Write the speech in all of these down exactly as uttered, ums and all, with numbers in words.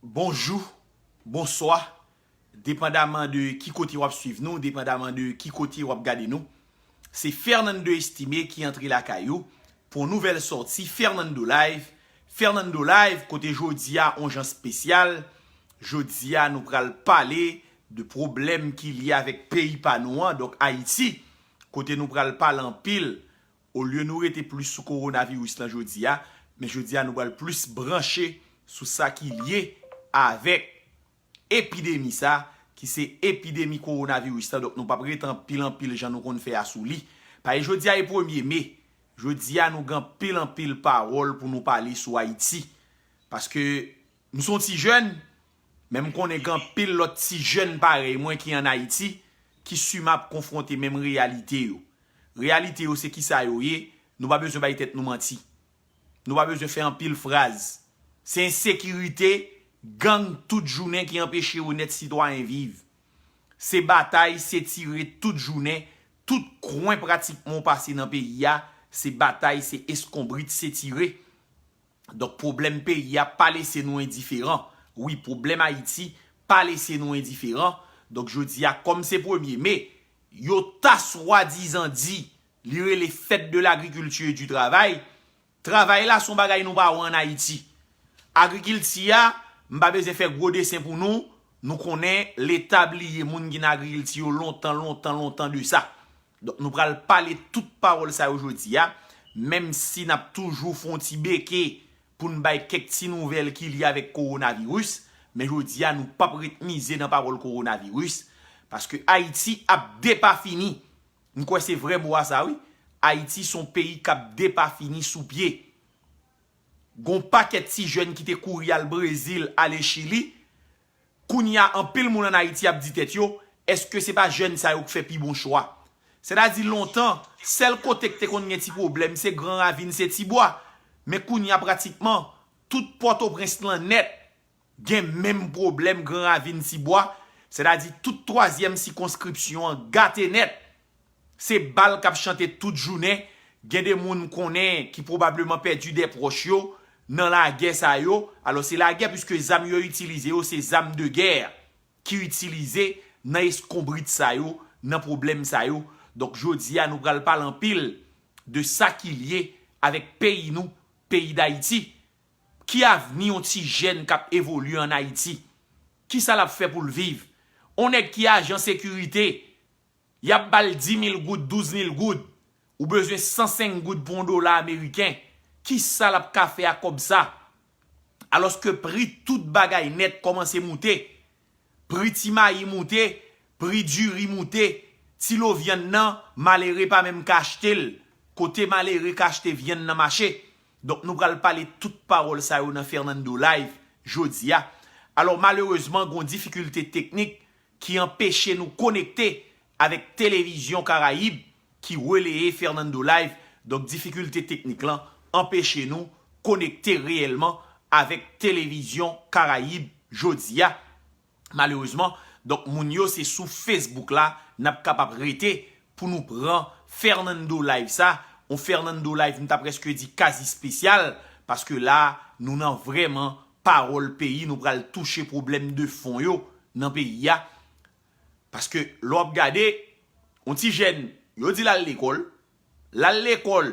Bonjou, bonswa, depandaman de ki kote w ap swiv nou, depandaman de ki kote w ap gade nou. Se Fernando Estimé ki antre lakay ou pou yon nouvèl sòti Fernando Live. Fernando Live, kote jodi a on jan espesyal. Jodi a nou pral pale de pwoblèm ki lye avèk peyi pa nou an, donk Ayiti, kote nou pral pale anpil. Olye nou rete plis sou kowonaviris lan jodi a, men jodi a nou pral plis branche sou sa ki lye avèk epidemi sa, ki se epidemi kowonaviris la. Donk nou p ap rete anpil anpil jan nou konn fè a sou li. Paske jodi a e premye me. Jodi a nou gen anpil anpil pawòl pou nou pale sou Ayiti. Paske m se yon ti jèn, men m konnen gen anpil lòt ti jèn parèy mwen ki ann Ayiti, ki siman ap konfwonte menm reyalite yo. Reyalite yo se kisa yo ye, nou pa bezwen bay tèt nou manti. Nou pa bezwen fè anpil fraz. Se ensekirite, gang tout jounen ki anpeche onèt sitwayen viv. Se batay, se tire tout jounen, tout kwen pratikman w pase nan peyi a, se batay, se eskonbrit, se tire. Donk pwoblèm peyi a pa lese nou endiferan. Wi, pwoblèm Ayiti pa lese nou endiferan. Donk jodi a, kòm se premye me, yo ta swadizan di li rele fête de l'agriculture et du travail. Travay la se yon bagay nou pa wè ann Ayiti. Agrikilti a, m pa bezwen fè gwo desen pou nou, nou konnen Leta bliye moun ki nan agrikilti yo lontan, lontan, lontan de sa. Donk nou pral pale tout pawòl sa yo jodi a, menm si n ap toujou fè yon ti beke pou n bay kèk ti nouvèl ki lye avèk kowonaviris, men jodi a nou p ap ret mize nan pawòl kowonaviris, paske Ayiti ap depafini. M kwè se vrè mo a sa wi. Ayiti se yon peyi k ap depafini sou pye. Gon pakèt ti jèn ki te kouri al Brezil, ale Chili. Kounye a, anpil moun ann Ayiti ap di tèt yo, èske se pa jèn sa yo k fè pi bon chwa? Sètadi lontan, sèl kote k te konn gen ti pwoblèm, se Gran Ravin, se Tibwa. Men kounye a, pratikman, tout Pòtoprens lan nèt gen menm pwoblèm Gran Ravin, Tibwa. Sètadi tout twazyèm sikonskripsyon an gate nèt. Se bal k ap chante tout jounen. Gen de moun m konnen ki pwobableman pèdi de pwòch yo nan lagè sa yo. Alò, se lagè, piske zam yo itilize yo, se zam de gè ki itilize nan eskonbrit sa yo, nan pwoblèm sa yo. Donk, jodi a, nou pral pale anpil de sa ki lye avèk peyi nou, peyi Dayiti. Ki avni yon ti jèn k ap evolye ann Ayiti? Kisa l ap fè pou l viv? On nèg ki ajan sekirite, y ap ba l di mil goud, douz mil goud. Ou bezwen san senk goud pou yon dola ameriken. Kisa l ap ka fè ak kòb sa? Alòske pri tout bagay nèt kòmanse moute. Pri ti mayi moute, pri diri moute, ti lo vyann nan, malere pa menm ka achte l. Kote malere ka achte vyann nan mache? Donk, nou pral pale tout pawòl sa yo nan Fernando Live jodi a. Alò, malerezman, gon difikilte teknik ki anpeche nou konekte avèk Televizyon Karayib ki releye Fernando Live. Donk, difikilte teknik lan anpeche nou konekte reyèlman avèk Televizyon Karayib jodi a. Malerezman, donk, moun yo, se sou Facebook la n ap kapab rete pou nou pran Fernando Live sa. On Fernando Live, m ta prèske di kazi espesyal, paske la, nou nan vrèman pawòl peyi, nou pral touche pwoblèm de fon yo nan peyi a. Paske lè w ap gade, on ti jèn, yo di l al lekòl, l al lekòl,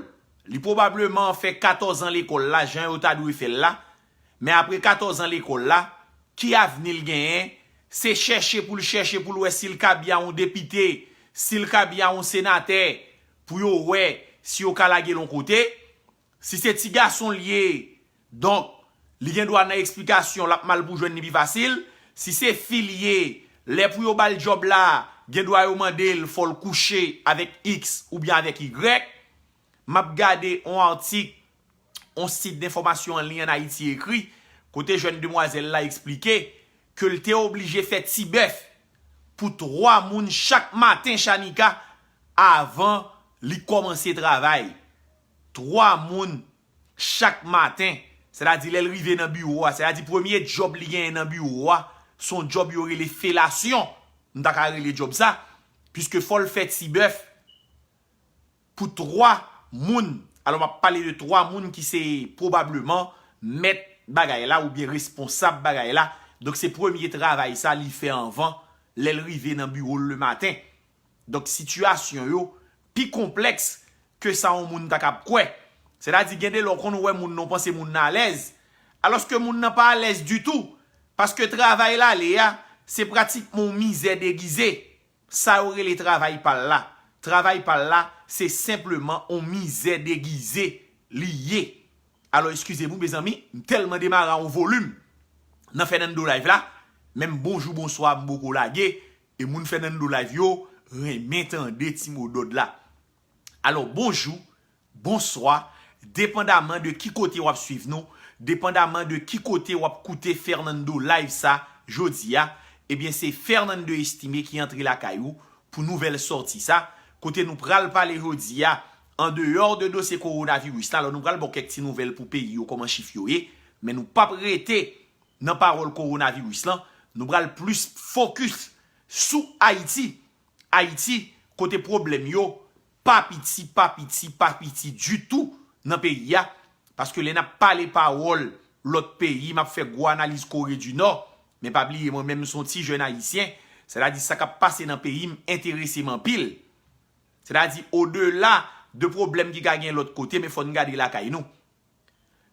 li pwobableman fè katòz an lekòl la, jan yo ta dwe fè l la, men apre katòz an lekòl la, ki avni l genyen? Se chèche pou l chèche pou l wè si l ka byen yon depite, si l ka byen yon senatè, pou yo wè si yo ka lage l yon kote. Si se ti gason l ye, donk, li gen dwa nan eksplikasyon, l ap mal pou jwenn li pi fasil. Si se fi l ye, lè pou yo ba l djòb la, gen dwa yo mande l fò l kouche avèk X oubyen avèk Y. M ap gade yon atik, yon sit denfòmasyon an liy ann Ayiti ekri, kote jèn demwazèl la eksplike ke l te oblije fè ti bèf pou twa moun chak maten, Chanika, avan li kòmanse travay. Twa moun chak maten, sètadi lè l rive nan biwo a, sètadi premye djòb li genyen nan biwo a, se yon djòb yo rele felasyon, m ta ka rele djòb sa, piske fò l fè ti bèf pou twa moun. Alò, m ap pale de twa moun ki se pwobableman mèt bagay la oubyen responsab bagay la. Donk se premye travay sa li fè anvan lè l rive nan biwo l lematen. Donk sitiyasyon yo pi konplèks ke sa yon moun ta kab kwè. Sètadi gen de lè w konn wè moun nan w panse moun nan alèz, alòske moun nan pa alèz ditou, paske travay l ale a se pratikman yon mizè degize. Sa yo rele travay pa l la. Travay pa l la se senpleman yon mizè degize li ye. Alò eskize m wi mezanmi, m tèlman demare a yon volim nan Fernando Live la, menm bonjou bonswa m poko lage, e moun Fernando Live yo renmen tande ti mo dòd la. Alò bonjou, bonswa, depandaman de ki kote w ap swiv nou, depandaman de ki kote w ap koute Fernando Live sa jodi a, ebyen se Fernando Estimé ki antre lakay ou pou nouvèl sòti sa, kote nou pral pale jodi a, andeyò de dosye kowonaviris la, alò nou pral ba w kèk ti nouvèl pou peyi yo, kòman chif yo ye, men nou p ap rete nan pawòl kowonaviris lan, nou pral plis fokis sou Ayiti. Ayiti, kote pwoblèm yo pa piti, pa piti, pa piti ditou nan peyi a, paske lè n ap pale pawòl lòt peyi, m ap fè gwo analiz Kore di Nò, men pa bliye mwen menm m se yon ti jèn ayisyen, sètadi sa k ap pase nan peyi m enterese m anpil. Sètadi odela de pwoblèm ki ka gen lòt kote, men fò n gade lakay nou.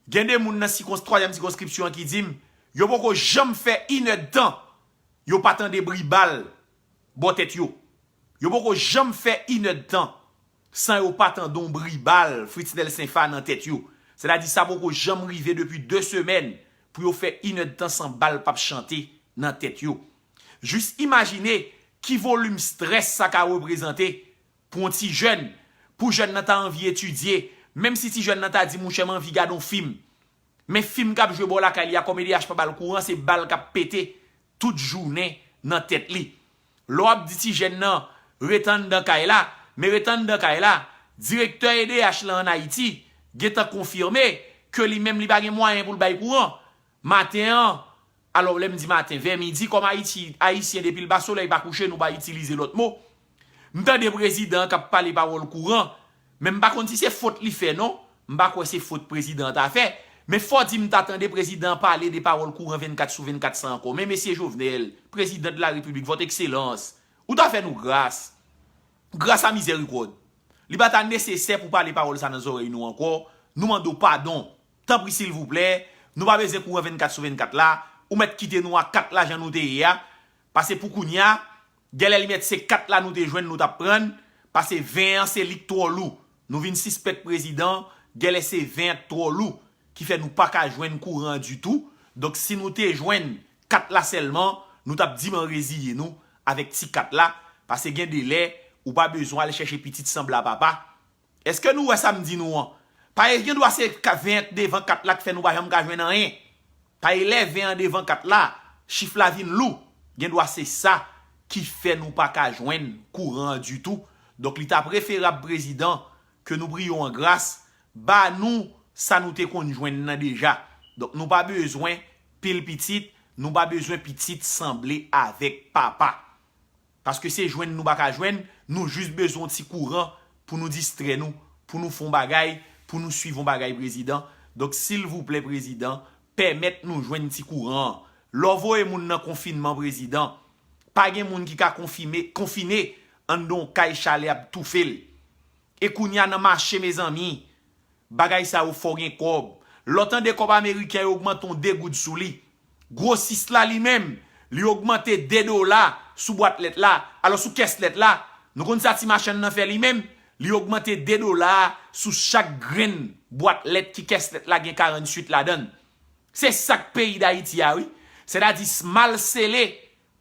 Gen de moun nan sikons, twazyèm sikonskripsyon an ki di m, yo poko janm fè inèdtan yo pa tande bri bal bò tèt yo. Yo poko janm fè inèdtan san yo pa tande yon bri bal Fritznel Senfa nan tèt yo. Sètadi sa poko janm rive depi de semèn pou yo fè inèdtan san bal p ap chante nan tèt yo. Jis imajine ki volim strès sa ka reprezante pou yon ti jèn, pou jèn nan ta anvi etidye, menm si ti jèn nan ta di monchè m anvi gade yon fim. Men fim k ap jwe bò lakay li a kòm E D H pa ba l kouran, se bal k ap pete tout jounen nan tèt li. Lè w ap di ti jèn nan rete anndan kay la, men rete anndan kay la, direktè E D H lan ann Ayiti gentan konfime ke li menm li pa gen mwayen pou l bay kouran. Maten an, alò lè m di maten, vè midi, kòm Ayiti, Ayisyen depi l ba solèy pa kouche, nou pa itilize lòt mo. M tande prezidan an k ap pale pawòl kouran, men m pa konn si se fot li fè non, m pa kwè se fot prezidan an ta fè, men fò di m ta tande prezidan an pale de pawòl kouran vennkat sou vennkat sa ankò. Men mesye Jovenel, prezidan de la repiblik, vòt ekselans, ou ta fè nou gras, gras a mizèrikòd. Li pa ta nesesè pou pale pawòl sa nan zòrèy nou ankò, nou mande w padon. Tanpri silvouplè, nou pa bezwen kouran vennkat sou vennkat la, ou mèt kite nou a kat la jan nou te ye a, pase pou kounye a, genlè li mèt se kat la nou te jwenn nou t ap pran, pase ven an se li k twò lou. Nou vin sispèk prezidan, genlè se ven an k twò lou, ki fè nou pa ka jwenn kouran an ditou. Donk si nou te jwenn kat la sèlman, nou t ap diman reziye nou avèk ti kat la, pase gen de lè, ou pa bezwen al chèche pitit sanble a papa. Èske nou wè sa m di nou an? Paske gen dwa se ka- ven an k devan kat la k fè nou pa janm ka jwenn anyen. Paske lè ven an devan kat la, chif la vin lou. Gen dwa se sa ki fè nou pa ka jwenn kouran an ditou. Donk li ta preferab prezidan ke nou priye w an gras, ba nou sa nou te konn jwenn nan deja. Donk nou pa bezwen pil pitit, nou pa bezwen pitit sanble avèk papa. Paske se jwenn nou pa ka jwenn, nou jis bezwen yon ti kouran pou nou distrè nou, pou nou fè yon bagay, pou nou swiv yon bagay prezidan. Donk silvouplè prezidan, pèmèt nou jwenn ti kouran an. Lè w voye moun nan konfinman prezidan, pa gen moun ki ka konfime, konfine anndan yon kay chalè ap toufe l. E kounye a nan mache mezanmi, bagay sa yo fò gen kòb. Lè w tande kòb ameriken yo ogmante yon de goud sou li. Gwosis la li menm, li ogmante de dola sou bwat lèt la, alò sou kès lèt la. Nou konn sa ti machann nan fè li menm? Li ogmante de dola sou chak grenn bwat lèt ki kès lèt la gen karanntuit ladan l. Se sa k peyi Dayiti a wi. Sètadi mal sele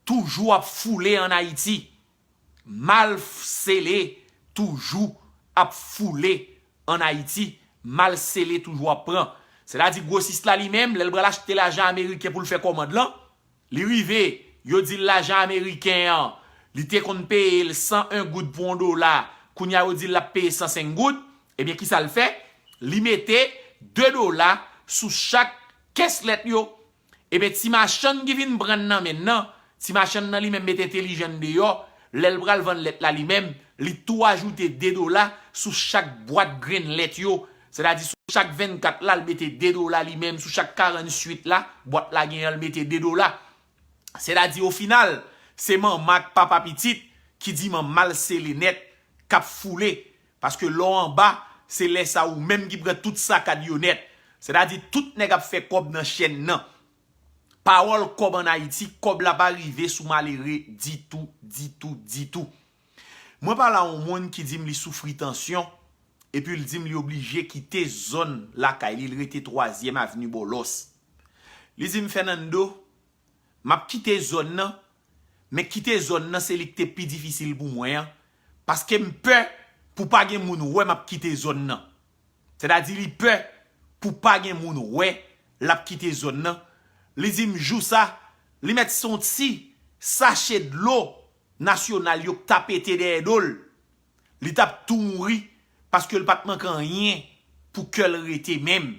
toujou ap foule ann Ayiti. Mal sele toujou ap foule ann Ayiti, mal sele toujou ap pran. Sètadi gwosis la li menm, lè l pral achte lajan ameriken pou l fè kòmand lan, li rive, yo di l lajan ameriken an, li te konn peye l san en goud pou yon dola, kounye a yo di l l ap peye san senk goud, ebyen kisa l fè? Li mete de dola sou chak kès lèt yo. Ebyen ti machann ki vin pran nan men l nan, ti machann nan li menm met entelijan l deyò, lè l pral vann lèt la li menm, li tou ajoute de dola sou chak bwat grenn lèt yo. Sètadi sou chak vennkat la, l mete de dola li menm, sou chak karannsuit la, bwat la genyen, l mete de dola. Sètadi o final, se manman ak papa pitit ki di manman l se Lenèt k ap foule. Paske lè w anba, se lè sa ou menm ki pran tout sakad yo nèt. Sètadi tout nèg ap fè kòb nan chèn nan. Pawòl kòb ann Ayiti, kòb la pa rive sou malere ditou, ditou, ditou. Mwen pale a yon moun ki di m li soufri tansyon, epi l di m li oblije kite zòn lakay li, l rete twazyèm avni Bòlòs. Li di m, Fernando, m ap kite zòn nan, men kite zòn nan se li ki te pi difisil pou mwen an, paske m pè pou pa gen moun wè m ap kite zòn nan. Sètadi li pè pou pa gen moun wè l ap kite zòn nan. Li di m jou sa, li mèt se yon ti sache dlo nasyonal yo k ta pete dèyè do l. Li t ap tou mouri paske l pa t manke anyen pou kè l rete menm.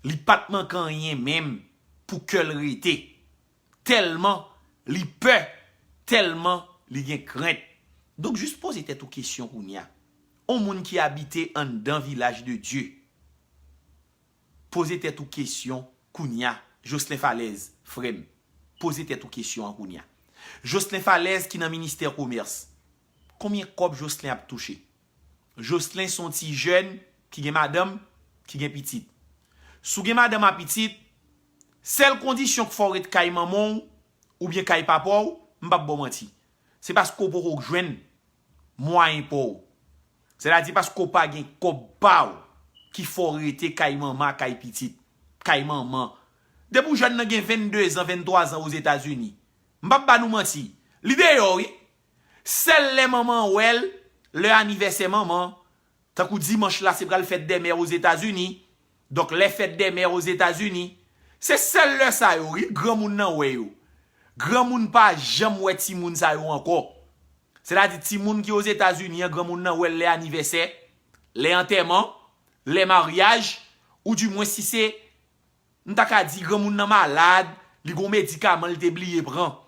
Li pa t manke anyen menm pou kè l rete. Tèlman li pè, tèlman li gen krent. Donk, jis poze tèt ou kesyon kounye a. On moun ki abite anndan Vilaj de Dye, poze tèt ou kesyon kounye a. Jocelyn Falèz, frè m, poze tèt ou kesyon an kounye a. Jocelyn Falèz ki nan ministè komès, konbyen kòb Jocelyn ap touche? Jocelyn se yon ti jèn ki gen madanm, ki gen pitit. Si w gen madanm a pitit, sèl kondisyon k fè w ret kay manman w oubyen kay papa w, m p ap ba w manti, se paske w poko jwenn mwayen pa w. Sètadi paske w pa gen kòb pa w ki fè w rete kay manman, kay pitit, kay manman. Depi w jèn nan gen venndezan, venntwazan Ozetazini, m p ap ba nou manti, li deyò wi. Sèl lè manman an wè l, lè anivèsè manman, tankou dimanch la se pral fèt dè mè Ozetazini, donk lè fèt dè mè Ozetazini, se sèl lè sa yo wi granmoun nan wè yo. Granmoun pa janm wè timoun sa yo ankò. Sètadi timoun ki Ozetazini an, granmoun nan wè l lè anivèsè, lè antèman, lè maryaj, oudimwen si se, m ta ka di granmoun nan malad, li gen yon medikaman li te bliye pran.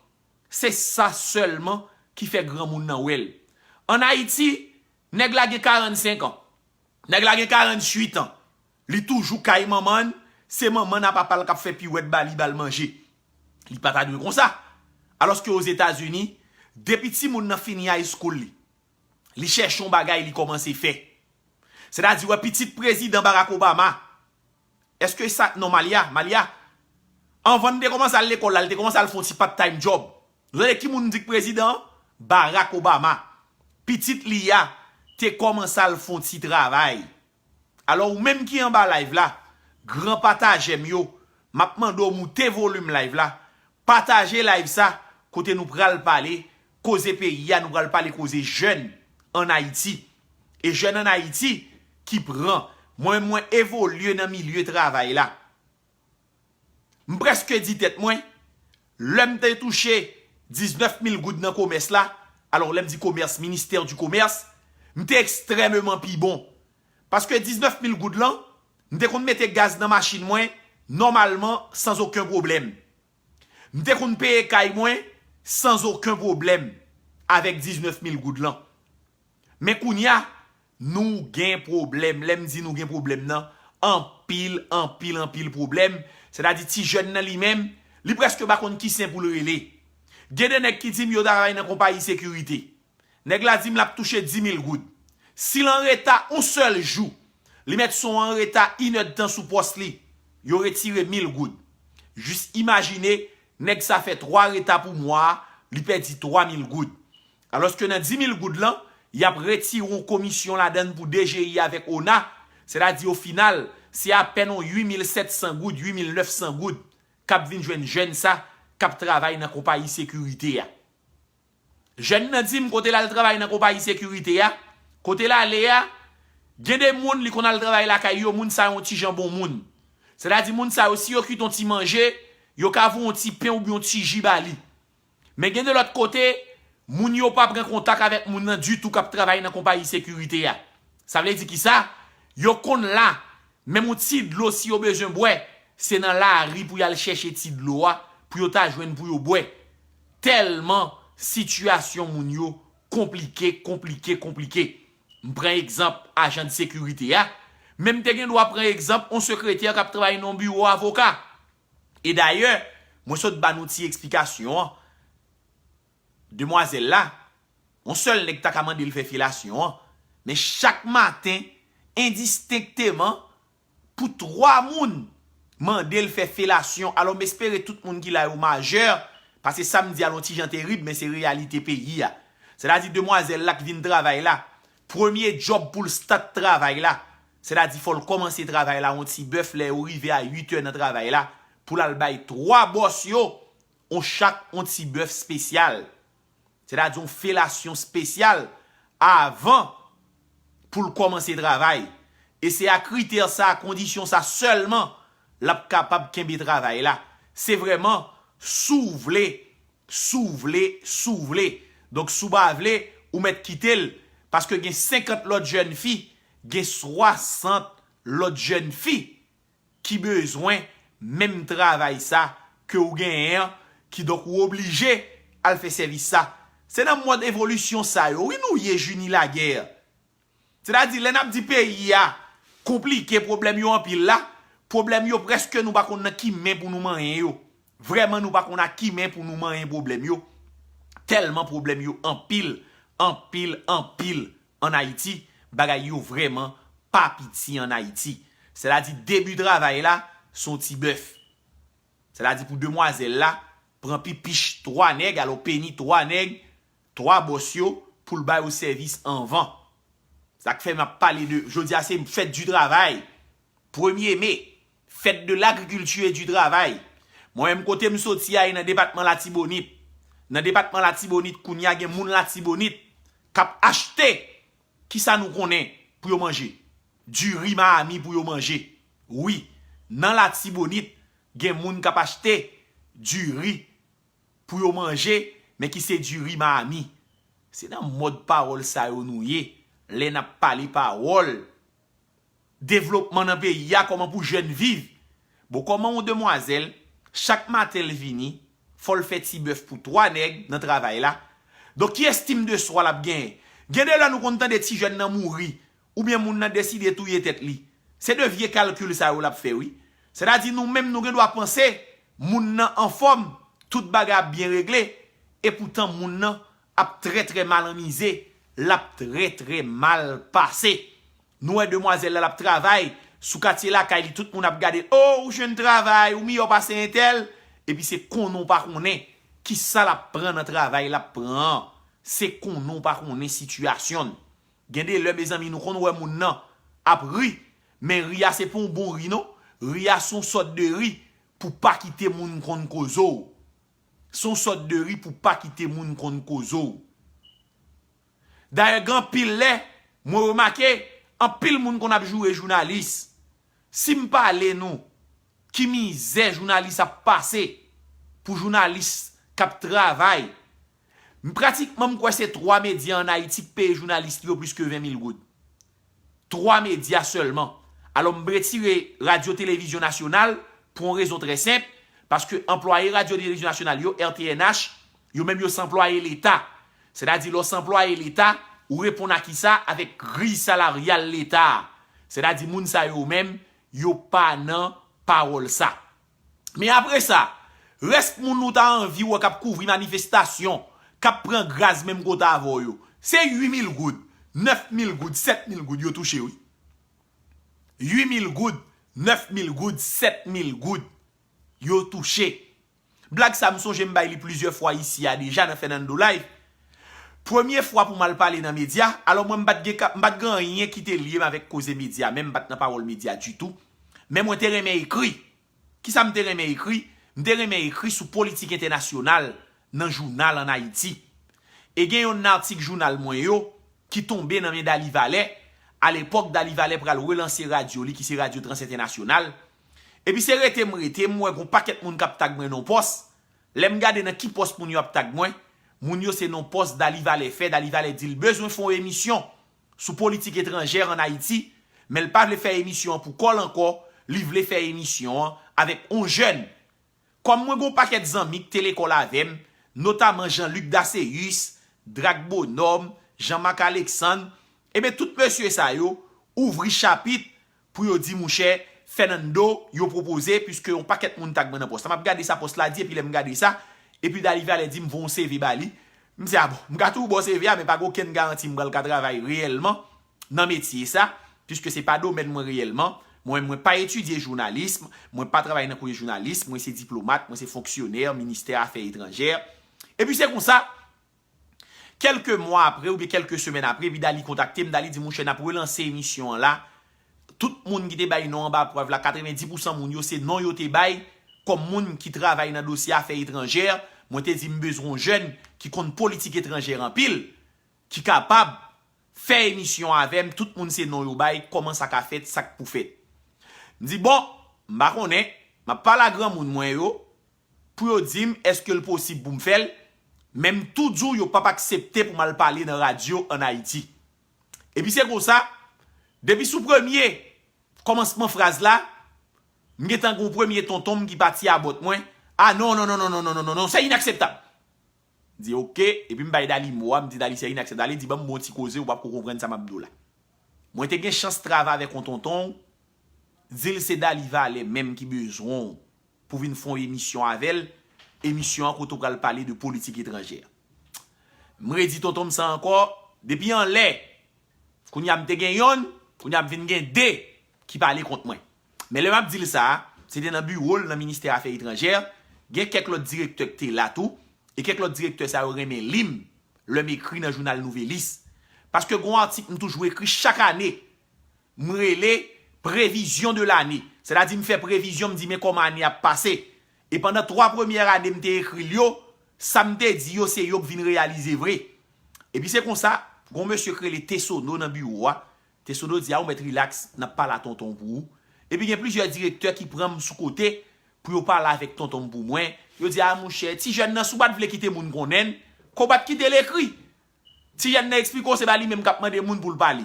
Se sa sèlman ki fè granmoun nan wè l. Ann Ayiti, nèg la gen karannsenk an. Nèg la gen karannwit an. Li toujou kay manman l, se manman n a papa l k ap fè piwèt ba li, ba l manje. Li pa ta dwe konsa. Alòske Ozetazini, depi timoun nan fini high school li, li chèche yon bagay li kòmanse fè. Sètadi, wè pitit prezidan Barack Obama. Èske sa, non, Malia, Malia. Anvan n te kòmanse al lekòl la, li te kòmanse al fè yon ti part time job. Nou tande ki moun di k prezidan an? Barack Obama. Pitit li a te kòmanse al fè yon ti travay. Alò, ou menm ki anba live la, gran patajè m yo, m ap mande w moute volim live la, pataje live sa, kote nou pral pale koze peyi a, nou pral pale koze jèn ann Ayiti. E jèn ann Ayiti ki pran, mwen, mwen evolye nan milye travay la. M prèske di tèt mwen, lè m te touche diznèf mil goud nan komès la, alò lè m di komès, ministè di komès, m te ekstrèmeman pi bon. Paske diznèf mil goud lan, m te konn mete gaz nan machin mwen, nòmalman, sans okenn pwoblèm. M te konn peye kay mwen, sans okenn pwoblèm, avèk diznèf mil goud lan. Men kounye a, nou gen pwoblèm. Lè m di nou gen pwoblèm nan, anpil, anpil, anpil pwoblèm. Sètadi ti jèn nan li menm, li prèske pa konn ki sen pou l rele. Gen de nèg ki di m yo travay nan konpayi sekirite. Nèg la di m l ap touche di mil goud. Si l an reta yon sèl jou, li mèt si w an reta inèdtan sou pòs li, yo retire mil goud. Jis imajine, nèg sa fè twa reta pou mwa a, li pèdi twa mil goud. Alòske nan di mil goud lan, y ap retire yon komisyon ladan l pou D G I avèk ona, sètadi o final, se apèn yon uit mil sèt san goud, uit mil nèf san goud k ap vin jwenn jèn sa k ap travay nan konpayi sekirite a. Jèn nan di m kote l al travay nan konpayi sekirite a, kote l ale a, gen de moun li konn al travay lakay yo, moun sa yo yon ti jan bon moun. Sètadi moun sa yo, si yo kite yon ti manje, yo ka voye yon ti pen oubyen yon ti ji ba li. Men gen de lòt kote, moun yo pa pran kontak avèk moun nan ditou k ap travay nan konpayi sekirite a. Sa vle di kisa? Yo konn la, menm yon ti dlo si yo bezwen bwè, se nan lari pou y al chèche ti dlo a, pou yo ta jwenn pou yo bwè. Tèlman sitiyasyon moun yo konplike, konplike, konplike. M pran egzanp ajan de sekirite a. Men m te gen dwa pran egzanp yon sekretè k ap travay nan yon biwo avoka. E dayè, mwen sot ba nou ti eksplikasyon an. Demwazèl la, yon sèl nèg ta ka mande l fè felasyon an, men chak maten, endistenkteman, pou twa moun mande l fè felasyon. Alò, m espere tout moun ki la yo majè, paske sa m di a yon ti jan terib, men se reyalite peyi a. Sètadi demwazèl la k vin travay la, premye djòb pou l stat travay la, sètadi fò l kòmanse travay la yon ti bèf lè yo rive a uit è nan travay la, pou l al bay twa bòs yo, yon chak yon ti bèf espesyal. Sètadi yon felasyon espesyal avan pou l kòmanse travay. E se a kritè sa, a kondisyon sa sèlman l ap kapab kenbe travay la. Se vrèman si w vle, si w vle, si w vle. Donk, si w pa vle, ou mèt kite l, paske gen senkant lòt jèn fi, gen swasant lòt jèn fi ki bezwen menm travay sa ke w genyen an, kidonk ou oblije al fè sèvis sa. Se nan mòd evolisyon sa yo, wi, nou ye, Junie Laguerre. Sètadi, lè n ap di peyi a konplike, pwoblèm yo anpil la, pwoblèm yo prèske nou pa konn nan ki men pou nou manyen yo. Vrèman, nou pa konn a ki men pou nou manyen pwoblèm yo. Tèlman pwoblèm yo anpil, anpil, anpil ann Ayiti, bagay yo vrèman pa piti ann Ayiti. Sètadi, debi travay la, se yon ti bèf. Sètadi, pou demwazèl la, pran pipich twa nèg, alò peni twa nèg, twa bòs yo, pou l ba yo sèvis anvan. Sa k fè m ap pale de, jodi a se fèt di travay, premye me, fèt de lagrikilti e di travay. Mwen menm kote m soti a e nan depatman Latibonit. Nan depatman Latibonit, kounye a gen moun Latibonit k ap achte, kisa nou konnen pou yo manje? Diri Miami pou yo manje. Wi, nan Latibonit, gen moun k ap achte diri pou yo manje, men ki se diri Miami. Se nan mòd pawòl sa yo nou ye, lè n ap pale pawòl devlopman nan peyi a, kòman pou jèn viv. Bon, kòman yon demwazèl, chak maten l vini, fò l fè ti bèf pou twa nèg nan travay la. Donk, ki estim de swa l ap genyen? Gen de lè nou konn tande ti jèn nan mouri, oubyen moun nan deside touye tèt li. Se de vye kalkil sa yo l ap fè, wi. Sètadi, nou menm, nou gen dwa panse moun nan anfòm, tout bagay ap byen regle, epoutan moun nan ap trè, trè mal anmize, l ap trè, trè mal pase. Nou wè demwazèl la, l ap travay sou katye lakay li, tout moun ap gade l, o, ou jwenn travay, ou miyò pase entèl, epi se konnen w pa konnen kisa l ap pran nan travay l ap pran an. Se konnen w pa konnen sitiyasyon l. Gen de lè, mezanmi, nou konn wè moun nan ap ri, men ri a se pa yon bon ri, non. Ri a se yon sòt de ri pou pa kite moun konn koze w. Se yon sòt de ri pou pa kite moun konn koze w. Dayè, gen anpil lè, mwen remake, anpil moun konn ap joure jounalis. Si m pale nou, ki mizè jounalis ap pase pou jounalis k ap travay, m pratikman m kwè se twa medya ann Ayiti k peye jounalis li yo plis ke ven mil goud. Twa medya sèlman. Alò, m retire Radyo Televizyon Nasyonal pou yon rezon trè senp, paske anplwaye Radyo Televizyon Nasyonal yo, R T N H, yo menm yo se anplwaye Leta. Sètadi, lè w se anplwaye Leta, ou reponn a kisa? Avèk griy salaryal Leta a. Sètadi, moun sa yo menm, yo pa nan pawòl sa. Men apre sa, rès moun ou ta anvi wè k ap kouvri manifestasyon, k ap pran gaz menm kote avè w yo, se uit mil goud, nèf mil goud, sèt mil goud yo touche, wi. Uit mil goud, nèf mil goud, sèt mil goud yo touche. Blag sa, m sonje m bay li plizyè fwa isi a deja nan Fernando Live. Premye fwa pou m al pale nan medya, alò mwen m pa t gen ka, m pa t gen anyen ki te lye m avèk koze medya, menm m pa t nan pawòl medya ditou. Men mwen te renmen ekri. Kisa m te renmen ekri? M te renmen ekri sou politik entènasyonal nan jounal ann Ayiti. E gen yonn nan atik jounal mwen yo ki tonbe nan men Daly Valet, alepòk Daly Valet pral relanse radyo li ki se Radyo Trans Entènasyonal. Epi se rete m rete, m wè gon pakèt moun k ap tag mwen non pòs. Lè m gade nan ki pòs moun yo ap tag mwen, moun yo se non pòs Daly Valet fè, Daly Valet di l bezwen fè yon emisyon sou politik etranjè ann Ayiti, men l pa vle fè emisyon an pou kò l ankò, li vle fè emisyon an avèk yon jèn. Kòm mwen gen yon pakèt zanmi k te lekòl avè m, notaman Jean Luc Dasséus, Drac Bonhomme, Jean Marc Alexandre, ebyen tout mesye sa yo ouvri chapit pou yo di, monchè, Fernando, yo pwopoze, piske yon pakèt moun tag mwen nan pòs la. M ap gade sa pòs la di, epi lè m gade sa, epi Dalivalè di m voye yon C V ba li. M di, a bon, m ka tou ba w C V a, men pa gen okenn garanti m pral ka travay reyèlman nan metye sa, piske se pa domèn mwen reyèlman. Mwen, mwen pa etidye jounalis, mwen pa travay nan kote jounalis, mwen se diplomat, mwen se fonksyonè ministè afè etranjè. Epi se konsa, kèlke mwa apre oubyen kèlke semèn apre, epi Dali kontakte m, Dali di, monchè, n ap relanse emisyon an la. Tout moun ki te bay non anba prèv la, katrevendi pousan moun yo, se non yo te bay kòm moun ki travay nan dosye afè etranjè. Mwen te di m bezwen yon jèn ki konn politik etranjè anpil, ki kapab fè emisyon avè m, tout moun se non yo bay, kòman sa ka fèt, sa k pou fèt. M di, bon, m pa konnen, m ap pale a granmoun mwen yo, pou yo di m èske l posib pou m fè l, men m tou di w yo p ap aksepte pou m al pale nan radyo ann Ayiti. Epi se konsa, depi sou premye kòmansman fraz la, m gentan gen yon premye tonton m ki pati abòt mwen, a non, non, non, non, non, non, non, non, non, c'est inacceptable. M di, oke, epi m bay Dali mo a, m di, Dali, c'est inacceptable. Dali di, ban m bon ti koze, ou p ap ko konprann sa m ap di w la. Mwen te gen chans travay avèk yon tonton w, di l se Dalivalè menm ki bezwen w pou vin fè yon emisyon avè l, emisyon an kote w pral pale de politik etranjè. M redi tonton m sa ankò, depi anlè, kounye a m te gen yonn, kounye a m vin gen de ki pale kont mwen. Men lè m ap di l sa, se te nan biwo l nan ministè afè etranjè, gen kèk lòt direktè ki te la tou, e kèk lòt direktè sa yo renmen li m lè m ekri nan jounal Nouvelliste. Paske gen yon atik m toujou ekri chak ane, m rele Prévision de l'année. Sètadi m fè previzyon, m di men kòman ane a ap pase. E pandan twa premyè ane m te ekri l yo, sa m te di yo se yo k vin reyalize vre. Epi se konsa, gen yon mesye k rele Tesono nan biwo a. Tesono di a ou mèt rilaks, n ap pale a tonton w pou ou. Epi gen plizyè direktè ki pran m sou kote pou yo pale avèk tonton m pou mwen. Yo di a monchè, ti jèn nan si w pa t vle kite moun konnen l, ke w pa t kite l ekri. Ti jèn nan eksplike w se pa li menm k ap mande moun pou l pale.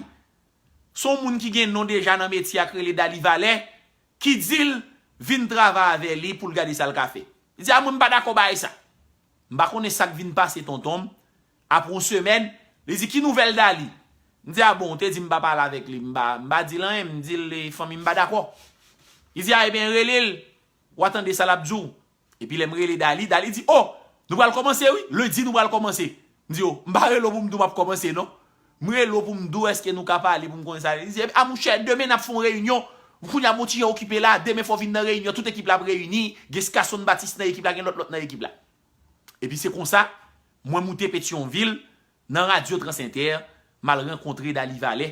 Se yon moun ki gen non deja nan metye a k rele Dalivalè, ki di l vin travay avè li pou l gade sa l ka fè. Li di a mwen m pa dakò bagay sa. M pa konnen sa k vin pase tonton m. Apre yon semèn, li di ki nouvèl Dali? M di a bon, ou te di m pa pale avèk li, m pa, m pa di l anyen, m di l fanmi m pa dakò. Li di a ebyen rele l, w a tande sa l ap di w. Epi lè m rele Dali, Dali di, o, nou pral kòmanse wi, lendi nou pral kòmanse. M di, o, m pa rele w pou m di w m ap kòmanse non. M rele w pou m di w èske nou ka pale pou m konnen sa. Li di, a monchè, demen n ap fè yon reyinyon. Kounye a m yon ti jan okipe la, demen fò w vin nan reyinyon, tout ekip la ap reyini, gen Skasonn Batis nan ekip la, gen lòt lòt nan ekip la. Epi se konsa, mwen moute Petyonvil, nan radyo Trans Entè, m al rankontre Dalivalè.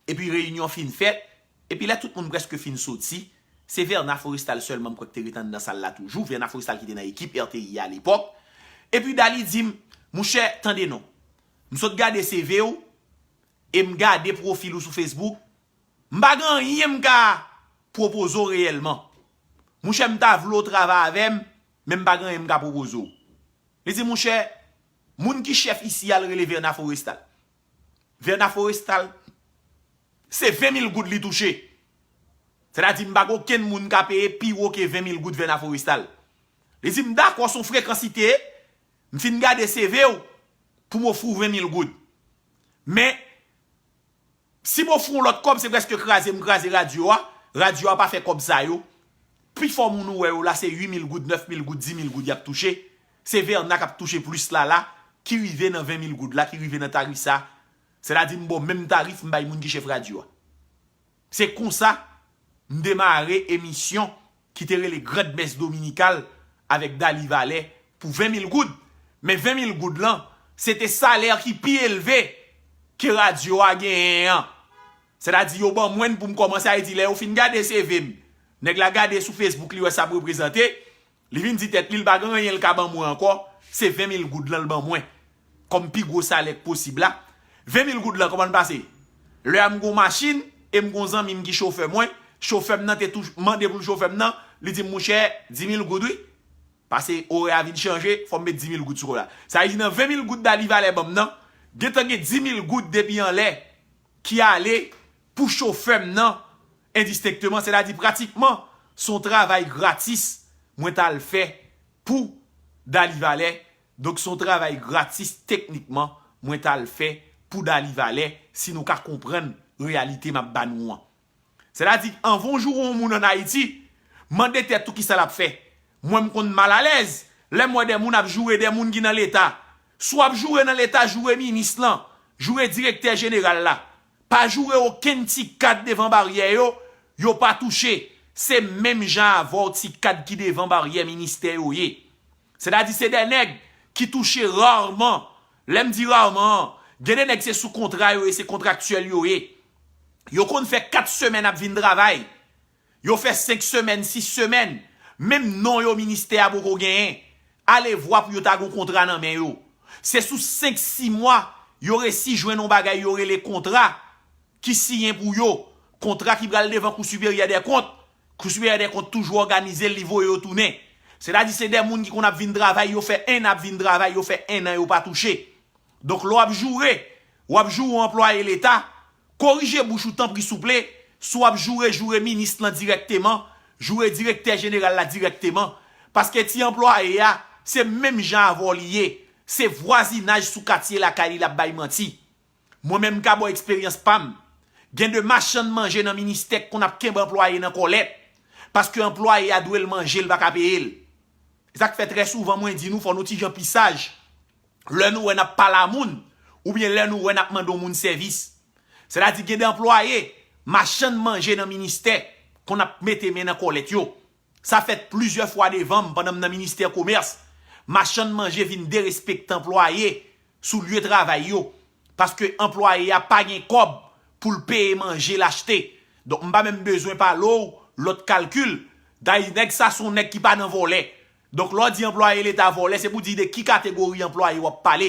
Epi reyinyon fin fèt, epi lè tout moun prèske fin soti, se Verna Forestal sèlman m kwè ki te ret anndan sal la toujou, Verna Forestal ki te nan ekip R T I a lepòk. Epi Dali di m, monchè, tande non, m sot gade C V w, e m gade pwofil ou sou Facebook, m pa gen anyen m ka pwopoze w reyèlman. Monchè, m ta vle w travay avè m, men m pa gen anyen m ka pwopoze w. Li di, monchè, moun ki chèf isi a l rele Verna Forestal. Verna Forestal, se ven mil goud li touche. Sètadi m pa gen okenn moun ka peye pi wo ke ven mil goud Verna Forestal. Li di m dakò se yon frekansite, m fin gade C V w pou m ofri w ven mil goud. Men, si m ofri w yon lòt kòb, se prèske kraze m kraze radyo a. Radyo a pa fè kòb sa yo. Pifò moun ou wè yo la, se uit mil goud, nèf mil goud, dis mil goud y ap touche. Se Verna k ap touche plis la la, ki rive nan ven mil goud la, ki rive nan tarif sa. Sètadi m ba w menm tarif m bay moun ki chèf radyo a. Se konsa m demare emisyon ki te rele Grand Messe Dominical avèk Dalivalè pou ven mil goud. Men ven mil goud lan, se te salè ki pi elve ke radyo a genyen an. Sètadi yo ban mwen l pou m kòmanse, sa vle di lè yo fin gade C V m, nèg la gade sou Facebook li wè sa m reprezante, li vin di tèt li l pa gen anyen l ka ban mwen ankò, se ven mil goud lan l ban mwen kòm pi gwo salè k posib la. Ven mil goud lan kòman l pase? Lè a m gen yon machin e m gen yon zanmi m ki chofè mwen, chofè m nan te tou mande pou l chofè m nan, li di m monchè, dis mil goud wi. Pase orè a vin chanje, fò m met dis mil goud sou kòb la. Sa vle di nan ven mil goud Dalivalè ban m nan, gentan gen dis mil goud depi anlè ki ale pou chofè m nan endistenkteman, sètadi pratikman se yon travay gratis mwen t al fè pou Dalivalè. Donk se yon travay gratis teknikman mwen t al fè pou Dalivalè, si nou ka konprann reyalite m ap ba nou an. Sètadi, anvan w joure yon moun ann Ayiti, mande tèt ou kisa l ap fè. Mwen, m konn malalèz lè m wè de moun ap joure de moun ki nan Leta. Si w ap joure nan Leta, joure minis lan, joure direktè jeneral la. Pa joure okenn ti kad devan baryè yo, yo pa touche. Se menm jan avè w ti kad ki devan baryè ministè yo ye. Sètadi se de nèg ki touche raman. Lè m di raman an, gen de nèg se sou kontra yo ye, se kontraktyèl yo ye. Yo konn fè kat semèn ap vin travay. Yo fè senk semèn, sis semèn. Menm non yo ministè a poko genyen. Alevwa pou yo ta gon kontra nan men yo. Se sou senk, sis mwa, yo resi jwenn yon bagay yo rele kontra ki siyen pou yo. Kontra ki pral devan Kou Siperyè dè Kont. Kou Siperyè dè Kont toujou òganize l, li voye yo tounen. Sètadi se de moun ki konn ap vin travay, yo fè en an ap vin travay, yo fè en an yo pa touche. Donk, lè w ap joure, w ap joure yon anplwaye Leta, korije bouch ou tanpri souple, si w ap joure, joure minis lan dirèkteman, joure direktè jeneral la dirèkteman, paske ti anplwaye a, se menm jan avè w li ye, se vwazinaj sou katye lakay li l ap bay manti. Mwen menm m ka ba w eksperyans pa m. Gen de machann manje nan ministè k konn ap kenbe anplwaye nan kòlèt, paske anplwaye a dwe l manje, l pa ka peye l. E sa k fè trè souvan mwen di nou fò nou ti jan pi saj lè nou wè n ap pale a moun, oubyen lè nou wè n ap mande yon moun sèvis. Sètadi gen de anplwaye, machann manje nan ministè, konn ap mete men nan kòlèt yo. Sa fèt plizyè fwa devan m pandan m nan ministè komès. Machann manje vin derespekte anplwaye sou lye travay yo. Paske anplwaye a pa gen kòb pou l peye manje l achte. Donk, m pa menm bezwen pale w lòt kalkil. Dayè, nèg sa se yon nèg ki pa nan vòlè. Donk, lè w di anplwaye Leta vòlè, se pou di de ki kategori anplwaye w ap pale.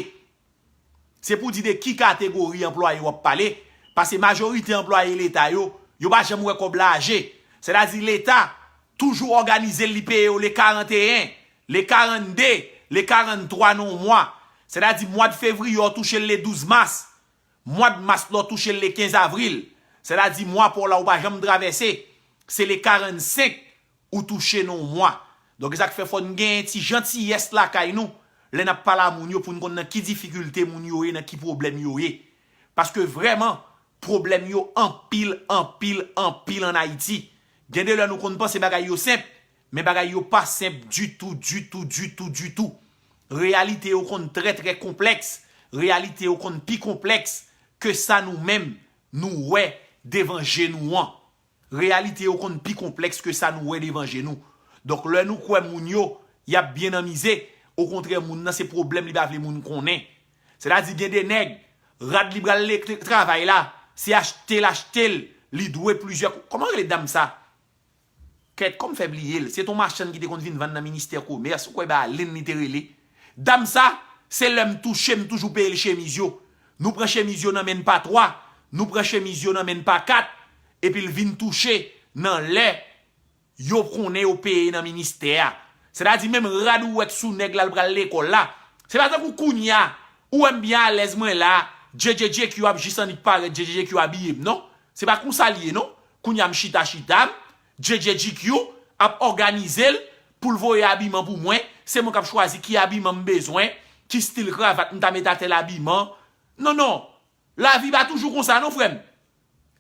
Se pou di de ki kategori anplwaye w ap pale. Paske majorite anplwaye Leta yo, yo pa janm wè kòb la aje. Sètadi Leta toujou òganize l, li peye yo le karanteyen, le karannde, le karanntwa nan yon mwa. Sètadi mwa d fevriye w touche l le douz mas. Mwa d mas la w touche l le kenz avril. Sètadi mwa pa w la ou pa janm travèse. Se le karannsenk ou touche nan yon mwa. Donk, e sa k fè fò n genyen ti jantiyès lakay nou lè n ap pale a moun yo pou n konn nan ki difikilte moun yo ye, nan ki pwoblèm yo ye. Paske vrèman, pwoblèm yo anpil, anpil, anpil ann Ayiti. Gen de lè nou konn panse bagay yo senp, men bagay yo pa senp ditou, ditou, ditou, ditou. Reyalite yo konn trè, trè konplèks. Reyalite yo konn pi konplèks ke sa nou menm nou wè devan je nou an. Reyalite yo konn pi konplèks ke sa nou wè devan je nou. Donk, lè nou kwè moun yo, y ap byen nan mize, okontrè, moun nan se pwoblèm li pa vle moun konnen. Sètadi gen de nèg, rad li pral le travay la, se achte l achte l, li dwe plizyè kou-, kòman rele dam sa? Kèt, kòm fè bliye l, se t on machann ki te konn vin vann nan ministè komès, ou kwè Balin li te rele. Dam sa, se lè m touche, m toujou peye l chemiz yo. Nou pran chemiz yo nan men n pa twa, nou pran chemiz yo nan men n pa kat, epi l vin touche nan lè yo konnen yo peye nan ministè a. Sètadi menm rad ou wè k sou nèg la l pral lekòl la. Se pa tankou kounye a, ou wè m byen alèz mwen la, J J J Q ap jis annik parèt, J J J Q abiye m non. Se pa konsa l ye non. Kounye a m chita chita m, J J J Q ap òganize l pou l voye abiman pou mwen. Se mwen k ap chwazi ki abiman m bezwen, ki stil kravat m ta met a tèl abiman. Non, non. Lavi pa toujou konsa non, frè m.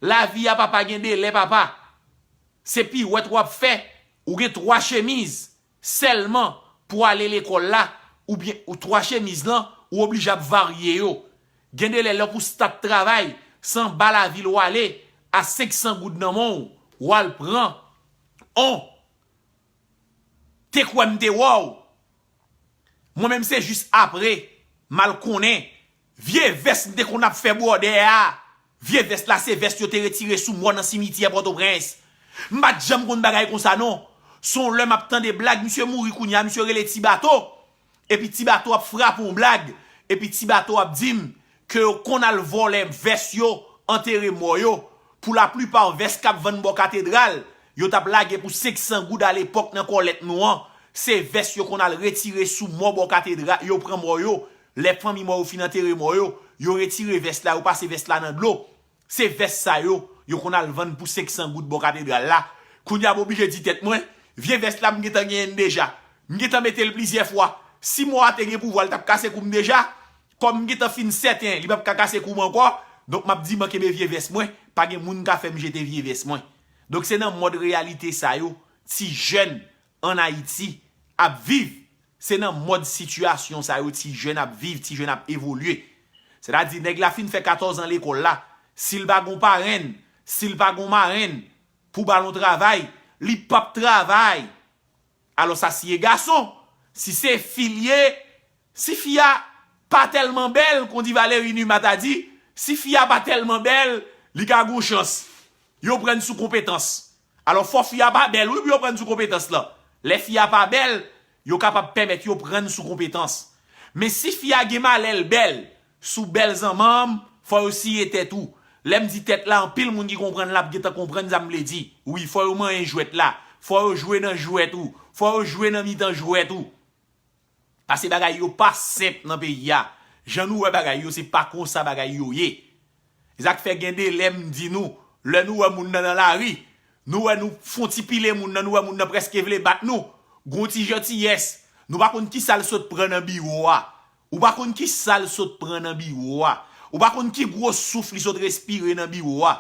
Lavi a papa gen de lè, papa. Se piwèt w ap fè. Ou gen twa chemiz sèlman pou ale lekòl la, oubyen ou twa chemiz lan, ou oblije ap varye yo. Gen de lè, lè pou start travay, se anba lavil w ale, a senk san goud nan men w, w al pran on. Te kwè m te wè w. Mwen menm se jis apre, m al konnen, vye vès m te konn ap fè bwòdè a. Vye vès la, se vès yo te retire sou mò nan simityè Pòtoprens. M pa t janm konn bagay konsa non. Se yon lè m ap tande blag, misye mouri kounye a, misye rele Ti Bato. Epi Ti Bato ap frape yon blag. Epi Ti Bato ap di m ke yo konn al vòlè vès yo, antere mò yo. Pou laplipa vès k ap vann bò katedral, yo t ap lage pou senk san goud alepòk nan kòlèt nou an. Se vès yo konn al retire sou mò bò katedral, yo pran mò yo. Lè fanmi mò yo fin antere mò yo, yo retire vès la, yo pase vès la nan dlo. Se vès sa yo, yo konn al vann pou senk san goud bò katedral la. Kounye a m oblije di tèt mwen, vye vès la m gentan genyen l deja. M gentan mete l plizyè fwa. Si mò a te gen pouvwa, l t ap kase kou m deja. Kòm m gentan fin sèten, li p ap ka kase kou m ankò. Donk, m ap di, m an kenbe vye vès mwen. Pa gen moun ka fè m jete vye vès mwen. Donk se nan mòd reyalite sa yo ti jèn ann Ayiti ap viv. Se nan mòd sitiyasyon sa yo ti jèn ap viv, ti jèn ap evolye. Sètadi nèg la fin fè katòz an lekòl la, si l pa gon parenn, si l pa gon marenn pou ba l yon travay, li p ap travay. Alò sa si e gason, si se fi l ye, si fi a pa tèlman bèl, kon di Valéry Numa ta di, si fi a pa tèlman bèl, li ka gon chans. Yo pran n sou konpetans. Alò fò fi a pa bèl wi pou yo pran n sou konpetans lan. Lè fi a pa bèl, yo kapab pèmèt yo pran n sou konpetans. Men si fi a gen malè l bèl, sou bèl zanmanm, fò yo siye tèt ou. Lè m di tèt la, anpil moun ki konprann l ap gentan konprann sa m vle di. Wi, fò yo manyen jwèt la. Fò yo jwe nan jwèt ou. Fò yo jwe nan mitan jwèt ou. Paske bagay yo pa senp nan peyi a. Jan nou wè bagay yo, se pa konsa bagay yo ye. E sa k fè gen de lè m di nou, lè nou wè moun nan nan lari, nou wè nou fon ti pile moun nan, nou wè moun nan prèske vle bat nou, gon ti jantiyès, nou pa konn kisa l sot pran nan biwo a. Ou pa konn kisa l sot pran nan biwo a. Ou pa konn ki gwo souf li sot respire nan biwo a.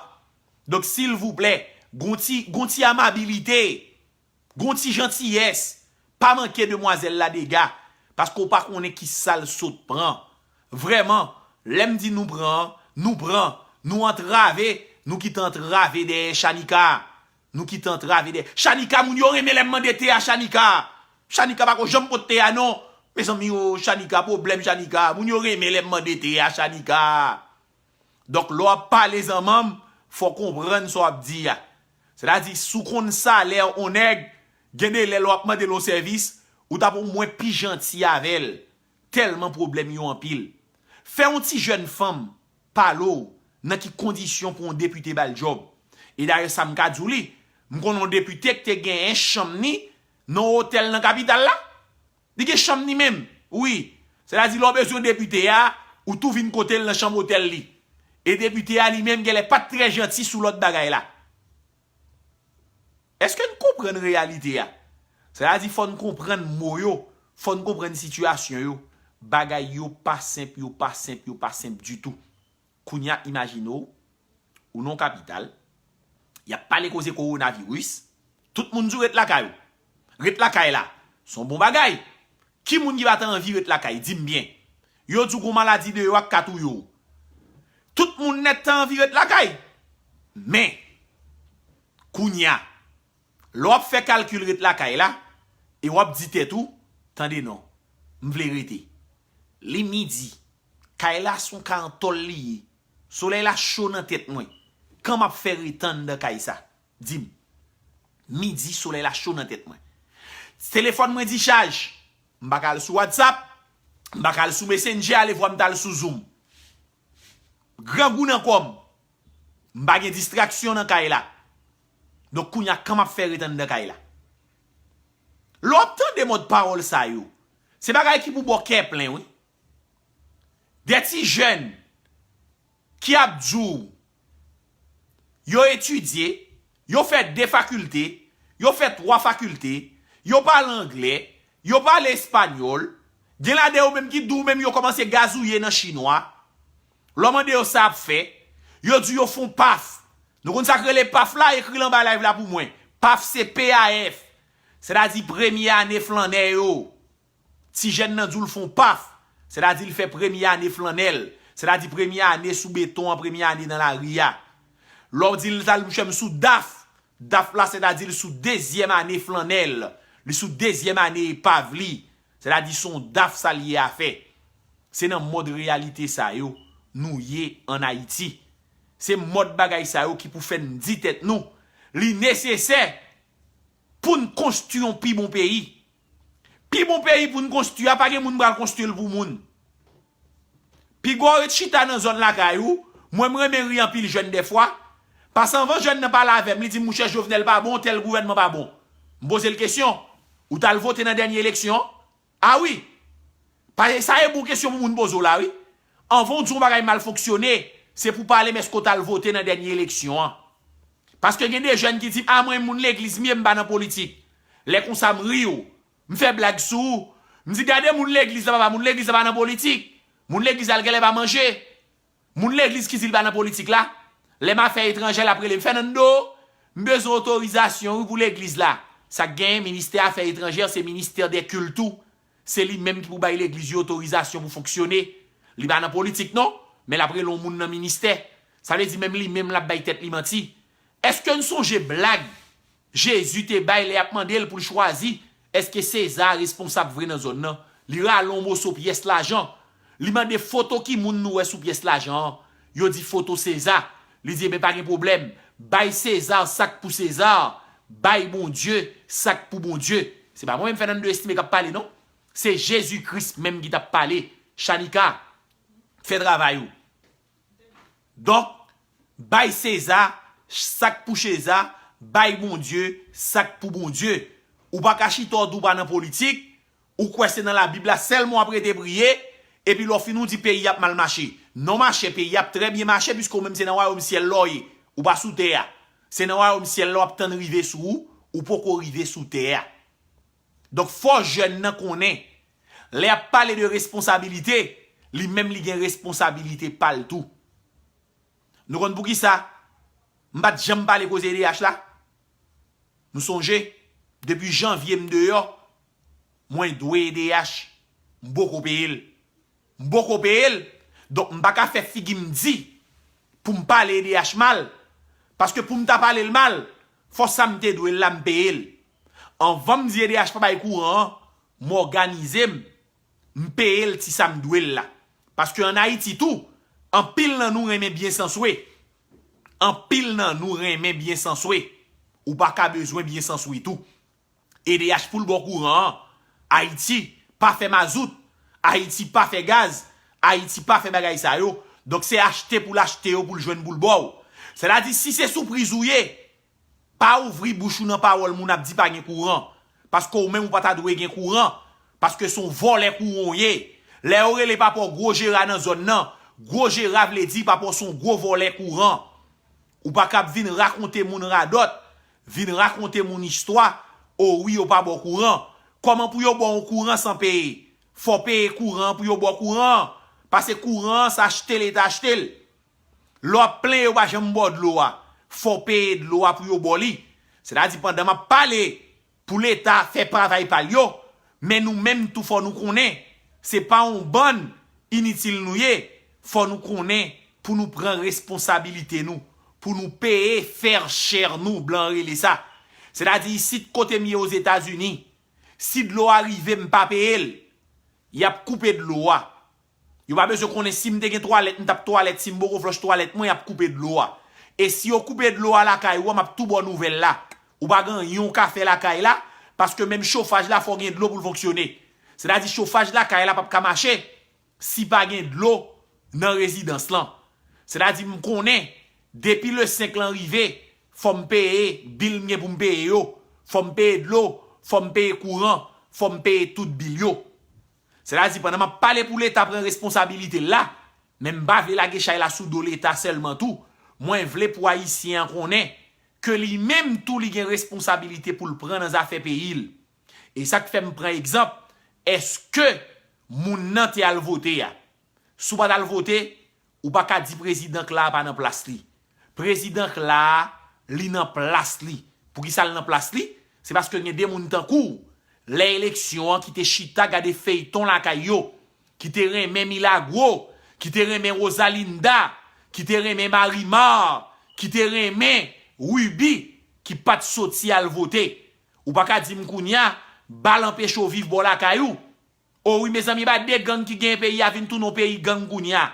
Donk silvouplè, gon ti, gon ti amabilite. Gon ti jantiyès, pa manke demwazèl la dega, paske w pa konnen kisa l sot pran. Vrèman, lè m di nou pran, nou pran, nou antrave, nou kite antrave dèyè Chanika. Nou kite antrave dèyè. Chanika, moun yo renmen lè m mande te a Chanika. Chanika pa ko janm pot te a non. Mezanmi o, Chanika, pwoblèm Chanika. Moun yo renmen lè m mande te a Chanika. Donk lè w ap pale zanmanm, fò w konprann sa w ap di a. Sètadi si w konn salè yon nèg, gen de lè lè w ap mande l yon sèvis, ou t ap omwen pi janti avè l. Tèlman pwoblèm yo anpil. Fè yon ti jèn fanm pale w nan ki kondisyon pou yon depite ba l djòb. E dayè sa m ka di w li, m konnen yon depite ki te genyen chanm ni nan yon otèl nan kapital la. Li gen chanm ni menm. Wi. Sètadi lè w bezwen depite a, ou tou vin kote l nan chanm otèl li. E depite a li menm genlè pa t trè janti sou lòt bagay la. Èske n konprann reyalite a? Sètadi fò n konprann mo yo, fò n konprann sitiyasyon yo. Bagay yo pa senp, yo pa senp, yo pa senp ditou. Kounye a imajine w, ou nan yon kapital, y ap pale koze kowonaviris, tout moun di w ret lakay ou. Ret lakay la, se yon bon bagay. Ki moun ki pa ta anvi ret lakay? Di m byen. Yo di w gon maladi deyò a k ka touye w. Tout moun nèt ta anvi ret lakay. Men, kounye a, lè w ap fè kalkil ret lakay la, e w ap di tèt ou, tande non, m vle rete. Li midi, kay la se yon kay an tòl li ye. Solèy la cho nan tèt mwen. Kòman m ap fè ret anndan kay sa? Di m. Midi, solèy la cho nan tèt mwen. Telefòn mwen dichaj. M pa ka al sou WhatsApp. M pa ka al sou Messenger, alevwa m t al sou Zoom. Grangou nan kò m. M pa gen distraksyon nan kay la. Donk kounye a, kòman m ap fè ret anndan kay la? Lè w ap tande mòd pawòl sa yo, se bagay ki pou ba w kè plen, wi. De ti jèn ki ap di w yo etidye, yo fè de fakilte, yo fè twa fakilte, yo pale anglè, yo pale espanyòl, gen ladan yo menm ki di w menm yo kòmanse gazouye nan chinwa. Lè w mande yo sa y ap fè, yo di w yo fè yon paf. Nou konn sa k rele paf la? Ekri l anba live la pou mwen. Paf se P A F. Sètadi premye ane flannè yo. Ti jèn nan di w l fè yon paf, sètadi l fè premye ane flannè l, sètadi premye ane sou beton an, premye ane nan lari a. Lè w di l sa, monchè m sou daf, daf la sètadi l sou dezyèm ane flannè l, li sou dezyèm ane epav li, sètadi se yon daf sa l ye a fè. Se nan mòd reyalite sa yo nou ye ann Ayiti. Se mòd bagay sa yo ki pou fè n di tèt nou, li nesesè pou n konstwi yon pi bon peyi. Pi bon peyi pou n konstwi a, pa gen moun pral konstwi l pou moun. Piga w ret chita nan zòn lakay ou, mwen m renmen ri anpil jèn dèfwa, paske anvan jèn nan pale avè m, li di m, monchè, Jovenel pa bon, tèl gouvènman pa bon. M poze l kesyon, ou t al vote nan dènye eleksyon an? A wi! Paske sa e bon kesyon pou moun poze w la, wi. Anvan w di yon bagay mal fonksyone, se pou w pale m èske w t al vote nan dènye eleksyon an. Paske gen de jèn ki di m, a mwen, moun legliz m ye, m pa nan politik. Lè konsa, m ri w. M fè blag sou ou. M di, gade moun legliz la, papa, moun legliz la pa nan politik. Moun legliz la, l genlè pa manje. Moun legliz ki di l pa nan politik la, lè m afè etranjè, l ap rele m, Fernando, M bezwen otorizasyon, wi, pou legliz la. Sa k genyen, ministè afè etranjè, se ministè dè kilt tou. Se li menm ki pou bay legliz yo otorizasyon pou fonksyone. Li pa nan politik, non, men l ap rele yon moun nan ministè. Sa vle di, menm li menm, l ap bay tèt li manti. Èske n sonje blag Jezi te bay lè y ap mande l pou l chwazi èske Seza responsab vre nan zòn nan? Li rale yon moso pyès lajan. Li mande, "Foto ki moun nou wè sou pyès lajan an?" Yo di, "Foto Seza." Li di, "Ebyen, pa gen pwoblèm. Bay Seza sa k pou Seza, bay Bondye sa k pou Bondye." Se pa mwen menm, Fernando Estimé, k ap pale, non. Se Jezi Kris menm ki t ap pale. Shanika, fè travay ou. Donk, bay Seza sa k pou Seza, bay Bondye sa k pou Bondye. Ou pa ka chita w di w pa nan politik, ou kwè se nan Labib la sèlman w ap rete priye, epi lè w fin ou di peyi ap mal mache. Non, machè, peyi ap trè byen mache, piske ou menm se nan wayòm syèl la w ye. Ou pa sou tè a. Se nan wayòm syèl la w ap tann rive sou ou, ou poko rive sou tè a. Donk, fò jèn nan konnen, lè y ap pale de responsabilite, li menm li gen responsabilite pa l tou. Nou konn poukisa m pa t janm pale koze E D H la? Nou sonje, depi janvye m deyò, mwen dwe E D H, m poko peye l. M poko peye l, donk m pa ka fè figi m di pou m pale E D H mal, paske pou m ta pale l mal, fò sa m te dwe l la m peye l. Anvan m di E D H pa bay kouran an, m òganize m, m peye l ti sa m dwe l la. Paske ann Ayiti tou, anpil nan nou renmen byen san swe. Anpil nan nou renmen byen san swe. Ou pa ka bezwen byen san swe tou. E D H pou l ba w kouran an. Ayiti pa fè mazout. Ayiti pa fè gaz. Ayiti pa fè bagay sa yo. Donk se achte pou l achte yo pou l jwenn pou l ba w. Sètadi si se sou priz ou ye, pa ouvri bouch ou nan pawòl moun ap di pa gen kouran. Paske ou menm ou pa ta dwe gen kouran. Paske se yon vòlè kouran w ye. Lè yo rele papa w gwo jera nan zòn nan, gwo jera vle di papa w se yon gwo vòlè kouran. Ou pa kab vin rakonte moun radòt, vin rakonte moun istwa, o wi yo pa ba w kouran. Kòman pou yo ba w yon kouran san peye? Fò w peye kouran an pou yo ba w kouran an. Paske kouran an, se achte Leta achte l. Lè w ap plenyen yo pa janm ba w dlo a, fò w peye dlo a pou yo ba w li. Sètadi pandan m ap pale, pou Leta fè travay pa l yo, men nou menm tou fò nou konnen, se pa yon bann initil nou ye, fò nou konnen pou nou pran responsabilite nou, pou nou peye fè chè nou, blan rele sa. Sètadi isit kote m ye Ozetazini, si dlo a rive m pa peye l, y ap koupe dlo a. Yo pa bezwen konnen si m te gen twalèt, m t ap twalèt, si m poko flòch twalèt mwen, y ap koupe dlo a. E si yo koupe dlo a lakay ou a, m ap tou ba w nouvèl la. Ou pa gen anyen w ka fè lakay la, paske menm chofaj la fò gen dlo pou l fonksyone. Sètadi chofaj lakay la p ap ka mache si pa gen dlo nan rezidans lan. Sètadi m konnen, depi le senk lan rive, fò m peye bil m gen pou m peye yo, fò m peye dlo, fò m peye kouran, fò m peye tout bil yo. Sètadi pandan m ap pale pou Leta pran responsabilite l la, men m pa vle lage chay la sou do Leta sèlman tou. Mwen vle pou Ayisyen an konnen ke li menm tou li gen responsabilite pou l pran nan zafè peyi l. E sa k fè m pran egzanp, èske moun nan te al vote a? Si w pa t al vote, ou pa ka di prezidan k la a pa nan plas li. Prezidan k la a, li nan plas li. Poukisa l nan plas li? Se paske gen de moun tankou w, lè eleksyon an ki te chita gade feyton lakay yo, ki te renmen Milagro, ki te renmen Rosalinda, ki te renmen Marimar, ki te renmen Ruby, ki pa t soti al vote. Ou pa ka di m kounye a, bal anpeche w viv bò lakay ou. O wi, mezanmi, e pa de gang ki genyen peyi a vin tounen yon peyi gang kounye a.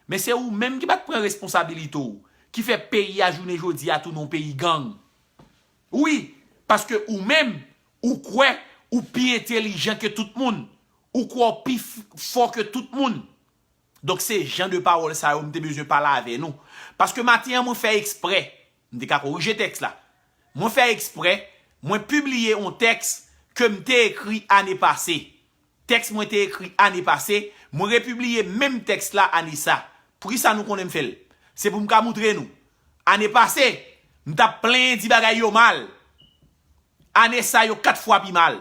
Men se ou menm ki pa t pran responsabilite w, ki fè peyi a jounen jodi a tounen yon peyi gang. Wi, paske ou menm, ou kwè ou pi entèlijan ke tout moun, ou kwè w pi f- fò ke tout moun. Donk se jan de pawòl sa yo m te bezwen pale avè nou. Paske maten an mwen fè eksprè, m te ka korije tèks la. Mwen fè eksprè, mwen pibliye yon tèks ke m te ekri ane pase. Tèks mwen te ekri ane pase, mwen repibliye menm tèks la ane sa. Poukisa nou konnen m fè l? Se pou m ka moutre nou. Ane pase, m t ap plenyen di bagay yo mal. Ane sa yo kat fwa pi mal.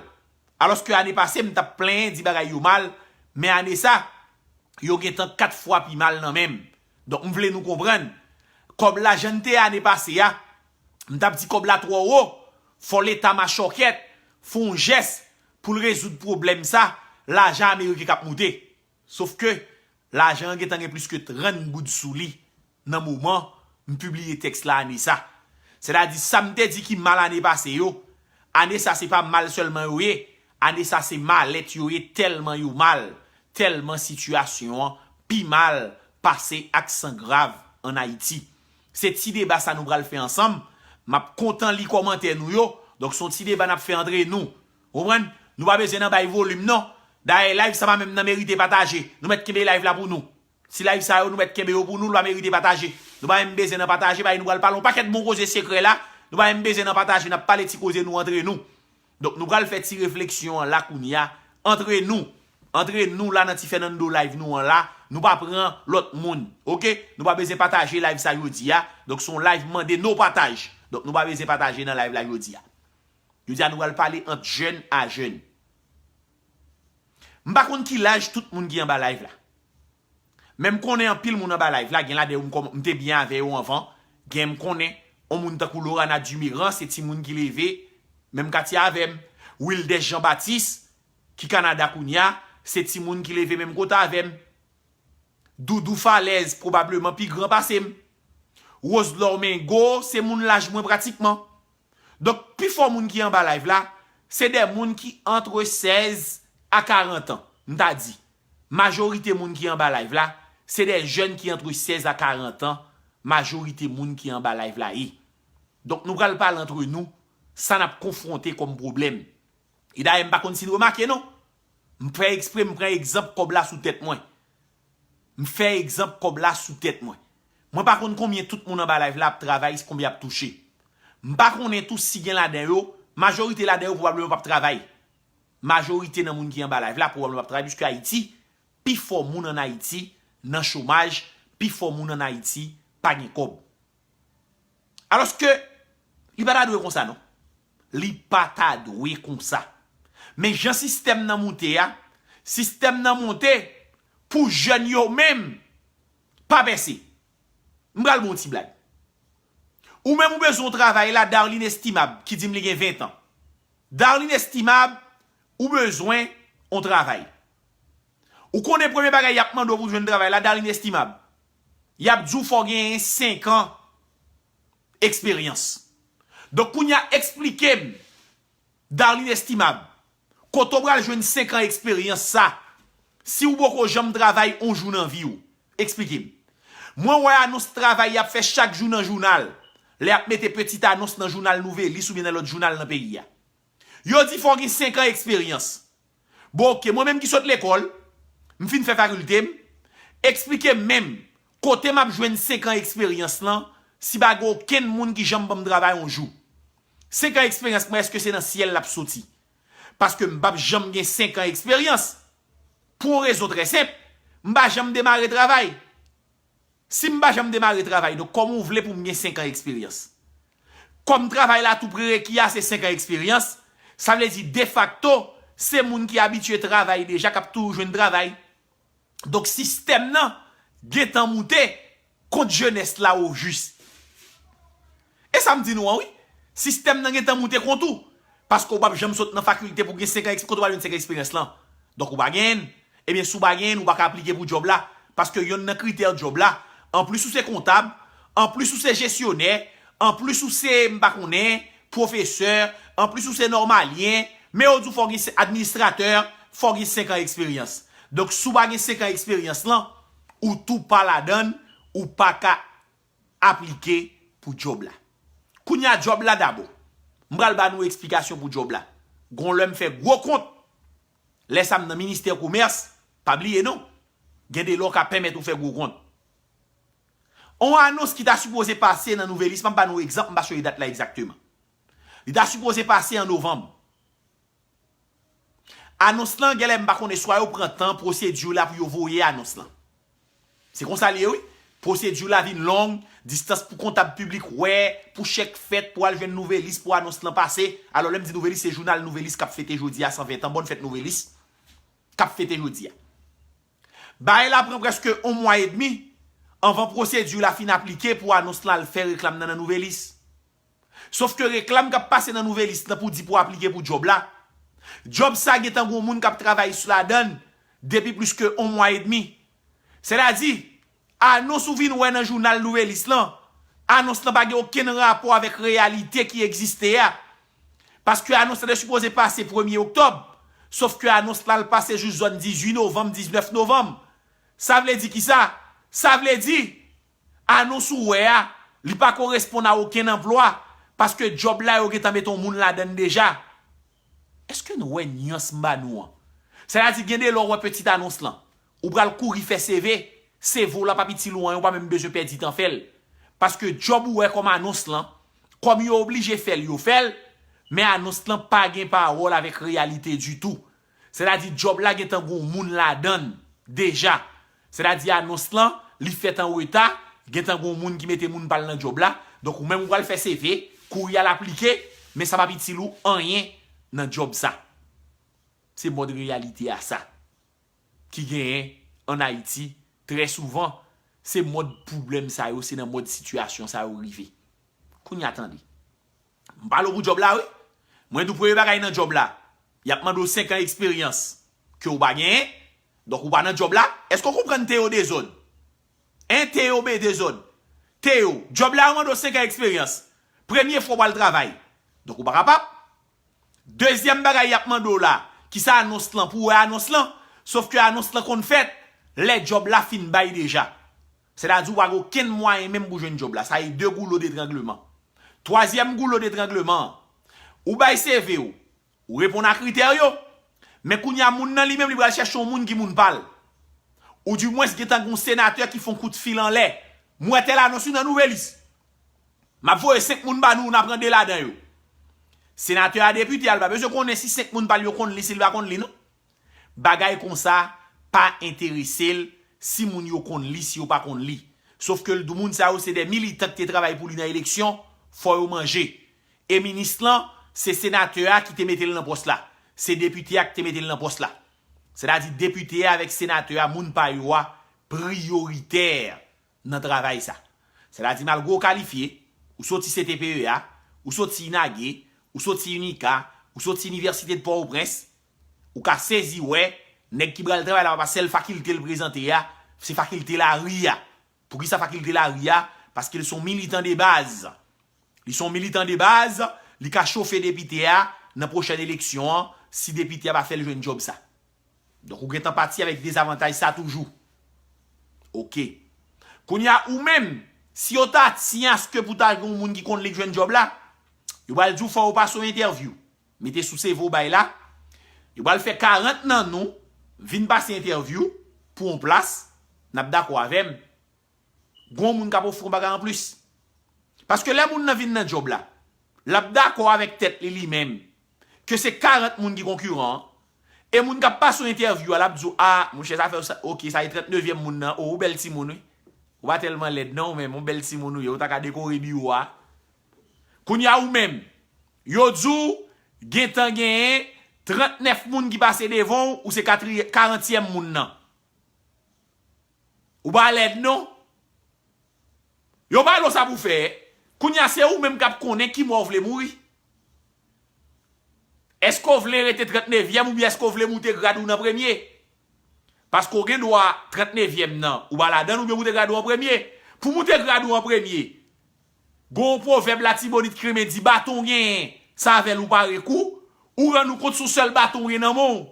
Alòske ane pase, m t ap plenyen di bagay yo mal, men ane sa, yo gentan kat fwa pi mal nan men m. Donk, m vle nou konprann, kòb la jan l te ye ane pase a, M t ap di kòb la twò wo, fò Leta machòkèt fè yon jès pou l rezoud pwoblèm sa, lajan ameriken k ap moute. Sof ke lajan an gentan gen plis ke trant goud sou li nan moman m pibliye tèks la ane sa. Sètadi sa m te di ki mal ane pase yo, ane sa se pa mal sèlman yo ye, ane sa se malèt yo ye tèlman yo mal, tèlman sitiyasyon an pi mal pase ak san grav ann Ayiti. Se ti deba sa nou pral fè ansanm. M ap kontan li kòmantè nou yo. Donk, se yon ti deba n ap fè antre nou. Ou konprann? Nou pa bezwen nan bay volim, non. Dayè, live sa pa menm nan merite pataje. Nou mèt kenbe live la pou nou. Ti live sa yo, nou mèt kenbe yo pou nou, l pa merite pataje. Nou pa menm bezwen nan pataje, bay nou pral pale yon pakèt bon koze sekrè la. Nou pa menm bezwen nan pataje, n ap pale ti koze nou antre nou. Donk, nou pral fè ti refleksyon an la kounye a, antre nou. Antre nou la nan ti Fernando live nou an la, nou pa pran lòt moun, oke? Nou pa bezwen pataje live sa jodi a. Donk, se yon live mande no pataj. Donk, nou pa bezwen pataje nan live la jodi a. Jodi a, nou pral pale ant jèn a jèn. M pa konn ki laj tout moun ki anba live la. Men m konnen anpil moun anba live la, gen ladan yo m kòm-, m te byen avè yo anvan. Gen m konnen, yon moun tankou Lorana Dumiran, se timoun ki leve menm katye avè m. Wildes Jean Baptiste, ki Kanada kounye a, se timoun ki leve menm kote avè m. Doudou Falèz, pwobableman pi gran pase m. Roselor Mengo, se moun laj mwen pratikman. Donk, pifò moun ki anba live la, se de moun ki antre sèz a karant an, m ta di. Majorite moun ki anba live la, se de jèn ki antre sèz a karant an, majorite moun ki anba live la ye. Donk, nou pral pale antre nou, sa n ap konfwonte kòm pwoblèm. E dayè, m pa konn si n remake, non. M fè ekspre, m pran egzanp kòb la sou tèt mwen. M fè egzanp kòb la sou tèt mwen. Mwen pa konn konbyen tout moun anba live la ap travay, konbyen ap touche. M pa konnen tou si gen ladan yo, majorite ladan yo pwobableman p ap travay. Majorite nan moun ki anba live la pwobableman p ap travay, piske Ayiti, pifò moun ann Ayiti nan chomaj, pifò moun ann Ayiti pa gen kòb. Alòske, li pa ta dwe konsa, non. Li pa ta dwe konsa. Men jan sistèm nan moute a, sistèm nan moute pou jèn yo menm pa pèse. M pral ba w yon ti blag. Ou menm ou bezwen yon travay la, Darline Estimable, ki di m li gen ven tan. Darline Estimable, ou bezwen yon travay. Ou konnen premye bagay y ap mande w pou w jwenn travay la, Darline Estimable. Y ap di w fò w genyen senk an eksperyans. Donk, kounye a, eksplike m, Darline Estimable, kote w pral jwenn senk an eksperyans sa, si w poko janm travay yon jou nan vi w? Eksplike m. Mwen wè anons travay y ap fè chak jou nan jounal. Lè y ap mete petit anons nan jounal Nouvelis oubyen nan lòt jounal nan peyi a. Yo di fò w gen senk an eksperyans. Bon, oke, mwen menm ki sot lekòl, m fin fè fakilte m, eksplike m menm kote m ap jwenn senk an eksperyans lan, si pa gen okenn moun ki janm ban m travay yon jou. Senk an eksperyans mwen, èske se nan syèl l ap soti? Paske m p ap janm gen senk an eksperyans. Pou yon rezon trè senp, m pa janm demare travay. Si m pa janm demare travay, donk kòman w vle pou m gen senk an eksperyans? Kòm travay la tou prereki a se senk an eksperyans, sa vle di defakto, se moun ki abitye travay deja k ap toujou jwenn travay. Donk sistèm nan gentan moute kont jenès la ojis. E sa m di nou an, wi. Sistèm nan gentan moute kont ou. Paske w p ap janm sot nan fakilte pou gen senk an eksperyans, kote w pral jwenn senk an eksperyans lan? Donk ou pa genyen l. Ebyen, si w pa genyen l, ou pa ka aplike pou djòb la. Paske yonn nan kritè djòb la, anplis ou se kontab, anplis ou se jesyonè, anplis ou se, m pa konnen, pwofesè, anplis ou se nòmalyen, men yo di w fò w gen se-, administratè, fò w gen senk an eksperyans. Donk, si w pa gen senk an eksperyans lan, ou tou pa ladan l, ou pa ka aplike pou djòb la. Kounye a, djòb la dabò. M pral ba nou eksplikasyon pou djòb la. Gon lè m fè gwo kont. Lè sa m nan ministè komès, pa bliye non. Gen de lè w ka pèmèt ou fè gwo kont. On anons ki ta sipoze pase nan Nouvelis, m ap ba nou egzanp, m pa sonje dat la egzakteman. Li ta sipoze pase an novanm. Anons lan, genlè m pa konnen, swa yo pran tan pwosedi la pou yo voye anons lan. Se konsa li ye, wi. Pwosedi la vin long, distans pou kontab piblik wè, pou chèk fèt, pou al jwenn Nouvelis, pou anons lan pase. Alò, lè m di Nouvelis, se jounal Nouvelis k ap fete jodi a san ven tan. Bòn fèt Nouvelis k ap fete jodi a. Bagay la pran prèske yon mwa edmi anvan pwosedi la fin aplike pou anons lan al fè reklam nan nan Nouvelis. Sof ke reklam k ap pase nan Nouvelis lan pou di pou aplike pou djòb la, djòb sa gentan gon moun k ap travay sou ladann depi plis ke yon mwa edmi. Sètadi, anons ou vin wè nan jounal Nouvelis lan, anons lan pa gen okenn rapò avèk reyalite ki egziste a. Paske anons lan te sipoze pase premye oktòb, sof ke anons lan al pase jis zòn dizuit novanm, diznèf novanm. Sa vle di kisa? Sa vle di, anons ou wè a, li pa koresponn a okenn anplwa, paske djòb la yo gentan mete yon moun ladann deja. Èske nou wè nyans m ba nou an? Sètadi gen de lè w wè pitit anons lan, ou pral kouri fè C V, C V w la p ap itil ou anyen, ou pa menm bezwen pèdi tan fè l. Paske djòb ou wè kòm anons lan, kòm yo oblije fè l, yo fè l, men anons lan pa gen pawòl avèk reyalite ditou. Sètadi djòb la gentan gon moun ladann deja. Sètadi anons lan, li fèt an reta, gentan gon moun ki mete moun pa l nan djòb la. Donk ou menm ou pral fè C V, kouri al aplike, men sa p ap itil ou anyen nan djòb sa. Se mòd reyalite a sa ki genyen ann Ayiti trè souvan. Se mòd pwoblèm sa yo, se nan mòd sitiyasyon sa yo rive. Kounye a tande. M pale w pou djòb la, wi. Mwen di w premye bagay nan djòb la, y ap mande w senk an eksperyans ke w pa genyen. Donk ou pa nan djòb la. Èske w konprann T O dezòd? Hein, T O B dezòd. T O, djòb la yo mande w senk an eksperyans. Premye fwa w pral travay. Donk ou pa kapab. Dezyèm bagay y ap mande w la, ki sa anons lan, pou w wè anons lan, sof ke anons lan konn fèt lè djòb la fin bay deja. Sètadi w pa gen okenn mwayen menm pou jwenn djòb la. Sa e de goulo detrangleman. Twazyèm goulo detrangleman an, ou bay C V w, ou reponn a kritè yo, men kounye a moun nan li menm li pral chèche yon moun ki moun pa l. Ou dimwens gentan gen yon senatè ki fè yon kout fil anlè. M wè tèl anons wi nan Nouvelis. M ap voye senk moun ba nou, n a pran de ladan yo. Senatè a, depite a, li pa bezwen konnen si senk moun pa l yo konn li, si l pa konn li, non. Bagay konsa pa enterese l si moun yo konn li, si yo pa konn li. Sof ke l di w moun sa yo se de militan ki te travay pou li nan eleksyon, fò yo manje. E minis lan, se senatè a ki te mete l nan pòs la. Se depite a ki te mete l nan pòs la. Sètadi depite a avèk senatè a, moun pa yo a, priyoritè nan travay sa. Sètadi malgre w kalifye, ou soti C T P E A, ou soti INAGE, ou soti UNICA, ou soti Inivèsite de Pòtoprens, ou ka sezi wè nèg ki pral travay la pa sèl fakilte l prezante a, se fakilte lari a. Poukisa fakilte lari a? Paske l se yon militan de baz. Li se yon militan de baz, li ka chofe depite a nan pwochèn eleksyon an, si depite a pa fè l jwenn djòb sa. Donk ou gentan pati avèk dezavantaj sa toujou. Oke. Kounye a ou menm, si yo ta tiyaske pou ta gen yon moun ki konn li k jwenn djòb la, yo pral di w fò yo pase yon entèvyou. Mete sou C V w bay la. Yo pral fè karant nan nou vin pase entèvyou pou yon plas, n ap dakò avè m. Gon moun k ap ofri yon bagay anplis. Paske lè moun nan vin nan djòb la, l ap dakò avèk tèt li li menm ke se karant moun ki konkiran an, e moun k ap pase w entèvyou a, l ap di w, a, monchè, sa fè w sa, oke, sa e trannnevyèm moun nan, o, ou bèl timoun, wi. Ou pa tèlman lèd, non, ou menm, ou bèl timoun ou ye, ou ta ka dekore biwo a. Kounye a ou menm, yo di w, gentan genyen trannèf moun ki pase devan w, ou se katri-, karantyèm moun nan. Ou pa lèd non. Yo pale w sa pou fè. Kounye a se ou menm k ap konnen ki mò w vle mouri. Èske w vle rete trannnevyèm oubyen èske w vle moute grad ou nan premye? Paske w gen dwa trannnevyèm nan, ou pa ladan l oubyen moute grad ou an premye. Pou moute grad ou an premye, gon yon pwovèb Latibonit ki renmen di, baton w genyen, se avè l ou pare kou, ou rann ou kont se yon sèl baton w gen nan men w.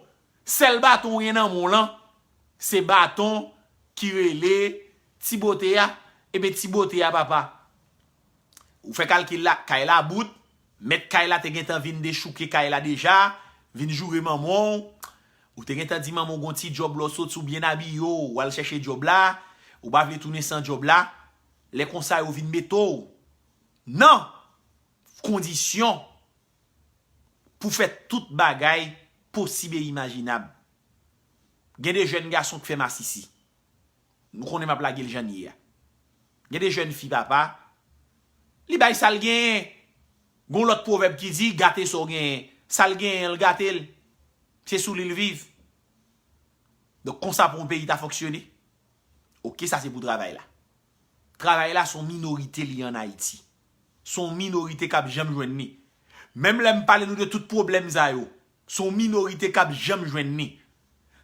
Sèl baton w gen nan men w lan, se baton ki rele Ti Bote a. Ebyen, Ti Bote a, papa. Ou fè kalkil la, kay la bout, mèt kay la te gentan vin dechouke kay la deja, vin joure manman w. Ou te gentan di manman w gon ti djòb la w soti, ou byen abiye w, w al chèche djòb la, ou pa vle tounen san djòb la. Lè konsa, yo vin mete w nan kondisyon pou fè tout bagay posib e imajinab. Gen de jèn gason k fè masisi. Nou konnen m ap lage l jan l ye a. Gen de jèn fi, papa, li bay sa l genyen. Gon lòt pwovèb ki di, gate sa w genyen. Sa l genyen an, l gate l. Se sou li l viv. Donk, konsa pou yon peyi ta fonksyone? Oke, sa se pou travay la. Travay la se yon minorite li ye ann Ayiti. Se yon minorite k ap janm jwenn li. Menm lè m pale nou de tout pwoblèm sa yo, se yon minorite k ap janm jwenn li.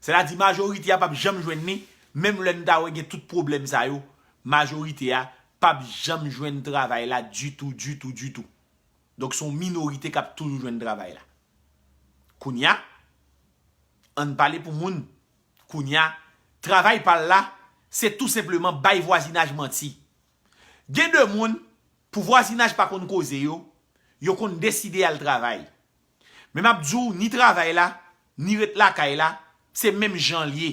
Sètadi majorite a p ap janm jwenn li, menm lè n ta wè gen tout pwoblèm sa yo, majorite a p ap janm jwenn travay la ditou, ditou, ditou. Donk se yon minorite k ap toujou jwenn travay la. Kounye a, ann pale pou moun. Kounye a, travay pa l la, se tou senpleman bay vwazinaj manti. Gen de moun, pou vwazinaj pa konn koze yo, yo konn deside al travay. Men m ap di w, ni travay la, ni ret lakay la, se menm jan l ye.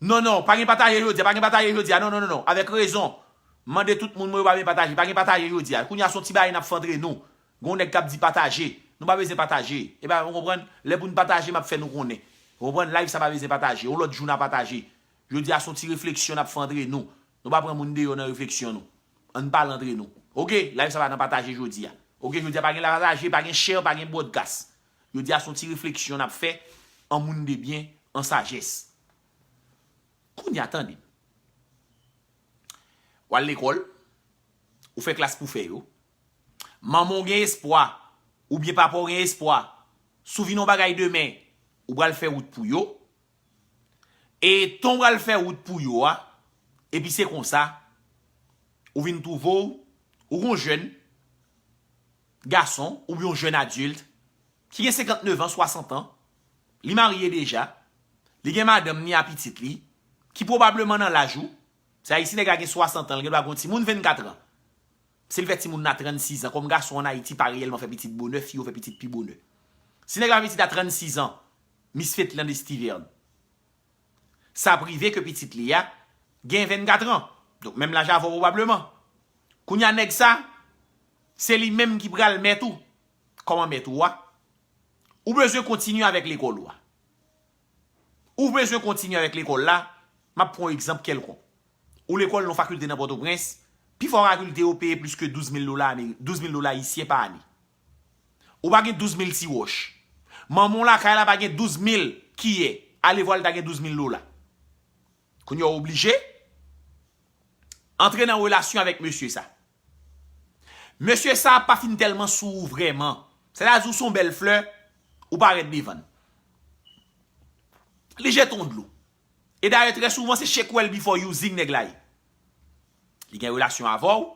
Non, non, pa gen pataje jodi a, pa gen pataje jodi a, non, non, non, non, avèk rezon. M mande tout moun mwen yo pa byen pataje, pa gen pataje jodi a. Kounye a se yon ti bagay n ap fè antre nou. Gen yon nèg k ap di pataje. Nou pa bezwen pataje. E pa, ou konprann? Lè pou n pataje, m ap fè nou konnen. Ou konprann? Live sa pa bezwen pataje. Yon lòt jou n a pataje. Jodi a se yon ti refleksyon n ap fè antre nou. Nou pa pran moun deyò nan refleksyon nou. Ann pale antre nou. Oke, live sa pa nan pataje jodi a. Oke, jodi a pa gen pataje, pa gen share, pa gen broadcast. Jodi a se yon ti refleksyon n ap fè an moun de byen, an sajès. Kounye a tande m. W al lekòl, ou fè klas pou fè yo. Manman w gen espwa, oubyen papa w gen espwa, si w vin yon bagay demen, ou pral fè wout pou yo. E tan w pral fè wout pou yo a, epi se konsa, ou vin twouve w, ou gon jèn gason, oubyen yon jèn adilt, ki gen senkantnèf an, swasant an, li marye deja, li gen madanm ni a pitit li, ki pwobableman nan laj ou, sa isi nèg la gen swasant an, li gen dwa gon timoun vennkat an. Si l fè timoun nan trannsis an, kòm gason ann Ayiti pa reyèlman fè pitit bonè, fi yo fè pitit pi bonè. Si nèg la fè pitit a trannsis an, Miss Fetland Estiverne, sa ap rive ke pitit li a gen vennkat an. Donk, menm laj avè w pwobableman. Kounye a, nèg sa, se li menm ki pral mèt ou. Kòman mèt ou a? Ou bezwen kontinye avèk lekòl ou a. Ou bezwen kontinye avèk lekòl la. M ap pran yon egzanp kèlkonk. Ou lekòl nan yon fakilte nan Pòtoprens, pifò fakilte yo peye plis ke douz mil dola Ameri-, douz mil dola ayisyen pa ane. Ou pa gen douz mil ti wòch. Manman w lakay la pa gen douz mil kiyè. Alevwa l ta gen douz mil dola. Kounye a w oblije antre nan relasyon avèk mesye sa. Mesye sa pa fin tèlman sou ou vrèman. Sètadi w se yon bèl flè, ou parèt devan l. Li jete yon dlo. E dayè, trè souvan, se shake well before using nèg la ye. Li gen relasyon avè w,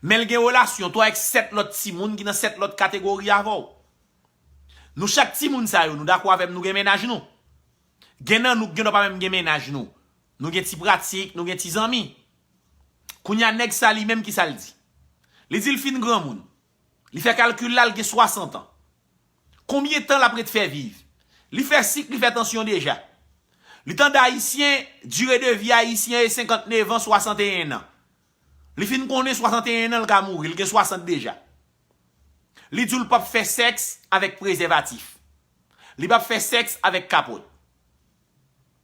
men l gen relasyon tou avèk sèt lòt timoun ki nan sèt lòt kategori avè w. Nou chak timoun sa yo, nou dakò avè m, nou gen mennaj nou. Gen nan nou ki gen dwa pa menm gen mennaj nou. Nou gen ti pratik, nou gen ti zanmi. Kounye a, nèg sa li menm, kisa l di? Li di l fin granmoun. Li fè kalkil la, l gen swasant an. Konbyen tan l ap ret fè viv? Li fè sik, li fè tansyon deja. Li tande Ayisyen, dire de vi Ayisyen e senkantnèf an, swasanteyen an. Li fin konnen swasanteyen an, l ka mouri, l gen swasant deja. Li di w l p ap fè sèks avèk prezèvatif. Li p ap fè sèks avèk kapòt.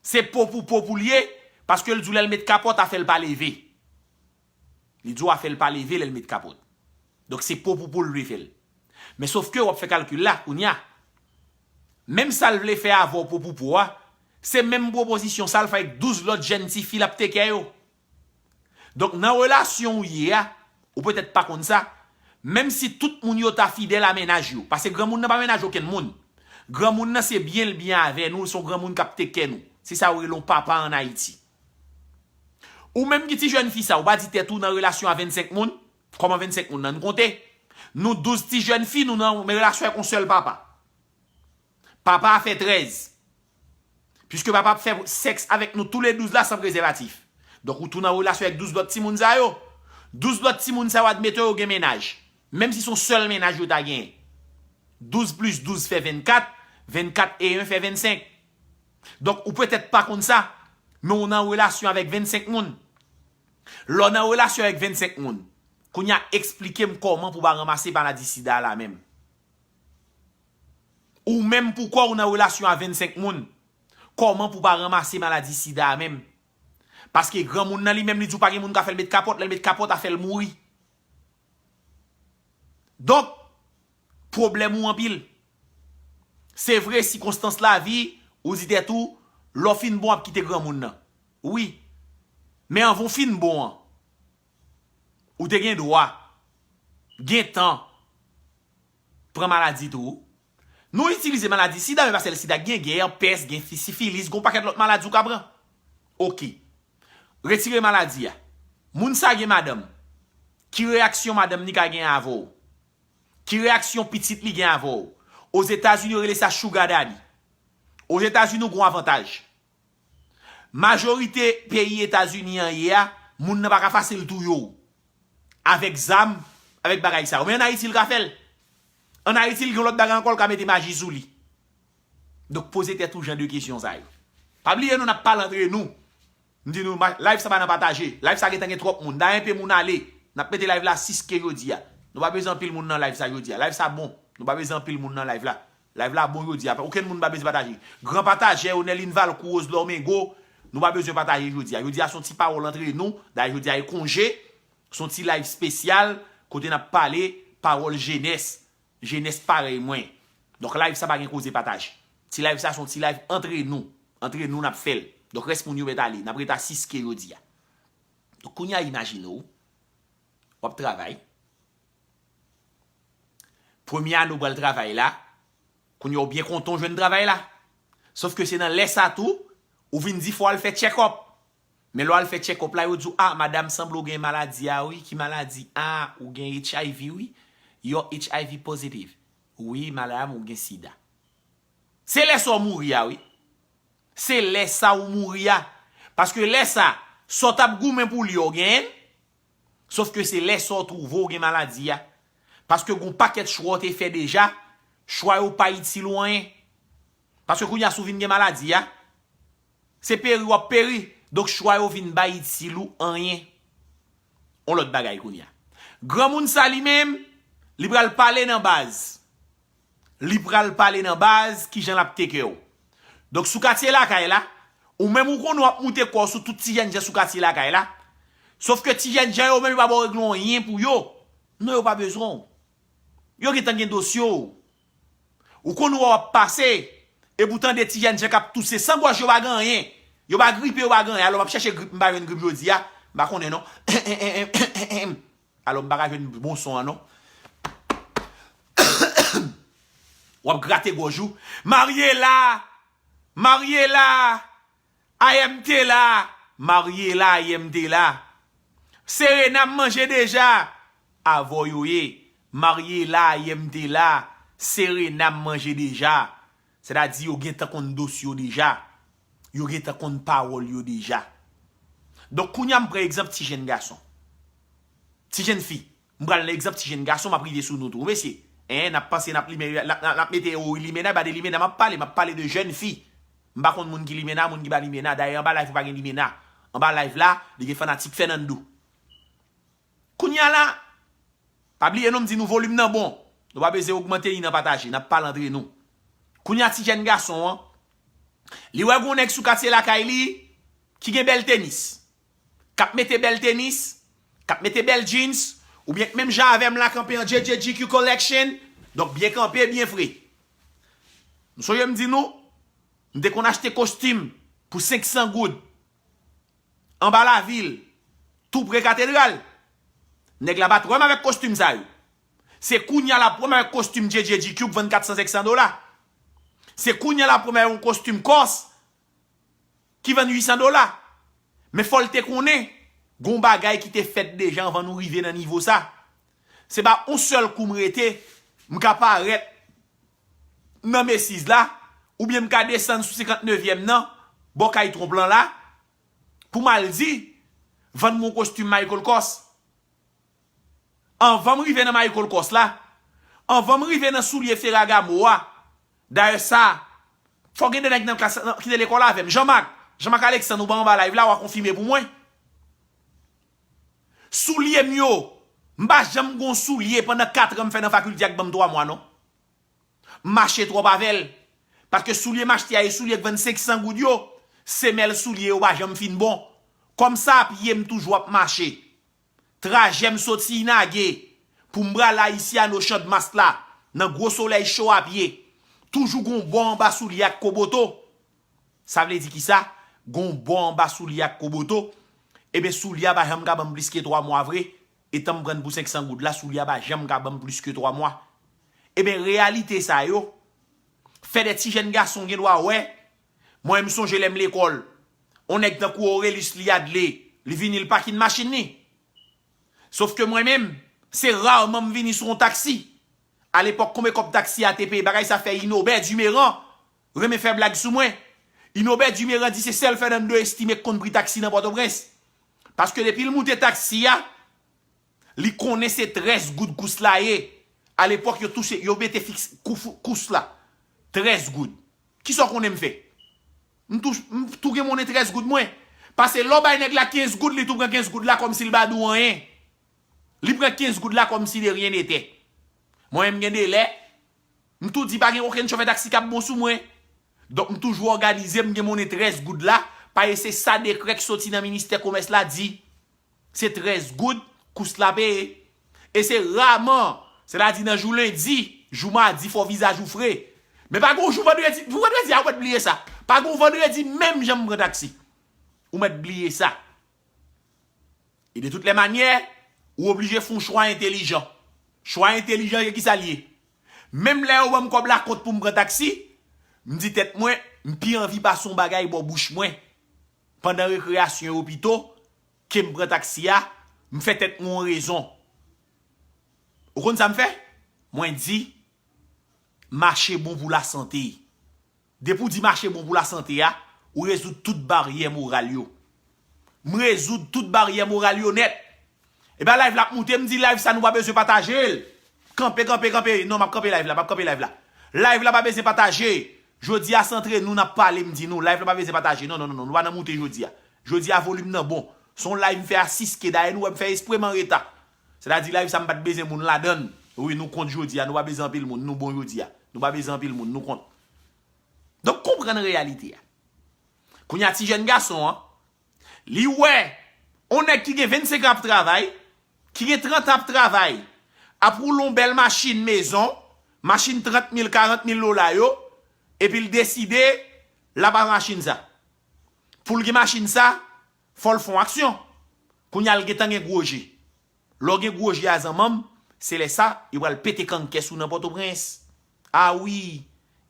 Se po pou po pou l ye, paske l di w lè l met kapòt, afè l pa leve. Li di w afè l pa leve lè l met kapòt. Donk, se po pou po l vle fè l. Men sof ke w ap fè kalkil la, kounye a. Menm sa l vle fè avè w po pou po a, se menm pwopozisyon sa l fè avèk douz lòt jèn tifi l ap teke yo. Donk, nan relasyon w ye a, ou petèt pa konn sa, menm si tout moun yo ta fidèl a mennaj yo, paske granmoun nan pa mennaj okenn moun. Granmoun nan se byen l byen avè nou, se yon granmoun k ap teke nou. Se sa yo rele yon papa ann Ayiti. Ou menm ki ti jèn fi sa, ou pa di tèt ou nan relasyon a vennsenk moun, kòman vennsenk moun nan, n konte? Nou douz ti jèn fi, nou nan relasyon avèk yon sèl papa. Papa a fè trèz. Piske papa ap fè sèks avèk nou tou le douz la san prezèvatif. Donk, ou tou nan relasyon avèk douz lòt timoun sa yo. Douz lòt timoun sa yo, admeton yo gen mennaj. Menm si se yon sèl mennaj yo ta genyen. Douz plis douz fè vennkat, vennkat e en fè vennsenk. Donk, ou petèt pa konn sa, men ou nan relasyon avèk vennsenk moun. Lè w nan relasyon avèk vennsenk moun, kounye a eksplike m kòman pou w pa ranmase maladi sida a la menm. Ou menm pou kò w nan relasyon a vennsenk moun, kòman pou w pa ranmase maladi sida a menm. Paske granmoun nan li menm li di w pa gen moun ka fè l met kapòt, lè l met kapòt afè l mouri. Donk, pwoblèm ou anpil. Se vre, sikonstans lavi, ou di tèt ou, lè w fin bon w ap kite granmoun nan. Wi. Men anvan w fin bon an, ou te gen dwa gentan pran maladi tou. Nou itilize maladi sida, men pa sèl sida, gen gè, pès, gen fi- sifilis, gen yon pakèt lòt maladi ou ka pran. Oke. Retire maladi a. Moun sa gen madanm. Ki reyaksyon madanm ni ka gen avè w? Ki reyaksyon pitit li gen avè w? Ozetazini, yo rele sa sugar daddy. Ozetazini, ou gen yon avantaj. Majorite peyi Etazini an ye a, moun nan pa ka fasil touye w. Avèk zam, avèk bagay sa yo. Men ann Ayiti, l ka fè l. Ann Ayiti, l gen lòt bagay ankò, l ka mete maji sou li. Donk, poze tèt ou jan de kesyon sa yo. Pa bliye, nou, n ap pale antre nou. M di nou, ma- live sa pa nan pataje. Live sa gentan gen twòp moun. Dayè, enpe moun ale. N ap mete live la sis ke jodi a. Nou pa bezwen anpil moun nan live sa jodi a. Live sa bon. Nou pa bezwen anpil moun nan live la. Live la bon jodi a. Okenn moun pa bezwen pataje. Gran patajè yo, Nerline Valcourt, Roselor Mengo, nou pa bezwen pataje jodi a. Jodi a, se yon ti pawòl antre nou. Dayè, jodi a, e konje. Se yon ti live espesyal. Kote n ap pale pawòl jenès. Jenès parèy mwen. Donk, live sa pa gen koze pataje. Ti live sa, se yon ti live antre nou. Antre nou, n ap fè l. Donk, rès moun yo mèt ale. N ap ret a sis ke jodi a. Donk, kounye a, imajine w, w ap travay. Premye ane w pral travay la, kounye a w byen kontan w jwenn travay la. Sòf ke se nan lè sa tou, ou vin di fò w al fè check-up. Men lè w al fè check-up la, yo di w, a, madanm, sanble w gen maladi a wi. Ki maladi? A, ou gen H I V wi. You're H I V positive. Wi, madanm, ou gen sida. Se lè sa w mouri a wi. Se lè sa ou mouri a. Paske lè sa, sa w t ap goumen pou li a, w genyen l. Sòf ke se lè sa w twouve w gen maladi a. Paske gen yon pakèt chwa w te fè deja, chwa yo pa itil ou anyen. Paske kounye a, si w vin gen maladi a, se peri w ap peri. Donk, chwa yo vin pa itil ou anyen. On lòt bagay kounye a. Granmoun sa li menm, li pral pale nan baz. Li pral pale nan baz, kijan l ap teke w. Donk, sou katye lakay la, ou menm ou konnen w ap moute kò w sou tout ti jènjan sou katye lakay la. Sòf ke ti jènjan yo menm, yo pa ba w regle anyen pou yo. Non, yo pa bezwen w. Yo gentan gen dosye w. Ou konn wè w ap pase, epi w tande ti jènjan k ap touse san gòj, yo pa gen anyen. Yo pa gripe, yo pa gen anyen. Alò, m ap chèche grip, m pa jwenn grip jodi a. M pa konnen non. Alò, m pa ka jwenn bon son an non. W ap grate gòj ou. Marye la! Marye la! I M T la! Marye la, I M T la! Serena m manje deja! Avè w yo ye. Marye la, I M T la! Serena m manje deja! Sètadi yo gentan konn dosye yo deja. Yo gentan konn pawòl yo deja. Donk, kounye a m pran egzanp ti jèn gason. Ti jèn fi. M pral nan egzanp ti jèn gason, m ap rive sou nou tou, mesye. En, n ap panse n ap limen, n ap, n ap, n ap mete yo limena, e pa de limena m ap pale, m ap pale de jèn fi. M pa konn moun ki limena, moun ki pa limena. Dayè, anba live ou pa gen limena. Anba live la, li gen fanatik Fernando. Kounye a la, pa bliye non, m di nou volim nan bon. Nou pa bezwen ogmante li nan pataje, n ap pale antre nou. Kounye a ti jèn gason an, li wè gon nèg sou katye lakay li ki gen bèl tenis. K ap mete bèl tenis, k ap mete bèl jeans, oubyen k menm jan avè m la kanpe an J J G Q Collection, donk byen kanpe, byen fre. M sonje m di nou, m te konn achte kostim pou senk san goud anba lavil, tou pre katedral. Nèg la pa t wè m avèk kostim sa yo. Se kounye a l ap wè m avèk kostim J J G Q k vann kat san, senk san dola. Se kounye a l ap wè m avèk yon kostim kòs ki vann uit san dola. Men fò l te konnen, gon bagay ki te fèt deja anvan nou rive nan nivo sa. Se pa yon sèl kou m rete, m ka parèt nan Macy's la, oubyen m ka desann sou senkant nevyèm nan, bò kay Trump lan la, pou m al di, vann mwen yon kostim Michael Kors. Anvan m rive nan Michael Kors la, anvan m rive nan soulye Ferragamo a, dayè sa, fò gen de nèg nan klas, nan, ki te lekòl avè m. Jean-Marc, Jean-Marc Alexandre, ou pa anba live la, w a konfime pou mwen. Soulye m yo, m pa janm gon soulye pandan kat an m fè nan fakilte a k ban m twa mwa, non. M mache twòp avè l. Paske soulye m achte a e soulye k vann senk san goud yo, semèl soulye yo pa janm fin bon. Kòm sa a pye m toujou ap mache. Trajè m soti Inage pou m prale Haitiano Chandmas la, nan gwo solèy cho a pye. Toujou gon bò anba soulye ak koboto. Sa vle di kisa? Gon bò anba soulye ak koboto. Ebyen, soulye a pa janm ka ban m plis ke twa mwa vre. etan m pran l pou senk san goud la, soulye a pa janm ka ban m plis ke twa mwa. Ebyen, reyalite sa yo fè de ti jèn gason gen dwa wè. Mwen, m sonje lè m lekòl, on nèg tankou Orelus Liadle, li vini, l pakin machin li. Sof ke mwen menm, se raman m vini sou yon taksi. Alepòk, konbyen kòb taksi a te peye? Bagay sa fè Inobè Dimeran renmen fè blag sou mwen. Inobè Dimeran di se sèl Fernando Estimé k konn pri taksi nan Pòtoprens. Paske depi l moute taksi a, li konnen se trèz goud kous la ye. Alepòk, yo touche, yo mete fiks kou-, kous la. Trèz goud. Kisa w konnen m fè? M tou, m tou gen monnen trèz goud mwen. Pase lè w bay nèg la kenz goud, li tou pran kenz goud la kòmsi l pa di w anyen. Li pran kenz goud la kòmsi de rien n'était. Mwen menm gen de lè, m tou di pa gen okenn chofè taksi k ap bon sou mwen. Donk m toujou òganize, m gen monnen trèz goud la, paske se sa dekrè k soti nan ministè komès la di. Se trèz goud kous la peye. E se raman, sètadi nan jou lendi, jou madi, fò vizaj ou fre. Men pa gen yon jou vandredi, jou vandredi a, ou mèt bliye sa. Pa gen yon vandredi menm jan m pran taksi. Ou mèt bliye sa. E de tout lè manyè, ou oblije fè yon chwa entelijan. Chwa entelijan, se kisa l ye? Menm lè yo ban m kòb lakont pou m pran taksi, m di tèt mwen, m pi anvi pase yon bagay bò bouch mwen pandan rekreyasyon yo pito ke m pran taksi a, m fè tèt mwen yon rezon. Ou konn sa m fè? Mwen di, mache bon pou lasante. Depi w di mache bon pou lasante a, ou rezoud tout baryè moral yo. M rezoud tout baryè moral yo nèt. Epa live la ap moute, m di live sa nou pa bezwen pataje l. Kanpe, kanpe, kanpe. Non, m ap kanpe live la, m ap kanpe live la. Live la pa bezwen pataje. Jodi a se antre nou n ap pale, m di nou. Live la pa bezwen pataje. Non, non, non, non, nou pa nan moute jodi a. Jodi a volim nan bon. Se yon live m fè a sis K, dayè nou wè m fè espre m an reta. Sètadi live sa m pa t bezwen moun ladan l. Wi, nou kont jodi a, nou pa bezwen anpil moun, nou bon jodi a. Nou pa bezwen anpil moun, nou kont. Donk, konprann reyalite a. Kounye a, ti jèn gason an, li wè on nèg ki gen vennsenk an ap travay, ki gen trant an ap travay, ap woule on bèl machin mezon, machin trant mil, karant mil dola yo, epi l deside l ap al machin sa. Pou l gen machin sa, fò l fè on aksyon. Kounye a, l gentan gen gwo je. Lè w gen gwo je a zanmanm, se lè sa, yo pral pete kannkè sou nan Pòtoprens. A wi,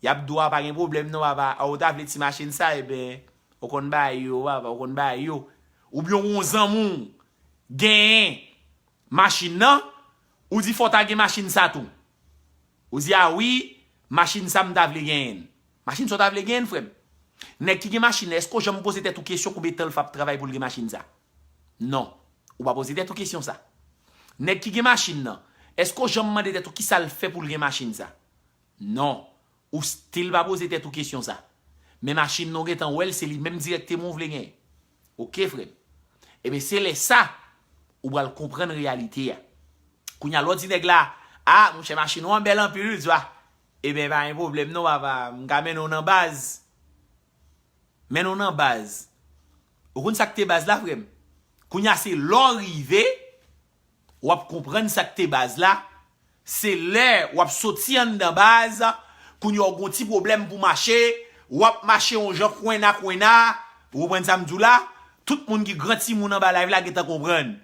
y ap di w a pa gen pwoblèm non papa, a w ta vle ti machin sa, eben, ou konn bay yo papa, ou konn bay yo. Oubyen w gen yon zanmi w genyen machin nan, ou di fò w ta gen machin sa tou. Ou di a wi, machin sa m ta vle genyen l. Machin sa w ta vle genyen l, frè m? Nèg ki gen machin nan, èske w janm poze tèt ou kesyon konbyen tan l fè ap travay pou l gen machin sa? Non. Ou pa poze tèt ou kesyon sa. Nèg ki gen machin nan, èske w janm mande tèt ou kisa l fè pou l gen machin sa? Non. Ou still pa poze tèt ou kesyon sa. Men machin nan ou gentan wè l, se li menm dirèkteman ou vle genyen. Oke, frè m. Ebyen, se lè sa, ou pral konprann reyalite a. Kounye a, lè w di nèg la, a, monchè, machin ou an bèl anpil, wi, zwa. Ebyen, pa gen pwoblèm non, papa, m ka mennen w nan baz. Mennen w nan baz. Ou konn sa k te baz la, frè m? Kounye a se lè w rive, w ap konprann sa k te baz la. Se lè w ap soti anndan baz, kounye a w gon ti pwoblèm pou mache, w ap mache yon jan kwenna kwenna, ou konprann sa m di w la? Tout moun ki gran timoun anba live la gentan konprann.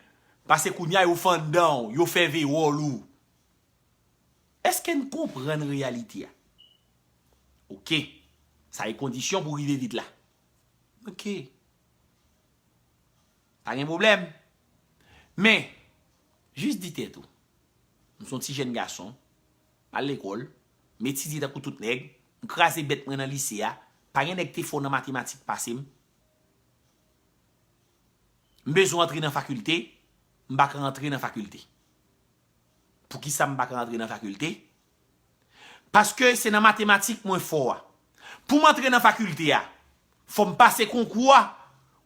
Paske kounye a yo fè anndan w, yo fè vewòl ou. Èske n konprann reyalite a? Oke. Sa e kondisyon pou rive vit la. Oke. Pa gen pwoblèm. Men, jis di tèt ou, m se yon ti jèn gason, m al lekòl, m etidye tankou tout nèg, m kraze bèt mwen nan lise a, pa gen nèg te fò nan matematik pase m. M bezwen antre nan fakilte, m pa ka antre nan fakilte. Poukisa m pa ka antre nan fakilte? Paske se nan matematik mwen fò a. Pou m antre nan fakilte a, fò m pase konkou a.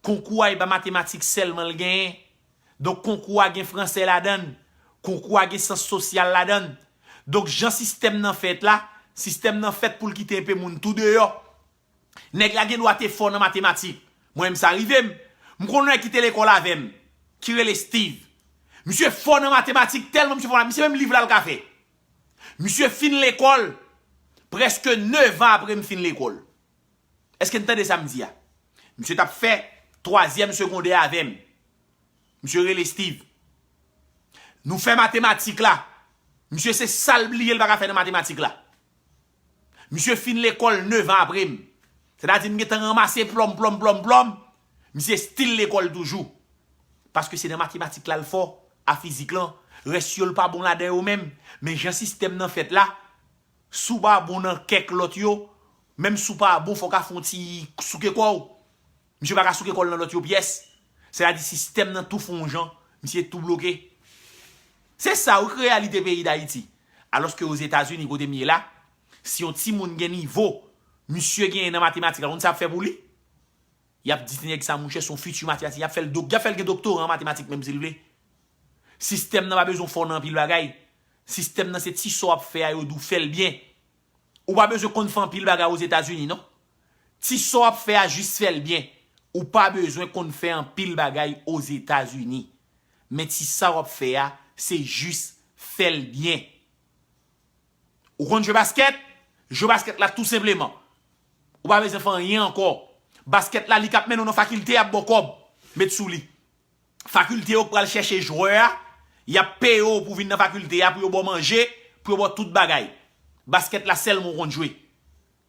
Konkou a, e pa matematik sèlman l genyen. Donk, konkou a gen fransè ladan l. Konkou a gen syans sosyal ladan l. Donk, jan sistèm nan fèt la, sistèm nan fèt pou l kite enpe moun tou deyò. Nèg la gen dwa te fò nan matematik. Mwen menm sa rive m. M konn yon nèg ki te lekòl avè m, ki rele Steve. Misye fò nan matematik, tèlman misye fò nan, misye menm liv la l ka fè. Misye fin lekòl prèske nèf an apre m fin lekòl. Èske n tande sa m di a? Misye t ap fè twazyèm segondè avè m. Misye rele Steve. Nou fè matematik la. Misye se sa l bliye l pa ka fè nan matematik la. Misye fin lekòl nèf an apre m. Sètadi m gentan ranmase plòm, plòm, plòm, plòm. Misye still lekòl toujou. Paske se nan matematik la l fò, a fizik lan. Rès yo l pa bon ladan yo menm. Men jan sistèm nan fèt la, si w pa bon nan kèk lòt yo, menm si w pa bon, fò w ka fè yon ti souke kò w. Misye pa ka souke kò l nan lòt yo pyès. Sètadi sistèm nan tou fè yon jan, misye tou bloke. Se sa wi k reyalite peyi Dayiti. Alòske Ozetazini kote m ye la, si yon timoun gen nivo misye genyen nan matematik la, konn sa y ap fè pou li? Y ap di ti nèg sa, monchè, se yon fiti matematisyen, y ap fè l dok-, y ap fè l gen doktora an matematik menm si l vle. Sistèm nan pa bezwen fè w nan anpil bagay. Sistèm nan se ti sa w ap fè a yo di w fè l byen. Ou pa bezwen konn fè anpil bagay Ozetazini non. Ti sa w ap fè a jis fè l byen. Ou pa bezwen konn fè anpil bagay Ozetazini. Men ti sa w ap fè a, se jis fè l byen. Ou konn jwe baskèt? Jwe baskèt la tou senpleman. Ou pa bezwen fè anyen ankò. Baskèt la li k ap mennen w nan fakilte, y ap ba w kòb. Met sou li. Fakilte yo k pral chèche jwè a, y ap peye w pou vin nan fakilte a, pou yo ba w manje, pou yo ba w tout bagay. Baskèt la sèlman w konn jwe.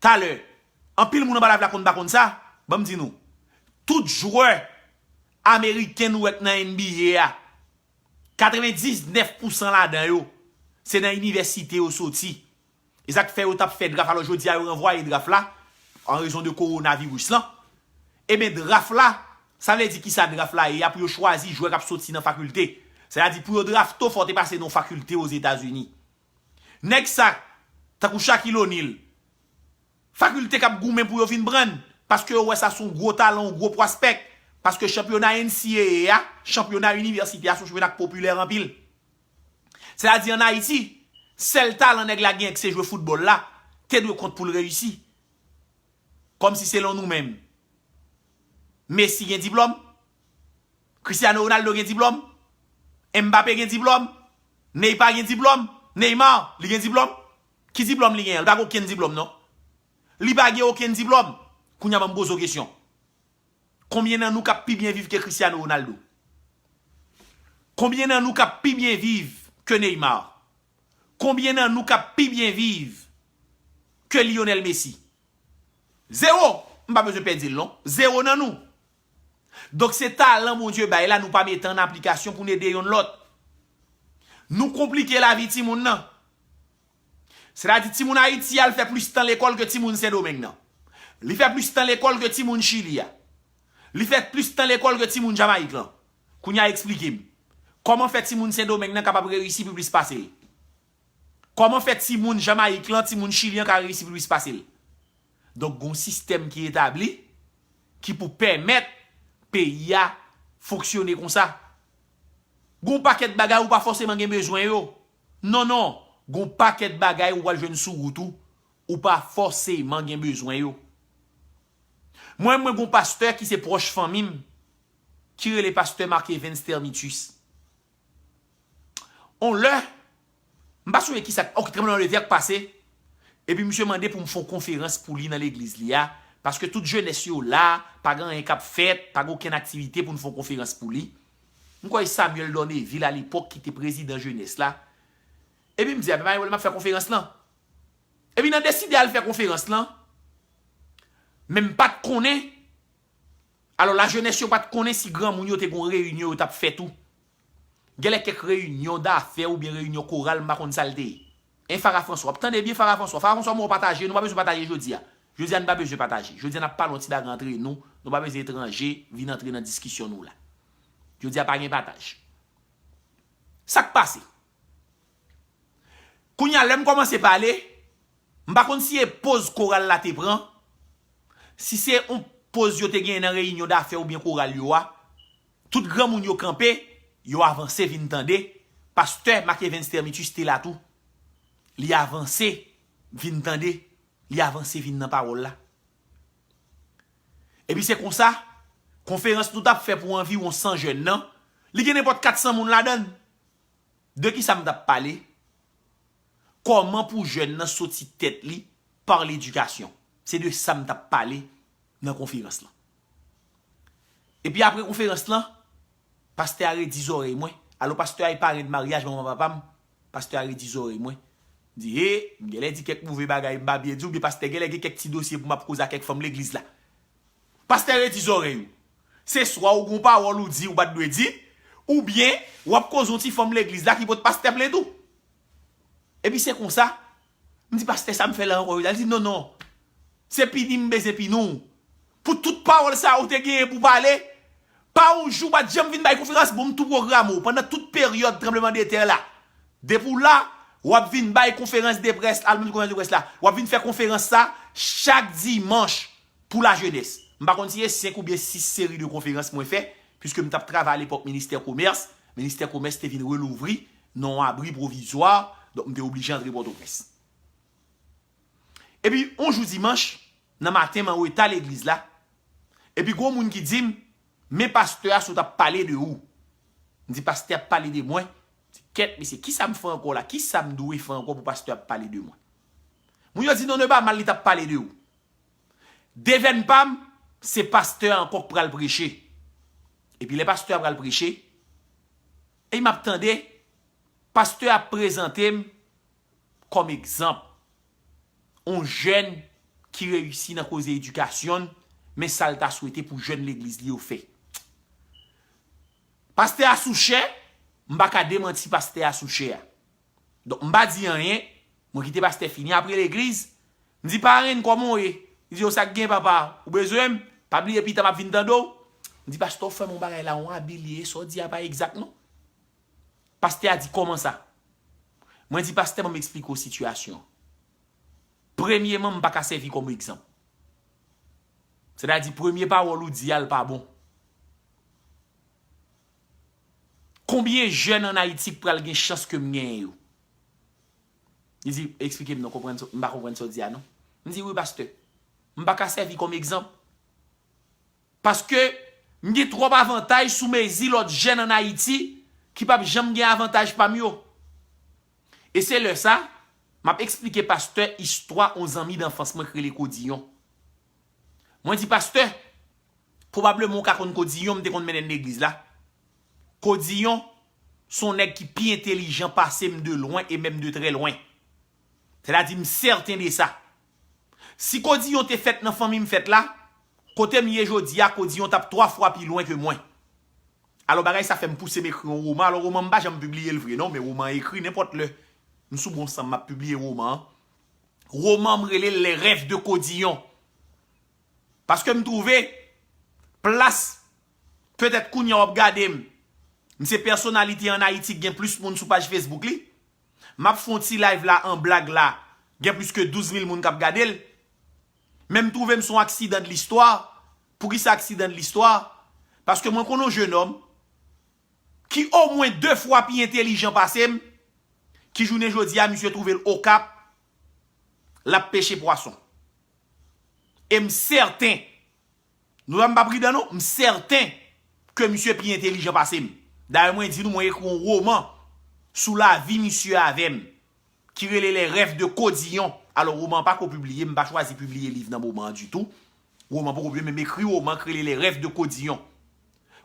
Talè, anpil moun anba live la konn pa konn sa, ban m di nou. Tout jwè ameriken nou wè k nan N B A a, katrevendiznèf pousan ladan yo, se nan inivèsite yo soti. E sa k fè yo t ap fè draft, alò jodi a yo ranvwaye draft la, an rezon de kowonaviris lan. Ebyen draft la, sa vle di kisa draft la ye a pou yo chwazi jwè k ap soti nan fakilte. Sètadi pou yo drafte w fò w te pase nan yon fakilte Ozetazini. Nèg sa, tankou Shaquille O'Neal, fakilte k ap goumen pou yo vin pran l, paske yo wè sa se yon gwo talan, yon gwo pwospèk, paske chanpyona N C A A a, chanpyona inivèsite a, se yon chanpyona k popilè anpil. Sètadi ann Ayiti, sèl talan nèg la genyen k se jwe foutbòl la, te dwe kont pou l reyisi. Kòmsi selon nou menm, Messi gen diplòm? Cristiano Ronaldo gen diplòm? Mbappé gen diplòm? Neymar gen diplòm? Neymar, li gen diplòm? Ki diplòm li genyen? Li pa gen okenn diplòm non. Li pa gen okenn diplòm. Kounye a ban m poze w kesyon. Konbyen nan nou k ap pi byen viv ke Cristiano Ronaldo? Konbyen nan nou k ap pi byen viv ke Neymar? Konbyen nan nou k ap pi byen viv ke Lionel Messi? Zewo! M pa bezwen pèdi l non. Zewo nan nou. Donk se talan Bondye bay la nou pa mete an aplikasyon pou n ede yonn lòt. Nou konplike lavi timoun nan. Sètadi timoun Ayiti a, l fè plis tan lekòl ke timoun Sendomeng nan. Li fè plis tan lekòl ke timoun Chili a. Li fè plis tan lekòl ke timoun Jamayik lan. Kounye a eksplike m. Kòman fè timoun Sendomeng nan kapab reyisi pi plis pase l? Kòman fè timoun Jamayik lan, timoun Chili an ka reyisi pi plis pase l? Donk gon sistèm ki etabli ki pou pèmèt peyi a fonksyone konsa. Gon pakèt bagay ou pa fòseman gen bezwen yo. Non, non. Gon pakèt bagay ou pral jwenn sou wout ou, ou pa fòseman gen bezwen yo. Mwen, mwen gon pastè ki se pwòch fanmi m, ki rele pastè Marc Evans Termitus. On lè, m pa sonje kisa, ok, tranblemanntè k pase, epi misye mande pou m fè yon konferans pou li nan legliz li a, paske tout jenès yo la, pa gen anyen k ap fèt, pa gen okenn aktivite pou n fè yon konferans pou li. M kwè Samuel Dornevil alepòk ki te prezidan jenès la. Epi m di, a, men pa gen pwoblèm, m ap fè konferans lan. Epi n a deside al fè konferans lan, men m pa t konnen. Alò, lajenès yo pa t konnen si granmoun yo te gon reyinyon yo t ap fè tou. Genlè kèk reyinyon dafè oubyen reyinyon koral, m pa konn sa l te ye. En Farah François, ap tande byen Farah François. Farah François, mwen pataje, nou pa bezwen pataje jodi a. Jodi a, nou pa bezwen pataje. Jodi a, n ap pale yon ti bagay antre nou. Nou pa bezwen etranje vin antre nan diskisyon nou la. Jodi a, pa gen pataj. Sa k pase? Kounye a, lè m kòmanse pale, m pa konn si e poz koral la te pran, si se yon poz yo te genyen nan reyinyon dafè oubyen koral yo a, tout granmoun yo kanpe, yo avanse vin tande, pastè Marc Evans Termitus te la tou. Li avanse vin tande, li avanse vin nan pawòl la. Epi se konsa, konferans nou t ap fè pou anviwon san jèn nan, li gen nenpòt kat san moun ladan l. De kisa m t ap pale? Kòman pou jèn nan soti tèt li pa ledikasyon. Se de sa m t ap pale nan konferans lan. Epi apre konferans lan, pastè a redi zòrèy mwen, Alò, pastè a e parenn maryaj manman papa m. Pastè a redi zòrèy mwen. M di, he, m genlè di kèk move bagay m pa byen di, oubyen pastè genlè gen kèk ti dosye pou m ap koze ak kèk fanm legliz la. Pastè redi zòrèy ou. Se swa ou gon pawòl ou di ou pa t dwe di, oubyen w ap koze yon ti fanm legliz la ki pot pastè plent ou. Epi se konsa, m di, pastè, sa m fè la ankò? Li di, non, non. Se pini m bezwen pini w. Pou tout pawòl sa ou te genyen pou pale, pa yon jou pa t janm vin bay konferans, bon, m tou pwograme w pandan tout peryòd tranblemanntè la. Depi w la, w ap vin bay konferans de près, al menm konferans de près la. W ap vin fè konferans sa chak dimanch pou lajenès. M pa konn si se senk oubyen sis seri de konferans mwen fè, piske m t ap travay alepòk ministè komès. Ministè komès te vin relouvri nan yon abri pwovizwa, donk m te oblije antre Pòtoprens. Epi, yon jou dimanch, nan maten, m an reta legliz la. Epi, gon moun ki di m, men pastè a sot ap pale de ou. M di, pastè ap pale de mwen? M di, kèt, mesye, kisa m fè ankò la? Kisa m dwe fè ankò pou pastè ap pale de mwen? Moun yo di, non, non, e pa mal li t ap pale de ou. Devèn pa m, se pastè a ankò k pral preche. Epi lè pastè a pral preche, e m ap tande, pastè a prezante m kòm egzanp, yon jèn ki reyisi nan koze edikasyon l, men sa l ta swete pou jèn legliz li yo fè. Pastè a sou chè, m pa ka demanti pastè a sou chè a. Donk, m pa di anyen, mwen kite pastè fini apre legliz. M di, parenn, kòman w ye? Li di, yo, sa k gen, papa? Ou bezwen m? Pa bliye, pita m ap vin tande w. M di, pastè, w fè m yon bagay la, yon abi li ye, sa w di a pa egzak, non. Pastè a di, kòman sa? Mwen di, pastè, ban m eksplike w sitiyasyon an. Premyeman, m pa ka sèvi kòm egzanp. Sètadi, premye pawòl ou di a, l pa bon. Konbyen jèn ann Ayiti k pral gen chans ke m genyen yo? Li di, eksplike m non, konprann sa, m pa konprann sa w di a non. M di, wi, pastè. M pa ka sèvi kòm egzanp. Paske m gen twòp avantaj sou mezi lòt jèn ann Ayiti ki p ap janm gen avantaj pa m yo. E se lè sa, m ap eksplike pastè istwa yon zanmi danfans mwen k rele Kodiyon. Mwen di, pastè, pwobableman w ka konn Kodiyon, m te konn mennen l legliz la. Kodiyon, se yon nèg ki pi entelijan pase m de lwen e menm de trè lwen. Sètadi, m sèten de sa. Si Kodiyon te fèt nan fanmi m fèt la, kote m ye jodi a, Kodiyon t ap twa fwa pi lwen ke mwen. Alò, bagay sa fè m pouse m ekri yon woman. Alò, woman, m pa janm pibliye l vre, non, men woman an ekri nenpòt lè. M sou bon san m, m ap pibliye woman an. Woman an, m rele l Les rêves de Codillon. Paske m twouve plas, petèt kounye a w ap gade m, m se pèsonalite ann Ayiti ki gen plis moun sou paj Facebook li. M ap fè yon ti live la an blag la, gen plis ke douz mil moun k ap gade l. Men m twouve m se yon aksidan de listwa. Poukisa aksidan de listwa? Paske mwen konn yon jenòm ki omwen de fwa pi entelijan pase m, ki jounen jodi a, misye twouve l Okap, l ap peche pwason. E m sèten, nou wè m pa pridan non, m sèten ke misye pi entelijan pase m. Dayè, mwen di nou, mwen ekri yon woman sou lavi misye avè m, ki rele Les rêves de Codillon. Alò, woman an pako pibliye, m pa chwazi pibliye liv nan moman an ditou. Woman poko pibliye, men m ekri woman ki rele Les rêves de Codillon.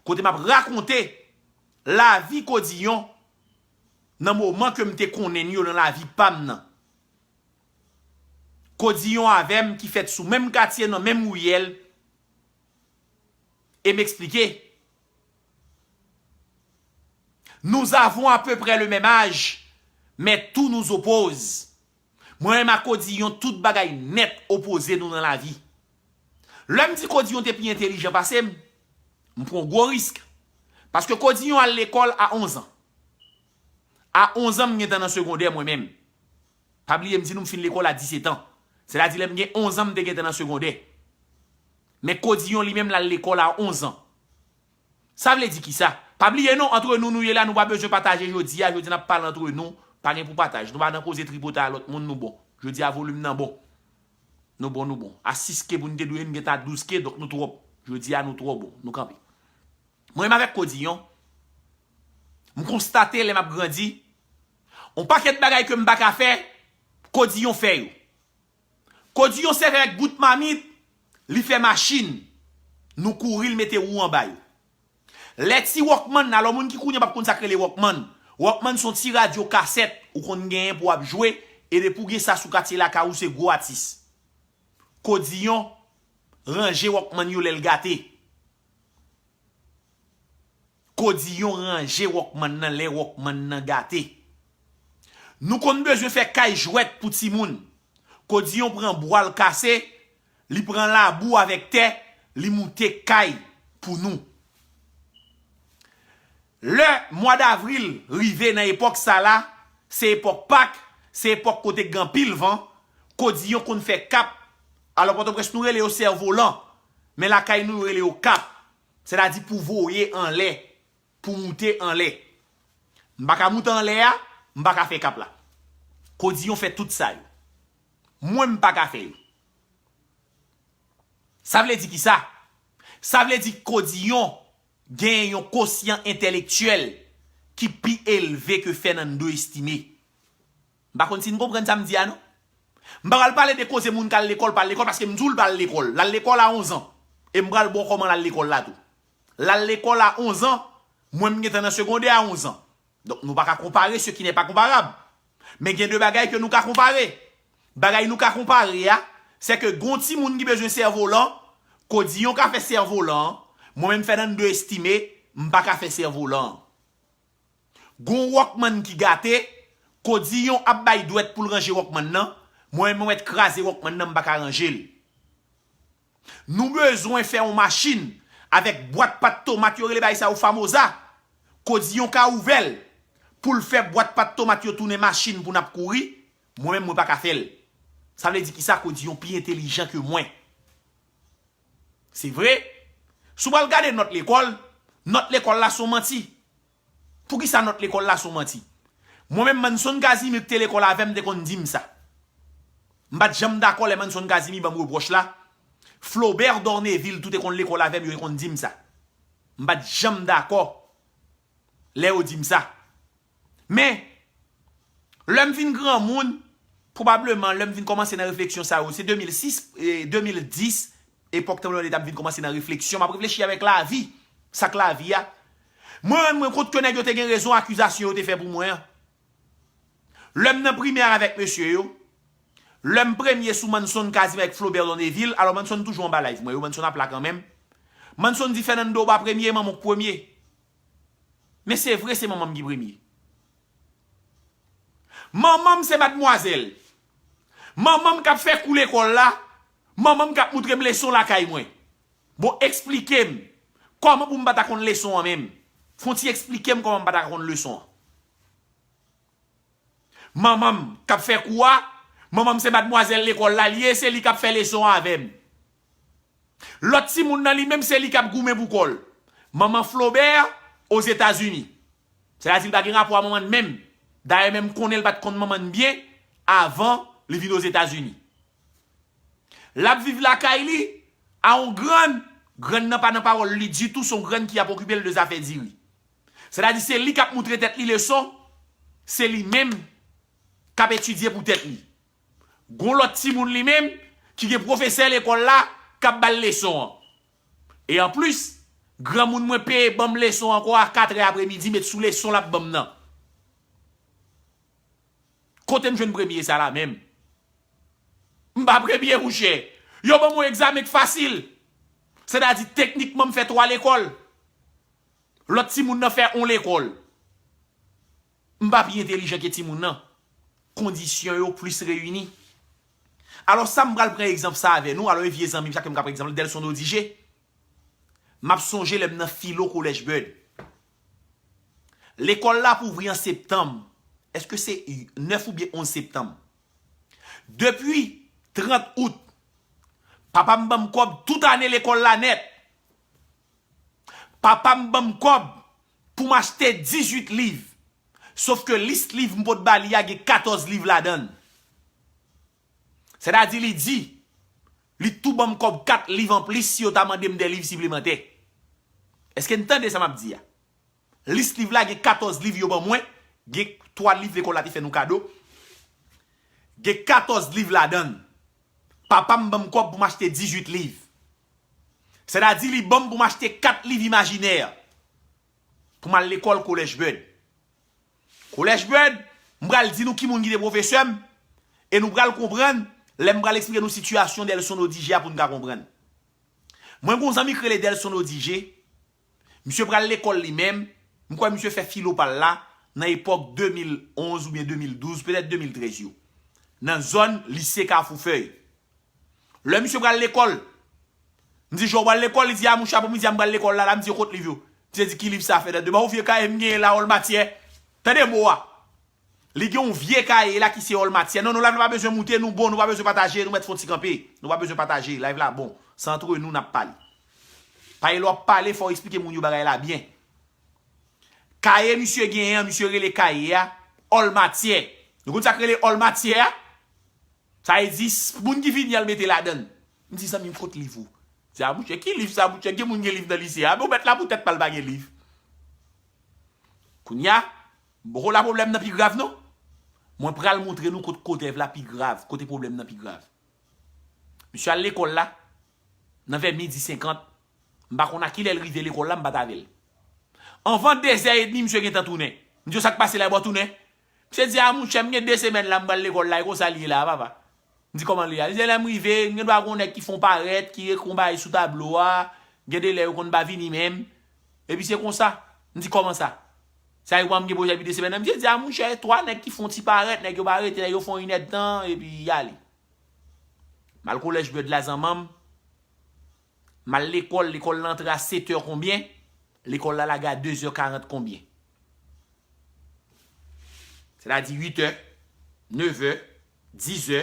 Kote m ap rakonte lavi Kodiyon nan moman ke m te konnen l yo nan lavi pa m nan. Kodiyon avè m ki fèt sou menm katye, nan menm riyèl, e m eksplike. Nous avons à peu près le même âge, mais tout nous oppose. Mwen menm ak Kodiyon, tout bagay nèt opoze nou nan lavi. Lè m di Kodiyon te pi entelijan pase m, m pran gwo risk. Paske Kodiyon al lekòl a onz an. A onz an, m gentan nan segondè mwen menm. Pa bliye, m di nou m fin lekòl a disèt an. Sètadi lè m gen onz an, m te gentan nan segondè. Men Kodiyon li menm, l al lekòl a onz an. Sa vle di kisa? Pa bliye non, antre nou, nou ye la, nou pa bezwen pataje jodi a, jodi a n ap pale antre nou, pa gen pou pataj. Nou pa nan koze tripotay a lòt moun, nou bon. Jodi a volim nan bon. Nou bon, nou bon. A sis K pou n te dwe, n gentan a douz K, donk nou twò, jodi a nou twò bon, nou kanpe. Mwen menm avèk Kodiyon, m konstate lè m ap grandi, yon pakèt bagay ke m pa ka fè, Kodiyon fè yo. Kodiyon sèvi avèk bout mamit, li fè machin, nou kouri, l mete wou anba yo. Lè ti Walkman, alò moun ki kounye a p ap konn sa k rele Walkman. Walkman se yon ti radyo kasèt ou konn genyen pou w ap jwe, e depi w gen sa sou katye lakay ou, se gwo atis. Kodiyon ranje Walkman yo lè l gate. Kodiyon ranje Walkman nan lè Walkman nan gate. Nou konn bezwen fè kay jwèt pou timoun. Kodiyon pran bwa l kase, li pran labou avèk tè, li moute kay pou nou. Lè mwa davril rive nan epòk sa la, se epòk Pak, se epòk kote gen anpil van, Kodiyon konn fè kap. Alò, Pòtoprens nou rele yo sèvolan, men lakay nou yo rele yo kap. Sètadi pou voye anlè, pou moute anlè. M pa ka moute anlè a, m pa ka fè kap la. Kodiyon fè tout sa yo. Mwen, m pa ka fè yo. Sa vle di ki sa? Sa vle di Kodiyon gen yon kosyan entèlektyèl ki pi elve ke Fernando Estimé. M pa konn si n konprann sa m di a, non. M pa pral pale de koze moun k al lekòl, pa al lekòl, paske m di w l pa al lekòl. L al lekòl a onz an. E m pral ba w kòman l al lekòl la tou. L al lekòl a onz an, mwen m gentan nan segondè a onz an. Donk, nou pa ka konpare ce qui n'est pas comparable. Men gen de bagay ke nou ka konpare. Bagay nou ka konpare a, se ke gon timoun ki bezwen sèvolan, Kodiyon ka fè sèvolan an, mwen menm Fernando Estimé, m pa ka fè sèvolan an. Gon Walkman ki gate, Kodiyon ap bay dwèt pou l ranje Walkman nan, mwen menm mwen mèt kraze Walkman nan, m pa ka ranje l. Nou bezwen fè yon machin avèk bwat pat tomat yo rele bagay sa yo famoza. Kodiyon ka ouvè l pou l fè bwat pat tomat yo tounen machin pou n ap kouri. Mwen menm mwen pa ka fè l. Sa vle di ki sa? Kodiyon pi entelijan ke mwen. Se vre. Si w pral gade nòt lekòl, nòt lekòl la se yon manti. Poukisa nòt lekòl la se yon manti? Mwen menm, Manson Casimir ki te lekòl avè m te konn di m sa. M pa t janm dakò lè Manson Casimir ban m repwòch la. Flaubert Dorneville tou te konn lekòl avè m, yo te konn di m sa. M pa t janm dakò lè yo di m sa. Men, lè m vin granmoun, pwobableman, lè m vin kòmanse nan refleksyon sa yo, se de mil sis, e, de mil dis, epòk Tranblemanndeta, m vin kòmanse nan refleksyon, m ap reflechi avèk lavi, sa k lavi a. Mwen rann mwen kont ke nèg yo te gen rezon akizasyon yo te fè pou mwen an. Lè m nan primè avèk mesye yo, lè m premye sou Manson Casimir avèk Flaubert Dorneville, alò Manson toujou anba live mwen yo, Manson ap la kanmenm. Manson di, Fernando, ou pa premye, manman w k premye. Men se vre, se manman m ki premye. Manman m se madmwazèl. Manman m k ap fè kou lekòl la. Manman m k ap moutre m leson lakay mwen. Bon, eksplike m kòman pou m pa ta konn leson an menm. Fè yon ti eksplike m kòman m pa ta konn leson an. Manman m k ap fè kou a, manman m se madmwazèl lekòl la l ye, se li k ap fè leson an avè m. Lòt timoun nan li menm se li k ap goumen pou kò l. Manman Flaubert Ozetazini. Sètadi li pa gen rapò a manman l menm. Dayè menm m konnen l pa t konn manman l byen avan li vin Ozetazini. L ap viv lakay li a yon grann, grann nan pa nan pawòl li ditou, se yon grann ki ap okipe l de zafè diri. Sètadi se li k ap moutre tèt li leson, se li menm k ap etidye pou tèt li. Gon lòt timoun li menm ki gen pwofesè lekòl la k ap ba l leson an. E anplis, granmoun mwen peye ban m leson ankò a katrè apremidi, met sou leson l ap ban m nan. Kote m jwenn premye sa la menm? M pa premye, mouchè. Yo ban m yon egzamen k fasil. Sètadi, teknikman, m fè twa lekòl. Lòt timoun nan fè yon lekòl. M pa pi entelijan ke timoun nan. Kondisyon yo plis reyini. Alò, sa m pral pran egzanp sa avè nou, alò, e vye zanmi m sa ke m ka pran egzanp, Delson Odigé. M ap sonje lè m nan filo Kolèj Bèd. Lekòl la ap ouvri an septanm. Èske se nèf oubyen onz septanm? Depi trant out, papa m ban m kòb tout ane lekòl la nèt. Papa m ban m kòb pou m achte dizuit liv. Sof ke lis liv m pot ba li a gen katòz liv ladan l. Sètadi li di, li tou ban m kòb kat liv anplis si yo ta mande m de liv siplemantè. Èske n tande sa m ap di a? Lis liv la gen katòz liv yo ban mwen, gen twa liv lekòl la te fè nou kado. Gen katòz liv ladan l. Papa m ban m kòb pou m achte dizuit liv. Sètadi li ban m pou m achte kat liv imajinè. pou m al lekòl College Bird. College Bird, m pral di nou ki moun ki te pwofesè m, e nou pral konprann lè m pral eksplike nou sitiyasyon Delson Odigé a pou n ka konprann. Mwen gen yon zanmi ki rele Delson Odigé, misye pral lekòl li menm, m kwè misye fè filo pa l la nan epòk de mil onz oubyen de mil douz, petèt de mil trèz yo, nan zòn lise Kafou Fèy. Lè misye pral lekòl, m di, "Jan w pral lekòl?" Li di, "A, mouche, apre midi a, m pral lekòl la, la." M di, "Yo, kot liv yo?" Misye di, "Ki liv sa, Fènando?" "Ban yon vye kaye m genyen la, Òl Matyè." Tande mo a. Li gen yon vye kaye la ki se Òl Matyè. Non, non, live la pa bezwen moute, nou bon, nou pa bezwen pataje, nou mèt fè yon ti kanpe. Nou pa bezwen pataje, live la bon. Se antre nou n ap pale. Paske lè w ap pale, fò w eksplike moun yo bagay la byen. Kaye misye genyen an, misye rele kaye a Òl Matyè. Nou konn sa k rele Òl Matyè a? Sa vle di, s- moun ki vini an, l mete ladan l. M di, "Zanmi m, kot liv ou?" Di, "A, mouche, ki liv sa, mouche? Gen moun gen liv nan lise a." Men w mèt la pou tèt pa l pa gen liv. Kounye a, m poko la pwoblèm nan pi grav, non. Mwen pral montre nou kot kote la pi grav, kote pwoblèm nan pi grav. Misye al lekòl la, nan vè midi senkant. M pa konn a kilè l rive lekòl la, m pa t avè l. Anvan dezè edmi, misye gentan tounen. M di, "Yo, sa k pase la, bò tounen?" Misye di, "A, mouche, m gen de semèn la, m pral lekòl la, e konsa l ye la, papa." M di, "Kòman l ye a?" Li di, "Lè m rive, m gen dwa gen yon nèg ki fè yon parèt, ki ekri yon bagay sou tablo a, gen de lè yo konn pa vini menm. Epi se konsa." M di, "Kòman sa? Sa vle di m gen pwojè depi de semèn nan?" Misye di, "A, mouche, twa nèg ki fè yon ti parèt, nèg yo pa rete, nèg yo fè yon inèdtan, epi y ale." M al College Bird la, zanmanm. M al lekòl, lekòl la antre a sèt è konbyen? Lekòl la lage a de zè karant konbyen? Sètadi uit è, nèf è, dis è,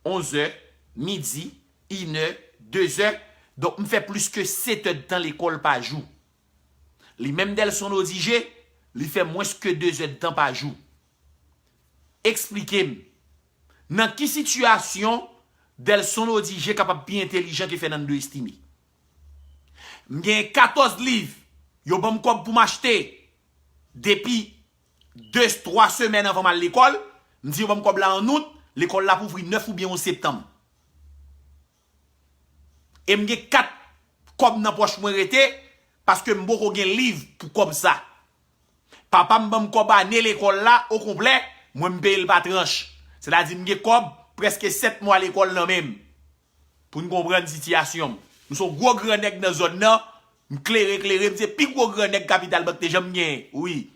onz è, midi, inè, de zè. Donk, m fè plis ke sèt èdtan lekòl pa jou. Li menm Delson Odigé, li fè mwens ke de zèdtan pa jou. Eksplike m, nan ki sitiyasyon Delson Odigé kapab pi entèlijan ke Fernando Estimé? M gen katòz liv, yo ban m kòb pou m achte depi de, twa semèn anvan m al lekòl. M di yo ban m kòb la an out, lekòl la ap ouvri nèf oubyen onz septanm. E m gen kat kòb nan pòch mwen rete, paske m poko gen liv pou kòb sa. Papa m ban m kòb ane lekòl la okonplè, mwen m peye l pa tranch. Sètadi m gen kòb prèske sèt mwa lekòl nan men m. Pou n konprann sitiyasyon m. M se yon gwo gran nèg nan zòn nan, m klere klere, m se pi gwo gran nèg Kapital Bank te janm genyen, wi.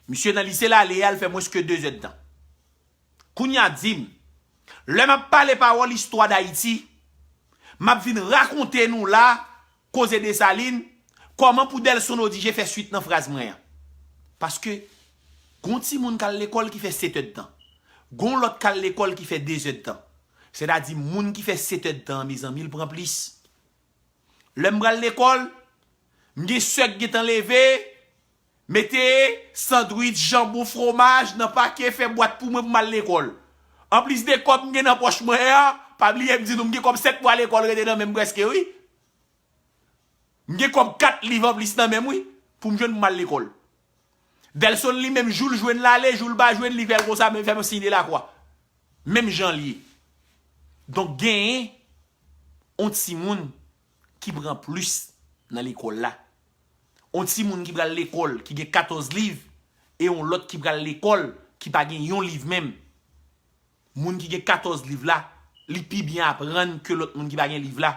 Misye nan lise l ale a, l fè mwens ke de zèdtan. Kounye a di m, lè m ap pale pawòl istwa Dayiti, m ap vin rakonte nou la, koze Desalin, kòman pou Delson Odigé fè swit nan fraz mwen an. Paske, gon timoun k al lekòl ki fè sèt èdtan. Gon lòt k al lekòl ki fè de zèdtan. Sètadi moun ki fè sèt èdtan an, mezanmi, l pran plis. Lè m pral lekòl, m gen sè k gentan leve, mete sandwich, janbon, fwomaj nan pake, fè bwat pou mwen pou m al lekòl. Anplis de kòb m gen nan pòch mwen an, pa bliye m di nou m gen kòb sèt mwa lekòl rete nan men m prèske, wi. M gen kòb kat liv anplis nan men m, wi, pou m jwenn pou m al lekòl. Delson li menm, jou l jwenn l ale, jou l pa jwenn, li fè l konsa, men fè m siy de lakwa. Menm jan l ye. Donk, genyen yon timoun ki pran plis nan lekòl la. Yon timoun ki pral lekòl, ki gen katòz liv, e yon lòt ki pral lekòl, ki pa gen yon liv menm. Moun ki gen katòz liv la, li pi byen aprann ke lòt moun ki pa gen liv la.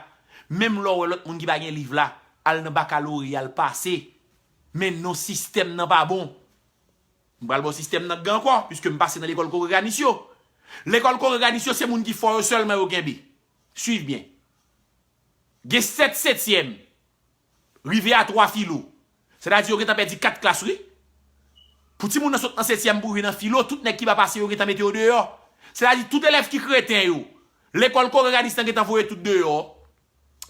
Menm lè w wè lòt moun ki pa gen liv la, al nan bakaloreya, l pase. Men non, sistèm nan pa bon. M pral ba w sistèm nan k gen ankò, piske m pase nan lekòl kongreganis yo. Lekòl kongreganis yo, se moun ki fò yo sèlman yo kenbe. Swiv byen. Gen sèt setyèm, rive a twa filo. Sètadi yo gentan pèdi kat klas, wi. Pou timoun nan sot nan setyèm pou rive nan filo, tout nèg ki pa pase yo gentan mete yo deyò. Sètadi tout elèv ki kreten yo, lekòl kongreganis lan gentan voye tout deyò.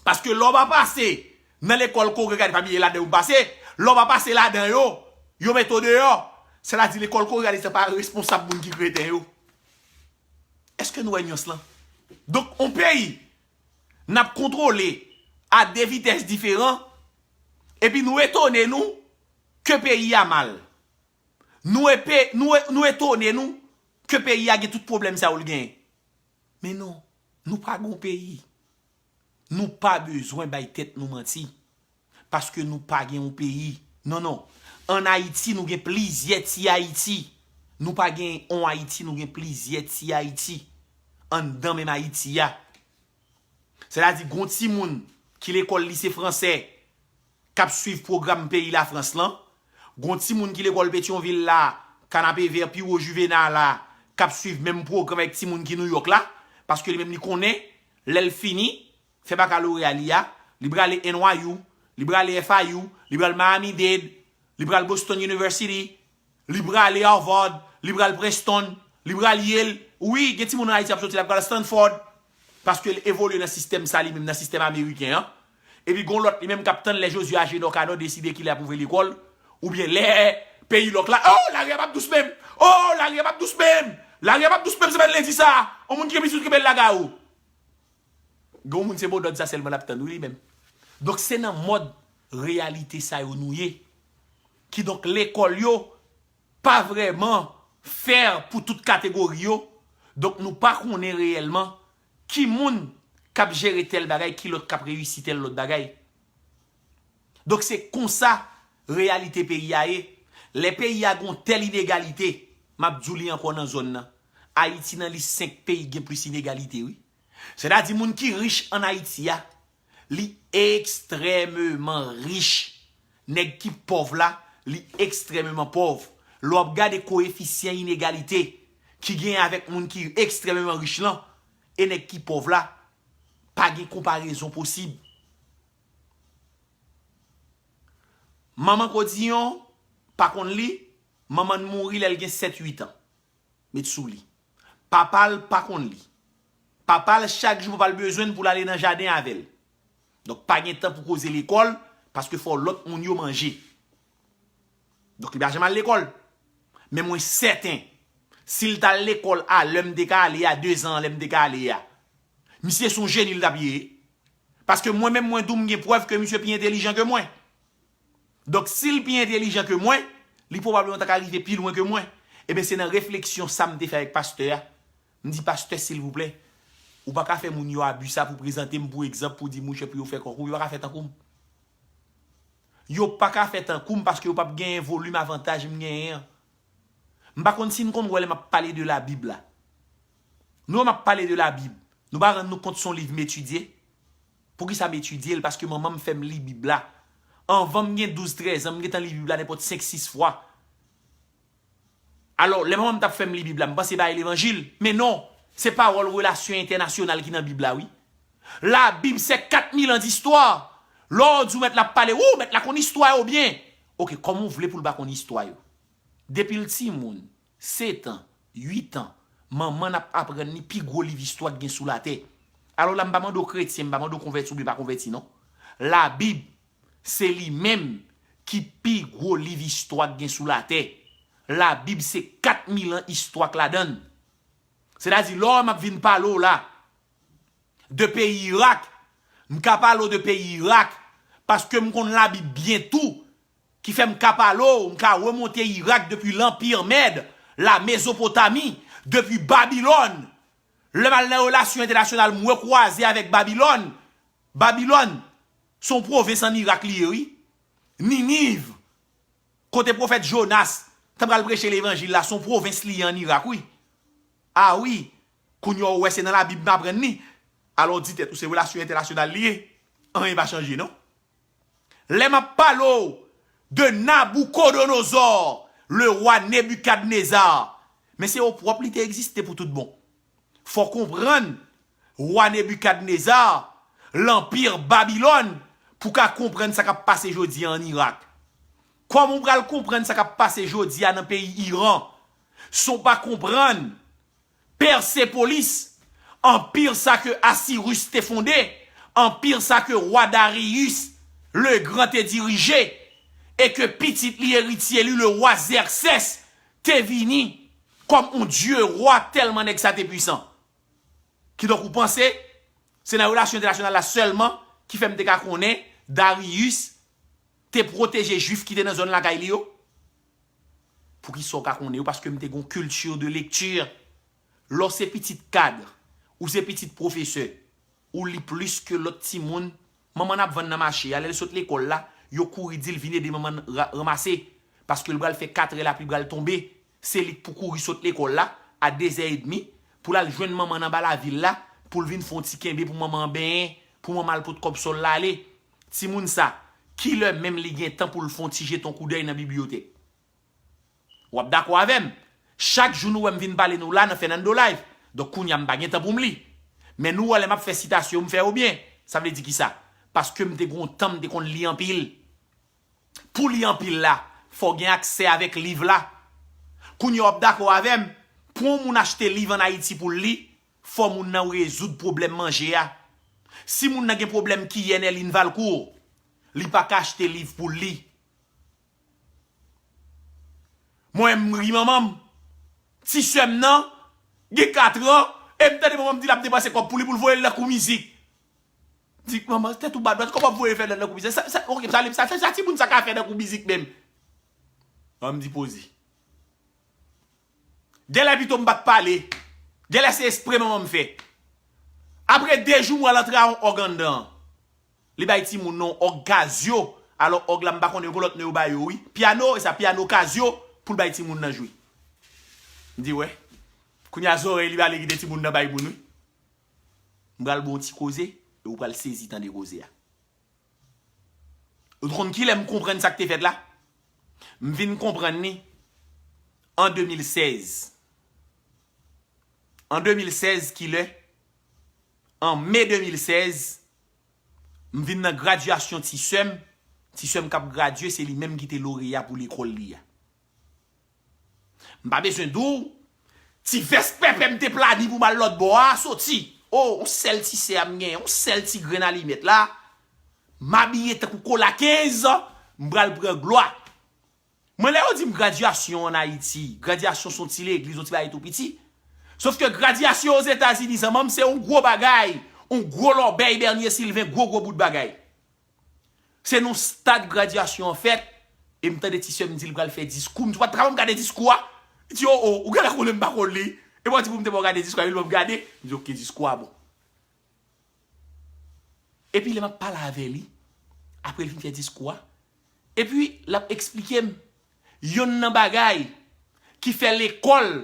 Paske lè w pa pase nan lekòl kongreganis, pa bliye ladan yo pase, lè w pa pase ladan yo, yo mete w deyò. Sètadi lekòl kongreganis lan pa responsab moun ki kreten yo. Èske nou wè nyans lan? Donk, yon peyi n ap kontwole a de vitès diferan, epi nou etone nou ke peyi a mal. Nou epe, nou, nou etone nou ke peyi a gen tout pwoblèm sa yo l genyen. Men non, nou pa gen yon peyi. Nou pa bezwen bay tèt nou manti. Paske nou pa gen yon peyi. Non, non. Ann Ayiti, nou gen plizyè ti Ayiti. Nou pa gen on Ayiti, nou gen plizyè ti Ayiti anndan menm Ayiti a. Sètadi, gon timoun ki lekòl lise fransè k ap swiv pwogram peyi Lafrans lan, gon timoun ki lekòl Petyonvil la, Kanapevè, Piwo, Juvena la, k ap swiv menm pwogram avèk timoun ki Nouyòk la, paske li menm li konnen, lè l fini, fè bakaloreya li a, li prale N Y U, li prale F I U, li pral Miami-Dade, li pral Boston University, li prale Harvard, li pral Princeton, li pral Yale. Wi, gen timoun an Ayiti ap soti la pral Stanford. Paske l evolye nan sistèm sa li menm, nan sistèm ameriken an. Epi gon lòt li menm k ap tann lè Josué Agénor Canor deside kilè l ap ouvri lekòl, oubyen lè peyi lòk la, oh, lari a p ap dous menm! Oh, lari a p ap dous menm! Lari a p ap dous menm semèn lendi sa! On moun ki gen pitit ou kenbe l lakay ou! Gen yon moun se modòd sa sèlman l ap tann, wi, li menm. Donk, se nan mòd reyalite sa yo nou ye. Kidonk, lekòl yo pa vrèman fè pou tout kategori yo. Donk, nou pa konnen reyèlman ki moun k ap jere tèl bagay, ki lòt k ap reyisi tèl lòt bagay. Donk, se konsa reyalite peyi a ye. Lè peyi a gon tèl inegalite, m ap di w li ankò nan zòn nan. Ayiti nan lis senk peyi ki gen plis inegalite, wi. Sètadi moun ki rich ann Ayiti a, li ekstrèmeman rich. Nèg ki pòv la, li ekstrèmeman pòv. Lè w ap gade koyefisyan inegalite ki genyen avèk moun ki ekstrèmeman rich lan, e nèg ki pòv la, pa gen konparezon posib. Manman Kodiyon pa konn li, manman l mouri lè l gen sèt uit an. Met sou li. Papa l pa konn li. Papa l, chak jou papa l bezwen l pou l ale nan jaden avè l. Donk, pa gen tan pou koze lekòl, paske fò lòt moun yo manje. Donk, li pa janm al lekòl. Men mwen sèten, si l t al lekòl a lè m te ka ale a, dezan lè m te ka ale a, misye se yon jeni l t ap ye. Paske mwen menm, mwen di w, m gen prèv ke misye pi entelijan ke mwen. Donk, si l pi entelijan ke mwen, li pwobableman ta ka rive pi lwen ke mwen. Ebyen, se nan refleksyon sa m te fè avèk pastè a. M di, pastè, silvouplè, ou pa ka fè moun yo abi sa pou prezante m pou egzanp, pou di, mouche, pou yo fè tankou m, yo pa ka fè tankou m. Yo pa ka fè tankou m paske yo p ap genyen volim avantaj m genyen an. M pa konn si n konn wè lè m ap pale de Labib la. Nou wè m ap pale de Labib. Nou pa rann nou kont se yon liv m etidye? Poukisa m etidye l? Paske manman m fè m li Bib la. Anvan m gen douz, trèz an, m gentan li Bib la nenpòt senk, sis fwa. Alò, lè manman m t ap fè m li Bib la, m panse bay levanjil. Men non, se pawòl relasyon entènasyonal ki nan Bib la, wi. Labib, se kat mil an distwa. Lè w di w mèt la ap pale, ou, mèt la konn istwa yo byen. Oke, kòman w vle pou l pa konn istwa yo? Depi l timoun, sèt an, uit an, manman n ap aprann li pi gwo liv istwa k gen sou latè. Alò la, m pa mande w kretyen, m pa mande w konvèti oubyen pa konvèti, non. Labib, se li menm ki pi gwo liv istwa k gen sou latè. Labib se kat mil an istwa k ladan l. Sètadi, lè w wè m ap vin pale w la de peyi Irak, m ka pale w de peyi Irak, paske m konn Labib byen tou, ki fè m ka pale w, m ka remonte Irak depi Lanpi Mèd, la Mezopotami, depi Babilòn. Lè m al nan relasyon entènasyonal, m rekwaze avèk Babilòn. Babilòn, se yon pwovens ann Irak li ye, wi. Niniv, kote pwofèt Jonas t apral preche levanjil la, se yon pwovens li ye ann Irak, wi. A wi, kounye a w wè se nan Labib m aprann li. Alò w di tèt ou se relasyon entènasyonal li ye. Anyen pa chanje, non. Lè m ap pale w de Nabuchodonosor, le roi Nebikadnezar, men se opwòp li te egziste pou tout bon. Fò w konprann wa Nebikadneza, lanpi Babilòn, pou w ka konprann sa k ap pase jodi a ann Irak. Kòman w pral konprann sa k ap pase jodi a nan peyi Iran? Si w pa konprann Pèsepolis, anpi sa ke Asirus te fonde, anpi sa ke wa Dariyis le Gran te dirije, e ke pitit li, eritye li, le wa Zèksès, te vini kòm yon dye wa, tèlman nèg sa te pwisan. Kidonk, ou panse se nan relasyon entènasyonal la sèlman ki fè m te ka konnen Dariyis te pwoteje Jwif ki te nan zòn lakay li yo? Poukisa w ka konnen yo? Paske m te gen yon kilti de lekti. Lè w se pitit kad, ou se pitit pwofesè, ou li plis ke lòt timoun. Manman n ap vann nan mache a, lè l sot lekòl la, Yo kouri di l vin ede manman n ra- ranmase, paske l pral fè katrè lapli pral tonbe. Se li k pou kouri sot lekòl la a dezè edmi pou l al jwenn manman n anba lavil la, pou l vin fè yon ti kenbe pou manman an benyen, pou manman al pot kòb sòl la ale. Timoun sa, kilè menm li gen tan pou l fè yon ti jete yon koudèy nan bibliyotèk? W ap dakò avè m. Chak jou nou wè m vin pale nou la nan Fernando Live. Donk kounye a m pa gen tan pou m li. Men nou wè lè m ap fè sitasyon, m fè yo byen. Sa vle di kisa? Paske m te gen yon tan m te konn li anpil. Pou li anpil la, fò w gen aksè avèk liv la. Kounye a w ap dakò avè m, pou yon moun achte liv ann Ayiti pou l li, fò moun nan rezoud pwoblèm manje a. Si moun nan gen pwoblèm kiyè nèlin valkour, li pa ka achte liv pou l li. Mwen m ri manman m. Ti sè m nan gen katran, e m tande manman m di l ap depanse kòb pou li pou l voye l nan kou mizik. M di manman tèt ou ba dwat, kòman w ap voye fè l nan kou mizik? Sa, sa, ok, sa, sa, sa, sa timoun sa ka fè nan kou mizik menm? Manman m di poze. Genlè pito m pa t pale. Genlè se espre manman m fè. Apre de jou m wè l antre a yon òg anndan an. Li bay timoun nan yon òg Casio. Alò òg la m pa konnen yo gen lòt non yo ba yo wi. Pyano, e sa pyano Casio pou l bay timoun nan jwe. M di wè. Kounye a zòrèy li pale kite timoun nan bay moun wi. M pral ba w yon ti koze e ou pral sezi tande koze a. Ou konn kilè m konprann sa k te fèt la? M vin konprann li an de mil sèz. An de mil sèz, kilè? An me de mil sèz, m vin nan gradyasyon ti sè m. Ti sè m k ap gradye, se li menm ki te loreya pou lekòl li a. M pa bezwen di w, ti vès pèpè m te plani pou m al lòt bò a, soti. O, yon sèl ti sè a m genyen, yon sèl ti grenn alimèt la. M abiye tankou kola kenz, m pral pran glwa. Mwen, lè yo di m gradyasyon ann Ayiti, gradyasyon se yon ti legliz, yon ti bagay tou piti. Sòf ke gradyasyon Ozetazini, zanmanm, se yon gwo bagay, yon gwo lòbèy Bènye Silven, gwo, gwo bout bagay. Se nan yon stad gradyasyon an fèt, e m tande ti sè m di l pral fè diskou. M di, "Ou pa t ka ban m gade diskou a?" Li di, "O, o, ou genlè konnen m pa konn li. E mwen di pou m te ba w gade diskou a, epi l ban m gade." M di, "Ok, diskou a bon." Epi lè m ap pale avè li, apre l fin fè diskou a, epi l ap eksplike m yonn nan bagay ki fè lekòl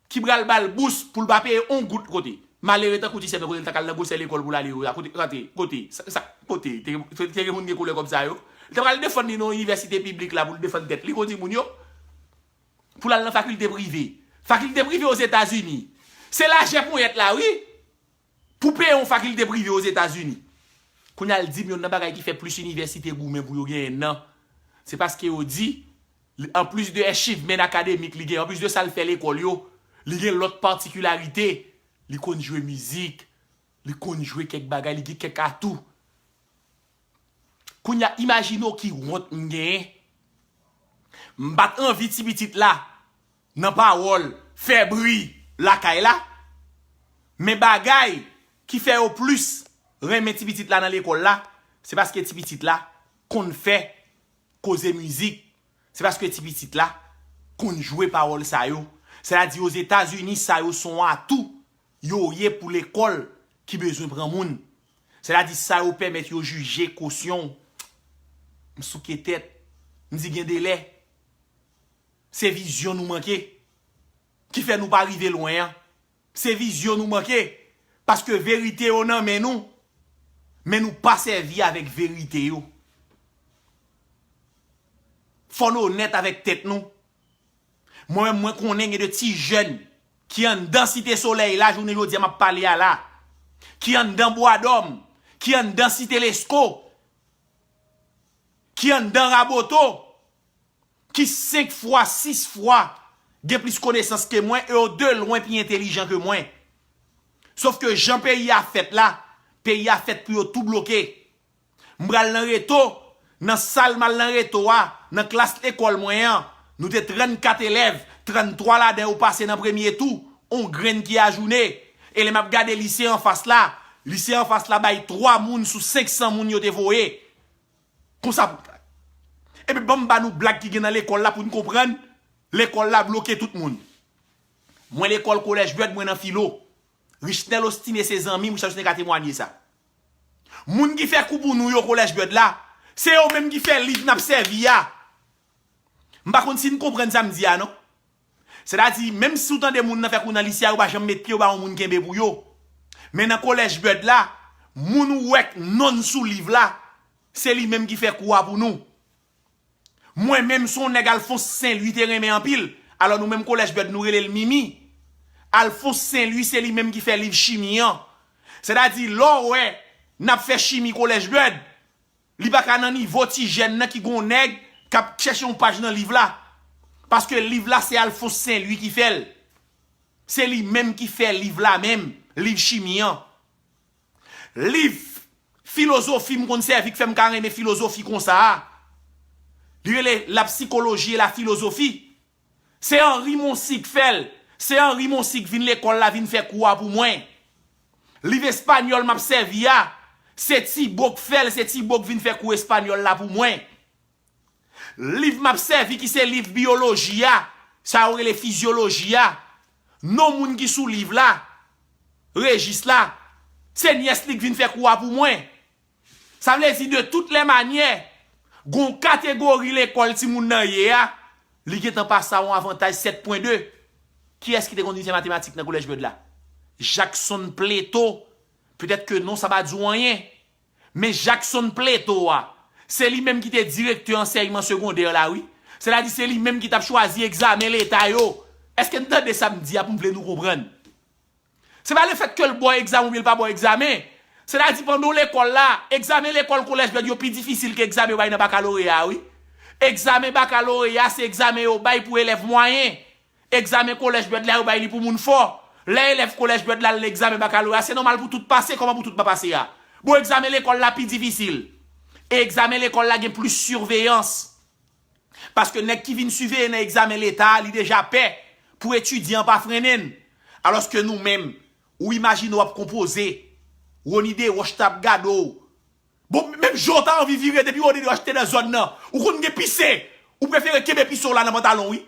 ki pral ba l bous pou l pa peye yon goud kote. Malere tankou ti sè m kote l ta k al nan gwosè lekòl pou l ale yo la, kote, kote, kote, sa, sa, kote, te, te, te gen moun gen koulè kòb sa yo. Li ta pral defann li nan yon inivèsite piblik la pou l defann tèt li, kon di moun yo. Pou l al nan fakilte prive. Fakilte prive Ozetazini. Se lajè ponyèt la, wi. Pou peye yon fakilte prive Ozetazini. Kounye a l di m yonn nan bagay ki fè plis inivèsite goumen pou yo genyen nan. Se paske yo di, li- anplis de achievement akademik li gen, anplis de sa l fè lekòl yo, li gen lòt patikilarite. Li konn jwe mizik, li konn jwe kèk bagay, li gen kèk atou. Kounye a, imajine w ki wont m genyen. M pa t anvi ti pitit la nan pawòl, fè bri lakay la. Men bagay ki fè yo plis renmen ti pitit la nan lekòl la, se paske ti pitit la konn fè koze mizik. Se paske ti pitit la konn jwe pawòl sa yo. Sètadi Ozetazini, sa yo se yon atou yo ye pou lekòl ki bezwen pran moun. Sètadi sa yo pèmèt yo jije kosyon w. M souke tèt. M di gen de lè. Se vizyon nou manke. Ki fè nou pa rive lwen an. Se vizyon nou manke. Paske verite yo nan men nou. Men nou pa sèvi avèk verite yo. Fò nou onèt avèk tèt nou. Mwen menm, mwen konnen gen de ti jèn ki anndan Site Solèy la, jounen jodi a m ap pale a la, ki anndan Bwadòm, ki anndan Site Lesko, ki anndan Raboto, ki senk fwa, sis fwa gen plis konesans ke mwen e yo de lwen pi entelijan ke mwen. Sòf ke jan peyi a fèt la, peyi a fèt pou yo tou bloke. M pral nan reto, nan sal m al nan reto a, nan klas lekòl mwen an, nou te trannkat elèv, tranntwa ladan yo pase nan premye tou, on grenn ki ajoune. E lè m ap gade lise anfas la, lise anfas la bay twa moun sou senk san moun yo te voye. Konsa pou. Epi ban m ba nou blag ki gen nan lekòl la pou n konprann, lekòl la bloke tout moun. Mwen lekòl Kolèj Bèd, mwen nan filo. Richnel Ostine se zanmi m, Richnel Ostine ka temwanye sa. Moun ki fè kou pou nou yo Kolèj Bèd la, Se yo menm ki fè liv n ap sèvi a. M pa konn si n konprann sa m di a non. Sètadi, menm si w tande moun nan fè kou nan lise a, yo pa janm met pye, yo pa yon moun kenbe pou yo. Men nan Collège Bird la, moun ou wè k non n sou liv la, se li menm ki fè kou a pou nou. Mwen menm, se yon nèg Alphonse Saint Louis te renmen anpil. Alò nou menm Collège Bird, nou rele l Mimi. Alphonse Saint Louis, se li menm ki fè liv chimi an. Sètadi, lè w wè n ap fè chimi Collège Bird, li pa ka nan nivo ti jèn nan ki gon nèg k ap chèche yon paj nan liv la. Paske liv la se Alphonse Saint Louis ki fè l. Se li menm ki fè liv la menm, liv chimi an. Liv filozofi m konn sèvi k fè m ka renmen filozofi konsa a. Li rele La psychologie et la philosophie. Se Henri Moncy k fè l. Se Henri Moncy k vin lekòl la vin fè kou a pou mwen. Liv espanyòl m ap sèvi a, se Tibo k fè l, se Tibo k vin fè kou espanyòl la pou mwen. Liv m ap sèvi ki se liv biyoloji a, sa yo rele fizyoloji a, non moun ki sou liv la, rejis la, se nyès li k vin fè kou a pou mwen. Sa vle di, de toutes les manières, gon kategori lekòl timoun nan ye a, li gentan pase a yon avantaj sèt pwen de. Kiyès ki te konn vin fè matematik nan Collège Bird la? Jackson Plateau. Petèt ke non sa pa di w anyen. Men Jackson Plateau a, se li menm ki te direktè ansèyman segondè la, wi. Sètadi, se li menm ki t ap chwazi egzamen leta yo. Èske n tande sa m di a pou m vle nou konprann? Se pa lefèt ke l ba w egzamen oubyen l pa ba w egzamen. Sètadi pandan w lekòl la, egzamen lekòl Collège Bird yo pi difisil ke egzamen yo bay nan bakaloreya a, wi. Egzamen bakaloreya se egzamen yo bay pou elèv mwayen. Egzamen Collège Bird la yo bay li pou moun fò. Lè elèv Collège Bird la al nan egzamen bakaloreya, se nòmal pou tout pase, kòman pou tout pa pase a? Bon, egzamen lekòl la pi difisil. E egzamen lekòl la gen plis siveyans. Paske nèg ki vin siveye nan egzamen leta a, li deja pè pou etidyan an pa frennen l. Alòske nou menm, ou imajine w ap konpoze, Rony Desroches t ap gade w. Bon, menm jan w ta anvi vire depi Rony Desroches te nan zòn nan, ou konn gen pise, ou prefere kenbe pise w la nan pantalon, wi.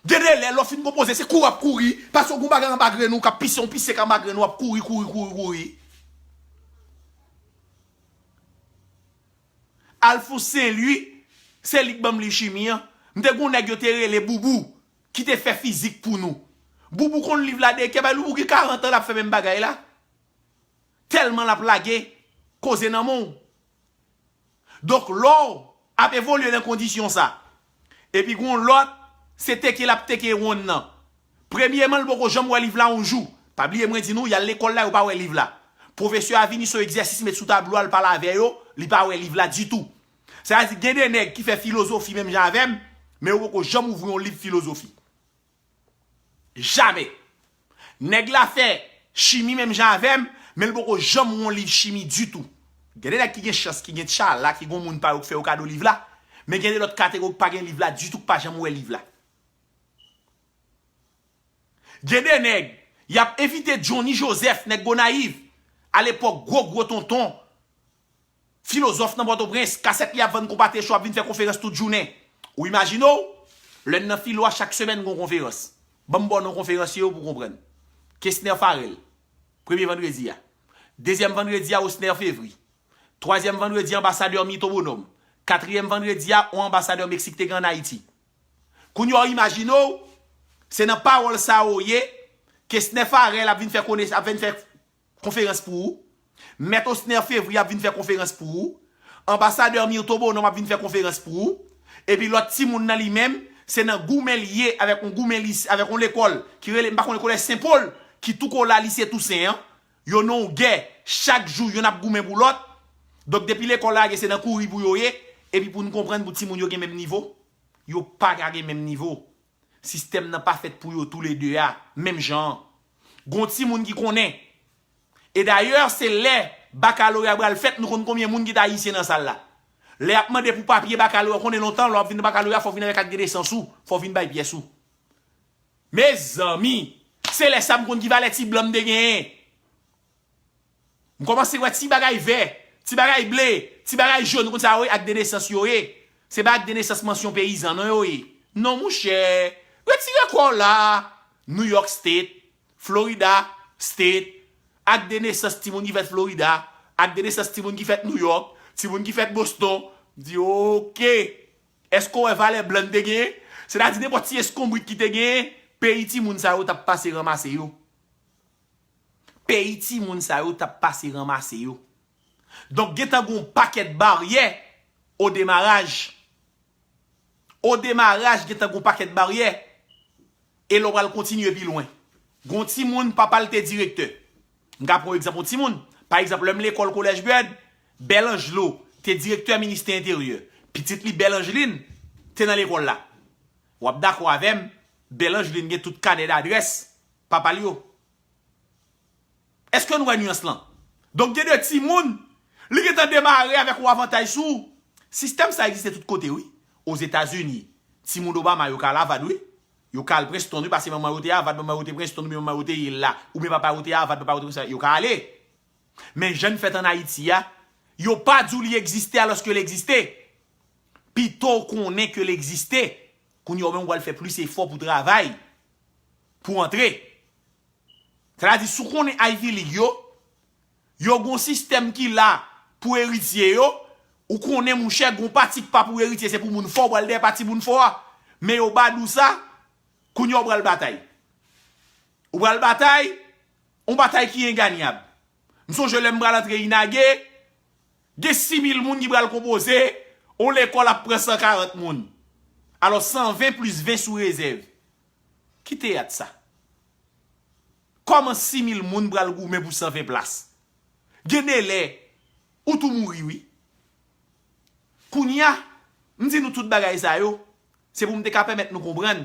Gen de lè, lè w fin konpoze, se kouri w ap kouri, paske w gen yon bagay anba grenn ou k ap pise, yon pise k anba grenn ou, w ap kouri, kouri, kouri, kouri. Alphonse Saint Louis, se li k ban m liv chimi an. M te gen yon nèg yo te rele Boubou, ki te fè fizik pou nou. Boubou konn liv la de kè, bay Boubou gen karant an l ap fè menm bagay la. Tèlman l ap lage koze nan men w. Donk, lè w ap evolye nan kondisyon sa, epi gen yon lòt, se teke l ap teke wonn nan. Premyeman, l poko janm wè liv la yon jou. Pa bliye mwen di nou, y al lekòl la, yo pa wè liv la. Pwofesè a vini, se yon egzèsis met sou tablo a, l pale avè yo, li pa wè liv la ditou. Sa vle di, gen de nèg ki fè filozofi menm jan avè m, men yo poko janm ouvri yon liv filozofi. Jamè. Nèg la fè chimi menm jan avè m, men l poko janm wè yon liv chimi ditou. Gen de nèg ki gen chans, ki gen tchala, ki gen moun pa yo k fè yo kado liv la, men gen de lòt kategori k pa gen liv la ditou, k pa janm wè liv la. Gen de nèg, y ap envite Johnny Joseph, nèg Gonayiv, alepòk gwo gwo tonton, filozòf nan Pòtoprens, kasèt li ap vann kou pate cho, ap vin fè konferans tout jounen. Ou imajine w, lè n nan filo a, chak semèn gon konferans. Ban m ba w non konferansye yo pou w konprann. Kesner Farel, premye vandredi a. Dezyèm vandredi a, Osner Fevry. Twazyèm vandredi a, anbasadè Milton Bonhomme. Katriyèm vandredi a, yon anbasadè Meksik te gen ann Ayiti. Kounye a, w imajine w, se nan pawòl sa yo ye, Kesner Farel ap vin fè kone-, ap vin fè konferans pou ou. Mèt Osner Fevry ap vin fè konferans pou ou. Anbasadè Milton Bonhomme ap vin fè konferans pou ou. Epi lòt timoun nan li menm, se nan goumen li ye avèk yon goumen lise, avèk yon lekòl ki rele, m pa konnen, Kolèj Sen Pòl, ki tou kole a Lise Tousen an. Yo nan yon gè. Chak jou, yonn ap goumen pou lòt. Donk, depi lekòl la lage, se nan kouri pou yo ye. Epi pou n konprann, pou timoun yo gen menm nivo, yo pa ka gen menm nivo. Sistèm nan pa fèt pou yo toulede a, menm jan an. Gon timoun ki konnen. E dayè, se lè bakaloreya pral fèt, nou konn konbyen moun ki t ayisyen nan sal la. Lè y ap mande pou papye bakaloreya, konnen lontan, lè w ap vin nan bakaloreya, fò w vin avèk ak de nesans ou, fò w vin bay pyès ou. Mezanmi, se lè sa m konn ki valè ti blan m te genyen. M kòmanse wè ti bagay vè, ti bagay ble, ti bagay jòn, ou konn sa yo ye, ak de nesans yo ye. Se pa ak de nesans mansyon peyizan non yo ye. Non, monchè. Retire kò w la. New York State, Florida State, ak de nesans timoun ki fèt Florida, ak de nesans timoun ki fèt New York, timoun ki fèt Boston, M di, oke. Èske w wè valè blan te genyen? Sètadi nenpòt ti eskonbrit ki te genyen, peyi timoun sa yo t ap pase ranmase yo. Peyi timoun sa yo t ap pase ranmase yo. Donk, gentan gen yon pakèt baryè o demaraj. O demaraj, gentan gen yon pakèt baryè. E lè w pral kontinye pi lwen. Gen yon timoun, papa l te direktè. M ka pran yon egzanp yon timoun. Pa egzanp, lè m lekòl Kolèj Bèd, Bèl Anjlo te direktè ministè enteryè. Pitit li, Bèl Anjlin, te nan lekòl la. W ap dakò avè m, Bèl Anjlin gen tout kanè dadrès papa l yo. Èske nou wè nyans lan? Donk, gen de timoun, li gentan demare avèk yon avantaj sou ou. Sistèm sa egziste tout kote, wi. Ozetazini, timoun Obama yo ka al Harvard, wi. Yo ka al Princeton, wi, paske manman yo te Harvard, manman yo te Princeton, oubyen manman yo te Yale la, oubyen papa yo te Harvard, papa yo te Princeton, yo ka ale. Men jan n fèt ann Ayiti a, yo pa di w li egziste alòske l egziste. Pito w konnen ke l egziste, kounye a w menm w pral fè plis efò pou travay, pou antre. Sètadi, si w konnen Ivy League yo, yo gon sistèm ki la pou eritye yo, ou konnen, monchè, gon pati k pa pou eritye, se pou moun fò, w pral dèyè pati moun fò a. Men yo pa di w sa, kounye a w pral batay. Ou pral batay, yon batay ki enganyab. M sonje lè m pral antre Inage, gen sis mil moun ki pral konpoze, yon lekòl ap pran san karant moun. Alò, san ven plis ven sou rezèv. Ki teyat sa? Kòman sis mil moun pral goumen pou san ven plas? Gen de lè, ou tou mouri, wi. Kounye a, m di nou tout bagay sa yo, se pou m te ka pèmèt nou konprann.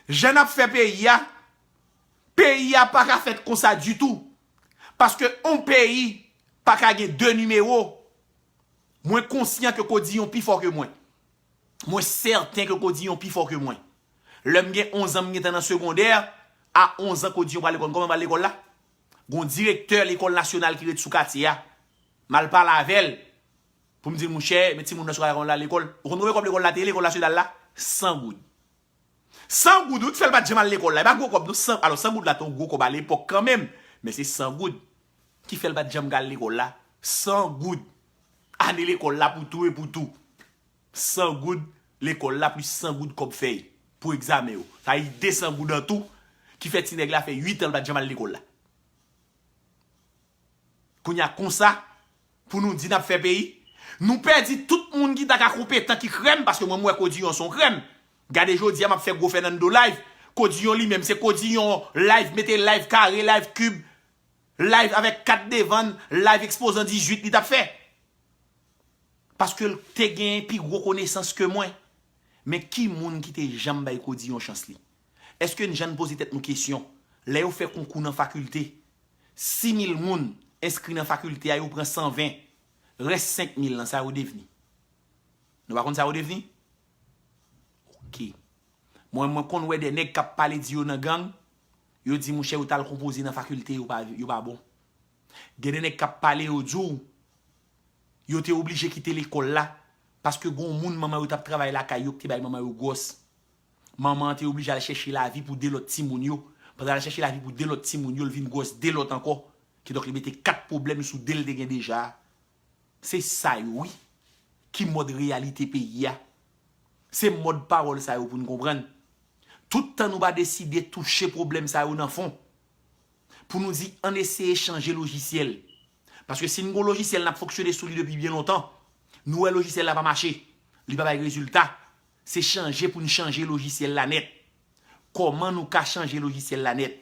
Jan n ap fè peyi a, peyi a pa ka fèt konsa ditou. Paske yon peyi pa ka gen de nimewo. Mwen konsyan ke Kodiyon pi fò ke mwen. Mwen sèten ke Kodiyon pi fò ke mwen. Lè m gen onz an, m gentan nan segondè, a onz an Kodiyon pral lekòl. Kòman m pral lekòl la? Gon direktè lekòl nasyonal ki ret sou katye a. M al pale avè l pou m di l, monchè, men timoun nan sou katye a konn al lekòl. Ou konn konbyen kòb lekòl la te ye, lekòl nasyonal la? San goud. San goud, wi, ki fè l pa t janm al lekòl la. E pa gwo kòb, non, san, alò, san goud la te yon gwo kòb alepòk kanmenm, men se san goud ki fè l pa t janm ka al lekòl la. San goud. Ane lekòl la pou tou e pou tou. San goud lekòl la plis san goud kòb fèy pou egzamen yo. Sa yi de san goud an tou ki fè ti nèg la fè uit an l pa t janm al lekòl la. Kounye a konsa, pou nou di n ap fè peyi, nou pèdi tout moun ki ta ka konpetan, ki krèm, paske mwen, m wè Kodiyon se yon krèm. Gade jodi a, m ap fè gwo Fernando live. Kodiyon li menm, se Kodiyon live, mete live kare, live kib, live avèk kat devan, live ekspozan dizuit li t ap fè. Paske l te gen pi gwo konesans ke mwen. Men ki moun ki te janm bay Kodiyon chans li? Èske n janm poze tèt nou kesyon? Lè yo fè konkou nan fakilte, sis mil moun enskri nan fakilte a, yo pran san ven. Rès senk mil lan, sa yo devni? Nou pa konn sa yo devni? Oke. Mwen, mwen konn wè de nèg k ap pale di yo nan gang, yo di, monchè, yo t al konpoze nan fakilte, yo pa, yo pa bon. Gen de nèg k ap pale, yo di w, yo te oblije kite lekòl la, paske gen yon moun manman yo t ap travay lakay yo ki te bay manman yo gwòs. Manman an te oblije al chèche lavi pou de lòt timoun yo. Pandan l al chèche lavi pou de lòt timoun yo, l vin gwòs de lòt ankò. Kidonk, li mete kat pwoblèm sou de l te gen deja a. Se sa yo, wi, ki mòd reyalite peyi a. Se mòd pawòl sa yo pou n konprann. Tout tan nou pa deside touche pwoblèm sa yo nan fon, pou nou di, ann eseye chanje lojisyèl. Paske si n gon lojisyèl n ap fonksyone sou li depi byen lontan, nou wè lojisyèl la pa mache, li pa bay rezilta. Se chanje pou n chanje lojisyèl la nèt. Kòman nou ka chanje lojisyèl la nèt?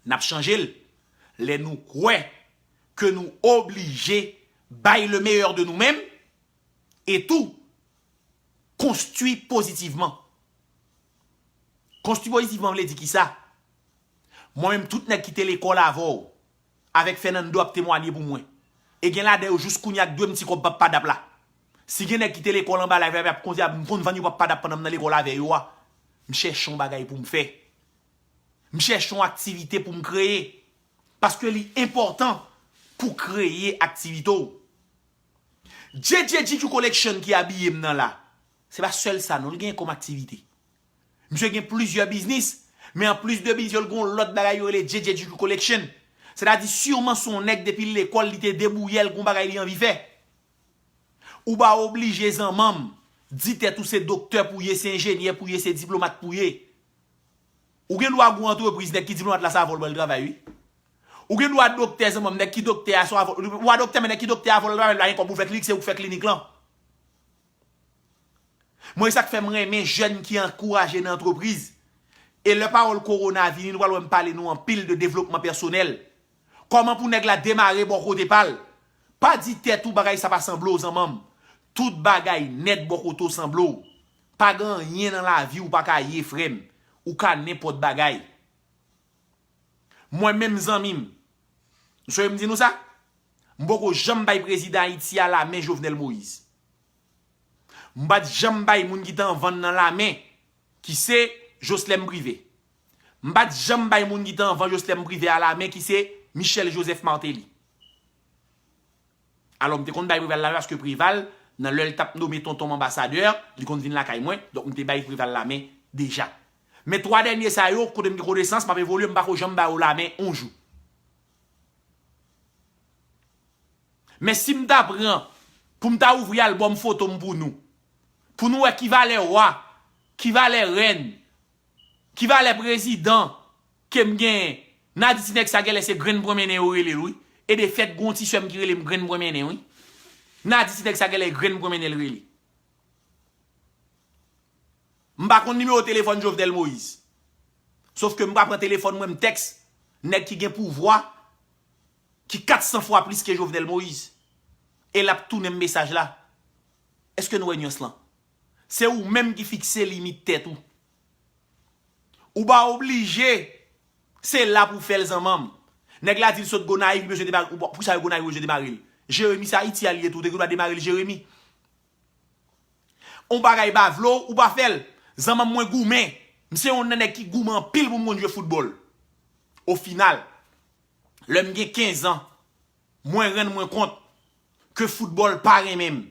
N ap chanje l lè nou kwè ke nou oblije bay le meilleur de nou menm e tou konstwi pozitivman. Konstwi pozitivman vle di kisa? Mwen menm, tout nèg ki te lekòl avè w, avèk Fernando ap temwanye pou mwen. E gen ladan yo jis kounye a k dwe m ti kòb pap padap la. Si gen nèg ki te lekòl anba live la, ap konn, ap konn vann yo pap padap pandan m nan lekòl avè yo a, m chèche yon bagay pou m fè. M chèche yon aktivite pou m kreye. Paske li enpòtan pou kreye aktivite w. J J G Q Collection ki abiye m nan la, se pa sèl sa non, li genyen kòm aktivite. Misye gen plizyè biznis, men anplis de biznis yo, l gen yon lòt bagay yo rele J J G Q Collection. Sètadi, siman se yon nèg depi l lekòl, li te debouyè l, gon bagay li anvi fè. Ou pa oblije zanmanm di tèt ou se doktè pou ye, se enjenyè pou ye, se diplomat pou ye. Ou gen dwa gwo antrepriz, nèg ki diplomat la se avè w l pral travay wi. Ou gen dwa doktè zanmanm, nèg ki doktè a se avè w, ou a doktè men nèg ki doktè a avè w l pral travay, li pa gen kòb pou fè klinik, se ou k fè klinik lan. Mwen sa k fè m renmen jèn ki ankouraje nan antrepriz. E lè pawòl kowona vini, nou pral wè m pale nou anpil de devlopman pèsonèl. Kòman pou nèg la demare bò kote pa l. Pa di tèt ou bagay sa pa sanble w zanmanm. Tout bagay nèt bò kote w sanble w. Pa gen anyen nan lavi ou pa ka ye frè m. Ou ka nenpòt bagay. Mwen menm zanmi m. M sonje m di nou sa? M poko janm bay prezidan Ayiti a lamen Jovenel Moïse. M pa t janm bay moun ki t anvan l nan lamen ki se Joslèm Prive. M pa t janm bay moun ki t anvan Joslèm Prive a lamen ki se Michel Joseph Martelly. Alò m te konn bay Preval lamen paske Preval nan lè l t ap nome tonton m anbasadè, li konn vin lakay mwen, donk m te bay Preval lamen deja. Men twa dènye sa yo, kote m gen konesans, m ap evolye, m pako janm ba yo lamen yon jou. Men si m ta pran pou m ta ouvri albòm foto m pou nou, pou nou wè ki valè wa, ki valè rèn, ki valè prezidan ke m genyen, Nadi ti nèg sa genlè se grenn pran mennen yo rele l wi. E de fèt gon ti sè m ki rele m grenn pran mennen wi. Nadi ti nèg sa genlè grenn pran mennen l rele. M pa konn nimewo telefòn Jovenel Moïse. Sof ke m pa pran telefòn mwen m tèks nèg ki gen pouvwa ki kat san fwa plis ke Jovenel Moïse. E l ap tounen m mesaj la. Èske nou wè nyans lan? Se ou menm ki fikse limit tèt ou. Ou pa oblije se la pou fè l zanmanm. Nèg la di l sot Gonayiv, li bezwen demare, ou pa- pou sa yo Gonayiv bezwen demare l. Jeremi se Ayiti a li ye tou, te gen dwa demare l Jeremi. On bagay pa vle w, ou pa fè l. Zanmanm mwen goumen. M se yon nan nèg ki goumen anpil pou m konn jwe foutbòl. Ofinal, lè m gen kenz an, mwen rann mwen kont ke foutbòl pa renmen m.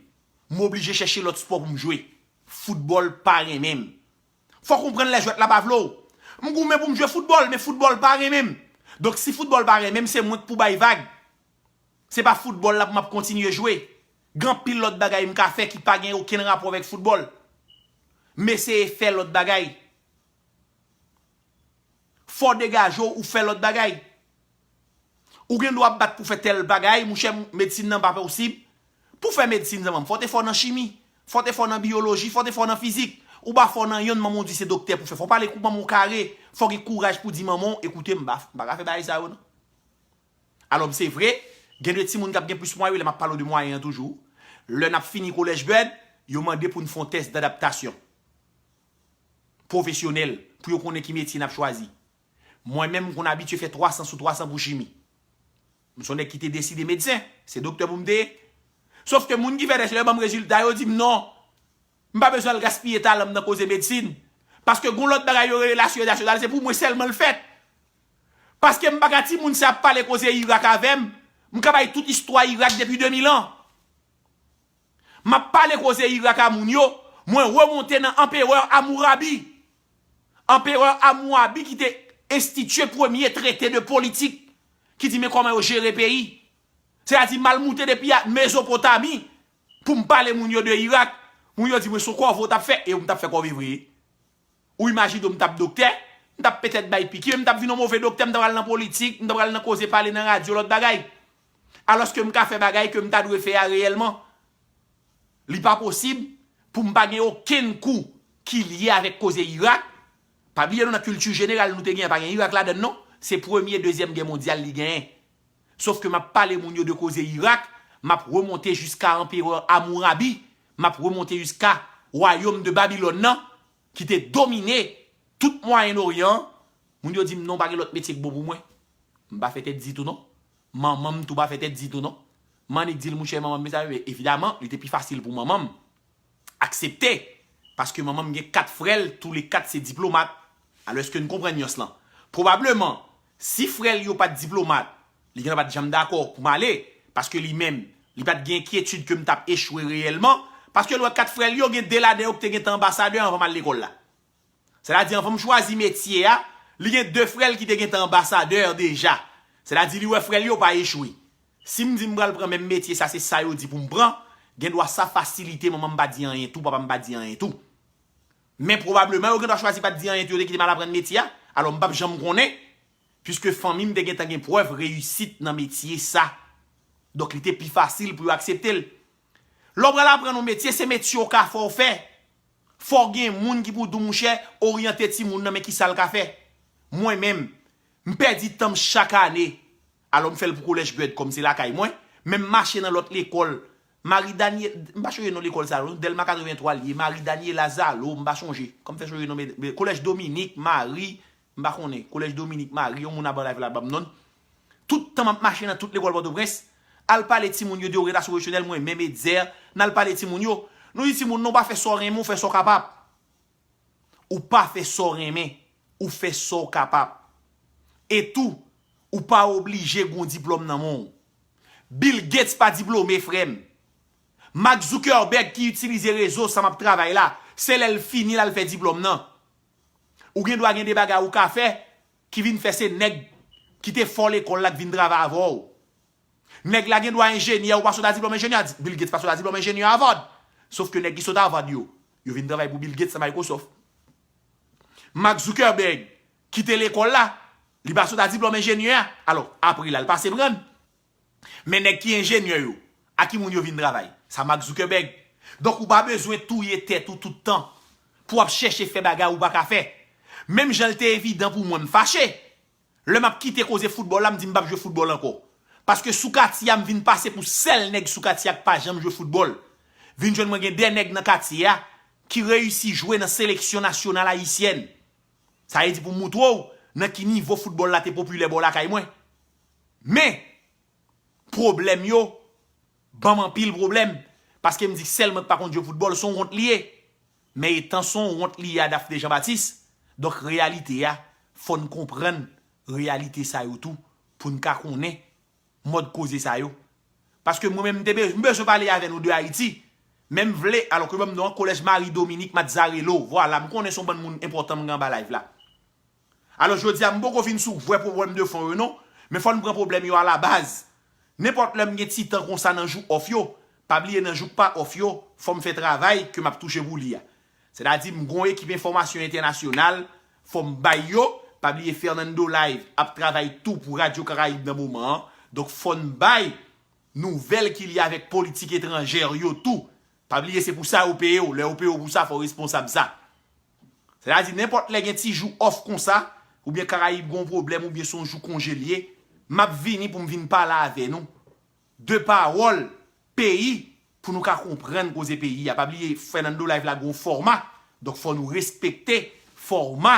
M oblije chèche lòt spò pou m jwe. Foutbòl pa renmen m. Fò w konprann lè jwèt la pa vle w. M goumen pou m jwe foutbòl, men foutbòl pa renmen m. Donk si foutbòl pa renmen m, se mwen k pou bay vag. Se pa foutbòl la pou m ap kontinye jwe. Gen anpil lòt bagay m ka fè ki pa gen okenn rapò avèk foutbòl. M eseye fè lòt bagay. Fò w degaje w, ou fè lòt bagay. Ou gen dwa ap bat pou fè tèl bagay, monchè, medsin nan pa posib. Pou fè medsin, zanmanm, fò w te fò nan chimi, fò w te fò nan biyoloji, fò w te fò nan fizik. Ou pa fò nan yonn, manman w di se doktè pou fè. Fò w pale kou manman w kare, fò w gen kouraj pou di manman w, ekoute, m pa, m pa ka fè bagay sa yo non. Alò, m se vre, gen de timoun k ap gen plis mwayen, wi, lè m ap pale w de mwayen an toujou. Lè n ap fini College Bird, yo mande pou n fè yon tès dadaptasyon pwofesyonèl pou yo konnen ki metye n ap chwazi. Mwen menm, m konn abitye fè twa san sou twa san pou chimi. M se yon nèg ki te deside medsen, se doktè pou m te ye. Sof ke moun ki fè tès yo ban m rezilta yo di m non, m pa bezwen al gaspiye talan m nan koze medsin. Paske gon lòt bagay yo rele la Siyèt Nasyonal, se pou mwen sèlman l fèt. Paske m pa ka timoun sa ap pale koze Irak avè m, m ka bay tout istwa Irak depi de mil an. M ap pale koze Irak a moun yo, mwen remonte nan Anperè Amourabi. Anperè Amourabi ki te enstitye premye trete de politik ki di men kòman yo jere peyi. Sètadi m al moute depi a Mezopotami pou m pale moun yo de Irak. Moun yo di mwen se yon kòve w t ap fè, e m t ap fè kòve vre. Ou imajine w m t ap doktè, m t ap petèt bay piki, men m t ap vin yon move doktè, m ta pral nan politik, m ta pral nan koze pale nan radyo, lòt bagay. Alòske m ka fè bagay ke m ta dwe fè a reyèlman. Li pa posib pou m pa gen okenn kou ki lye avèk koze Irak. Pa bliye non, nan kilti jeneral nou te genyen, pa gen Irak ladann non. Se premye, dezyèm gè mondyal li genyen. Sof ke m ap pale moun yo de koze Irak, m ap remonte jiska Anperè Amourabi, m ap remonte jiska wayòm de Babilòn nan, ki te domine tout Mwayen Oryan an. Moun yo di m non, pa gen lòt metye k bon pou mwen. M pa fè tèt ditou non. Manman m tou pa fè tèt ditou non. M annik di l, monchè, manman m, mezanmi, men evidaman, li te pi fasil pou manman m aksepte, paske manman m gen kat frè l, toule kat se diplomat. Alò èske n konprann nyans lan? Pwobableman, si frè l yo pa t diplomat, li gentan pa t janm dakò pou m ale, paske li menm, li pa t gen enkyetid ke m t ap echwe reyèlman, paske l wè kat frè l yo, gen de ladan yo ki te gentan anbasadè anvan m al lekòl la. Sètadi, anvan m chwazi metye a, li gen de frè l ki te gentan anbasadè deja. Sètadi, li wè frè l yo pa echwe. Si m di m pral pran menm metye sa, se sa yo di pou m pran, Gen dwa sa fasilite manman m pa di anyen tou, papa m pa di anyen tou. Men pwobableman, yo gen dwa chwazi pa t di anyen tou, yo te kite m al aprann metye a. Alò, m p ap janm konnen, piske fanmi m te gentan gen prèv reyisit nan metye sa. Donk, li te pi fasil pou yo aksepte l. Lè w pral aprann yon metye, se metye w ka fè w fè. Fò w gen moun ki pou di w, monchè, oryante timoun nan, men ki sa l ka fè. Mwen menm, m pèdi tan m chak ane. Alò, m fè l pou Kolèj Bèg, kòm se lakay mwen. Men m mache nan lòt lekòl. Mari Daniel, m pa chonje non lekòl sa yo, Dèlma katrevenntwa l ye. Mari Daniel Azalo, m pa chonje. Kòm fè chonje non, men, men Kolèj Dominik, Mari, m pa konnen. Kolèj Dominik, Mari, yon moun ap ban live la ban m non. Tout tan m ap mache nan tout lekòl Pòtoprens, al pale timoun yo de oryantasyon pwofesyonèl, mwen menm Etzer, n al pale timoun yo. Nou di timoun, non, pa fè sa w renmen, ou fè sa w kapab. Ou pa fè sa w renmen, ou fè sa w kapab. E tou, ou pa oblije gen yon diplòm nan men w. Bill Gates pa diplome, frè m. Mark Zuckerberg ki itilize rezo sa m ap travay la, se lè l fini l al fè diplòm nan. Ou gen dwa gen de bagay ou ka fè ki vin fè se nèg ki te fò lekòl la k vin travay avè w. Nèg la gen dwa enjenyè, ou pa sot a diplòm enjenyè. Bill Gates pa sot a diplòm enjenyè Harvard. Sof ke nèg ki sot Harvard yo, yo vin travay pou Bill Gates nan Microsoft. Mark Zuckerberg kite lekòl la, li pa sot a diplòm enjenyè. Alò, apre la, li pase pran. Men nèg ki enjenyè yo, a ki moun yo vin travay? Sa Mark Zuckerberg. Donk, ou pa bezwen touye tèt ou tout tan pou w ap chèche fè bagay ou pa ka fè. Menm jan l te evidan pou mwen, m fache. Lè m ap kite koze foutbòl la, m di m p ap jwe foutbòl ankò. Paske sou katye a, m vin pase pou sèl nèg sou katye a k pa janm jwe foutbòl. Vin jwenn mwen gen de nèg nan katye a ki reyisi jwe nan seleksyon nasyonal ayisyèn. Sa vle di pou m moutre w nan ki nivo foutbòl la te popilè bò lakay mwen. Men, pwoblèm yo ban m anpil pwoblèm, paske m di sèl mwen k pa konn jwe foutbòl, se yon wont li ye. Men etan se yon wont li ye a Daphné Jean Baptiste, donk reyalite a, fò n konprann reyalite sa yo tou, pou n ka konnen mòd koze sa yo. Paske mwen menm, m te be-, m bezwen pale avè nou de Ayiti. Men m vle, alò ke ban m non an, Kolèj Marie Dominique Mazzarello, vwala, m konnen se yon bann moun enpòtan m gen anba live la. Alò, jodi a, m poko vin sou vrè pwoblèm de fon yo non, men fò n pran pwoblèm yo alabaz. Nenpòt lè m gen ti tan konsa nan jou off yo, pa bliye nan jou k pa off yo, fò m fè travay ke m ap touche pou li a. Sètadi, m gon ekip enfòmasyon entènasyonal, fò m bay yo, pa bliye Fernando Live ap travay tou pou Radyo Karayib nan moman an. Donk, fò n bay nouvèl ki lye avèk politik etranjè yo tou. Pa bliye, se pou sa yo peye w. Lè yo peye w pou sa, fò w responsab sa. Sètadi, nenpòt lè gen ti jou off konsa, oubyen Karayib gon pwoblèm, oubyen se yon jou konje l ye, m ap vini pou m vin pale avè nou de pawòl peyi pou nou ka konprann koze peyi a. Pa bliye, Fernando Live la gon fòma, donk fò nou respekte fòma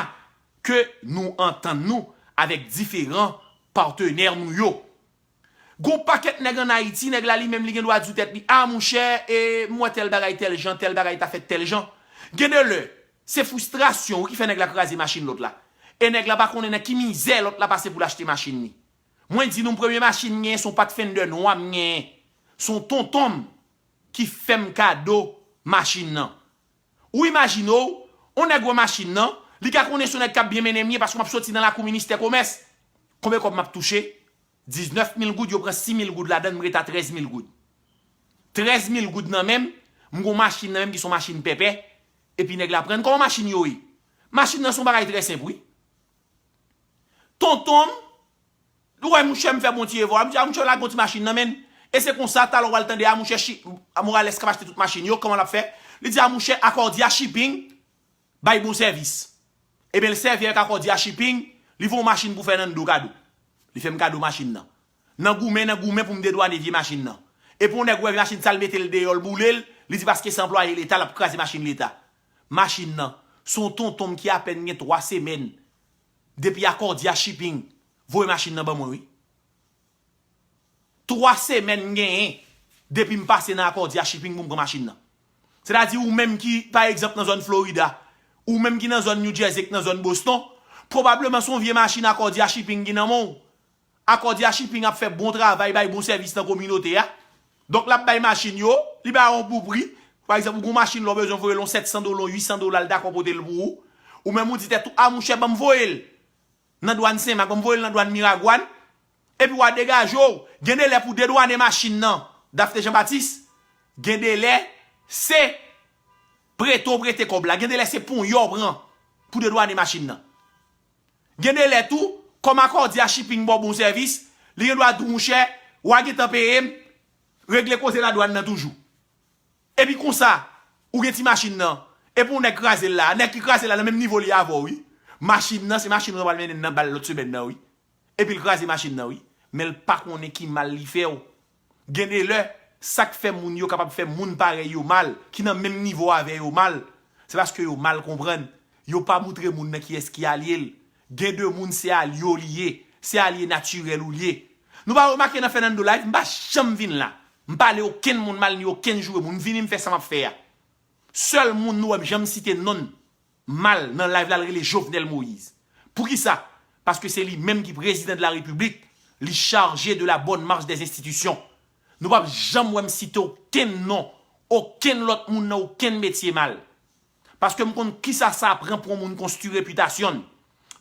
ke nou antann nou avèk diferan patnè nou yo. Gon pakèt nèg ann Ayiti, nèg la li menm li gen dwa di w tèt li, a monchè, e, m wè tèl bagay tèl jan, tèl bagay ta fèt tèl jan. Gen de lè, se fristrasyon wi ki fè nèg la kraze machin lòt la. E nèg la pa konnen nan ki mizè lòt la pase pou l achte machin li. Mwen di nou, premye machin m genyen, se yon Pathfinder nwa m genyen. Se yon tonton m ki fè m kado machin nan. Ou imajine w, yon nèg wè machin nan, li ka konnen se yon nèg k ap byen mennen m ye paske m ap soti nan lakou ministè komès. Konbyen kòb m ap touche? Diznèf mil goud, yo pran sis mil goud ladan l, m ret a trèz mil goud. Trèz mil goud nan men m, m gon machin nan men m ki se yon machin pèpè, epi nèg la pran l. Kòman machin yo ye? Machin nan se yon bagay trè senp wi. Tonton m, ou wè monchè m fè bon ti efò, a monchè, a monchè lage yon ti machin nan men l. E se konsa, talè w pral tande, a monchè, a Morales k ap achte tout machin yo, kòman l ap fè? Li di a monchè, Akòdya Shipping bay bon sèvis. Ebyen, l sèvi avèk Akòdya Shipping, li voye yon machin pou Fernando kado. Li fè m kado machin nan. Nan goumen, nan goumen pou m dedwane vye machin nan. Epi yon nèg wè machin sa, l mete l deyò, l boule l, li di paske se anplwaye leta, l ap kraze machin leta. Machin nan, se yon tonton m ki apèn gen twa semèn depi Akòdya Shipping voye machin nan ban mwen wi. Twa semèn m genyen depi m pase nan Akòdya Shipping pou m pran machin nan. Sètadi ou menm ki, pa egzanp, nan zòn Florida, ou menm ki nan zòn New Jersey, ki nan zòn Boston, pwobableman se yon vye machin Akòdya Shipping ki nan men w. Akòdya Shipping ap fè bon travay, bay bon sèvis nan kominote a. Donk, l ap bay machin yo, li ba w yon bon pri. Pa egzanp, ou gon machin la, w bezwen voye l yon sèt san dola, yon uit san dola, l dakò pote l pou ou. Ou menm ou di tèt ou, a monchè, ban m voye l nan dwàn Senmak, ban m voye l nan dwàn Miragwàn. Epi w a degaje w. Gen de lè pou dedwane machin nan, Daphné Jean Baptiste, Gen de lè, se prete w prete kòb la. Gen de lè, se ponyen w pran pou dedwane machin nan. Gen de lè tou, kòm Akòdi a Shipping ba w bon sèvis, li gen dwa di w, monchè, w a gentan peye m, regle koze ladwàn nan toujou. Epi konsa, ou gen ti machin nan, epi yon nèg kraze l la. Nèg ki kraze l la nan menm nivo li avè w, wi. Machin nan, se machin ou pral mennen nan bal lòt semèn nan, wi. Epi l kraze machin nan, wi. Men l pa konnen ki mal li fè w. Gen de lè, sa k fè moun yo kapab fè moun parèy yo mal, ki nan menm nivo avè yo mal, se paske yo mal konprann. Yo pa moutre moun nan kiyès ki alye l. Gen de moun, se alye w li ye. Se alye natirèl ou li ye. Nou pa remake nan Fernando Live, m pa janm vin la. M pa ale okenn moun mal ni okenn joure moun. M vini, m fè sa m ap fè a. Sèl moun nou wè m janm site non l mal nan live la, l rele Jovenel Moïse. Poukisa? Paske se li menm ki prezidan de la repiblik, li chaje de la bonne marche des institutions. Nou p ap janm wè m site okenn non, okenn lòt moun nan okenn metye mal. Paske m konn kisa sa pran pou yon moun konstwi repitasyon l.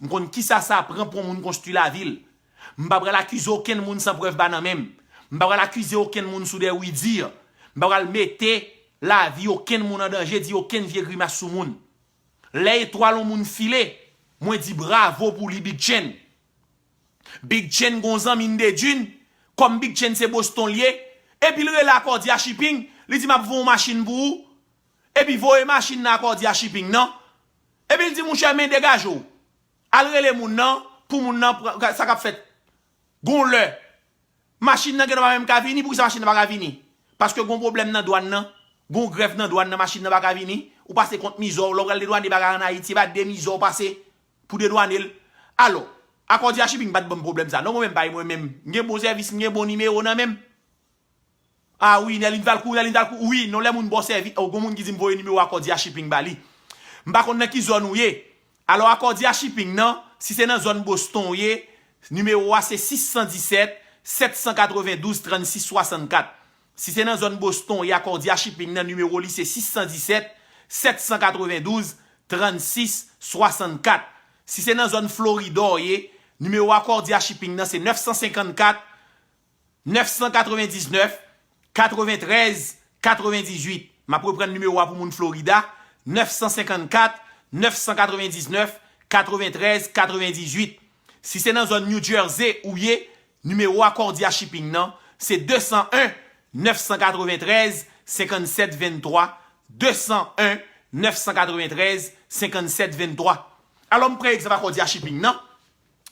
M konn kisa sa pran pou yon moun konstwi lavi l. M pa pral akize okenn moun san prèv pa nan men m. M pa pral akize okenn moun sou de wi di. M pa pral mete lavi okenn moun an danje, di okenn vye grimas sou moun. Lè etwal yon moun file, mwen di bravo pou li, Big Chen. Big Chen gon zanmi n de Dune, kòm Big Chen se Boston l ye, epi l rele Akòdi a Shipping, li di m ap voye yon machin pou ou, epi voye machin nan Akòdi a Shipping nan, epi l di monchè men degaje w, al rele moun nan, pou moun nan pran, sa k ap fèt. Gon lè, machin nan gen dwa pa menm ka vini, poukisa machin nan pa ka vini? Paske gon pwoblèm nan dwàn nan, gon grèv nan dwàn nan, machin nan pa ka vini, ou pase kont mizè w, lè w pral dedwane bagay ann Ayiti, e pa de mizè w pase pou dedwane l. Alò, Akòdi a Shipping pa t ban m pwoblèm sa non, mwen menm pa e mwen menm, m gen bon sèvis, m gen bon nimewo nan men m. A wi, Nerlin Valcourt, Nerlin Valcourt, wi, non lè moun ba w sèvis, o, gon moun ki di m voye nimewo Akòdi a Shipping ba li. M pa konn nan ki zòn ou ye. Alò, Akòdi a Shipping nan, si se nan zòn Boston ou ye, nimewo a se sis san disèt, sèt san katrevendouz, trannsis swasannkat. Si se nan zòn Boston ou ye, Akòdi a Shipping nan, nimewo li se sis san disèt, sèt san katrevendouz, trannsis swasannkat. Si se nan zòn Florida ou ye, nimewo Akòdi a Shipping nan se nèf san senkannkat, nèf san katrevendiznèf, katreventrèz, katrevendizuit. M ap reprann nimewo a pou moun Florida, nèf san senkannkat, nèf san katrevendiznèf, katreventrèz, katrevendizuit. Si se nan zòn New Jersey ou ye, nimewo Akòdi a Shipping nan, se de san en, nèf san katreventrèz, senkannsèt venntwa, de san en, nèf san katreventrèz, senkannsèt venntwa. Alò, m pran egzanp Akòdi a Shipping nan.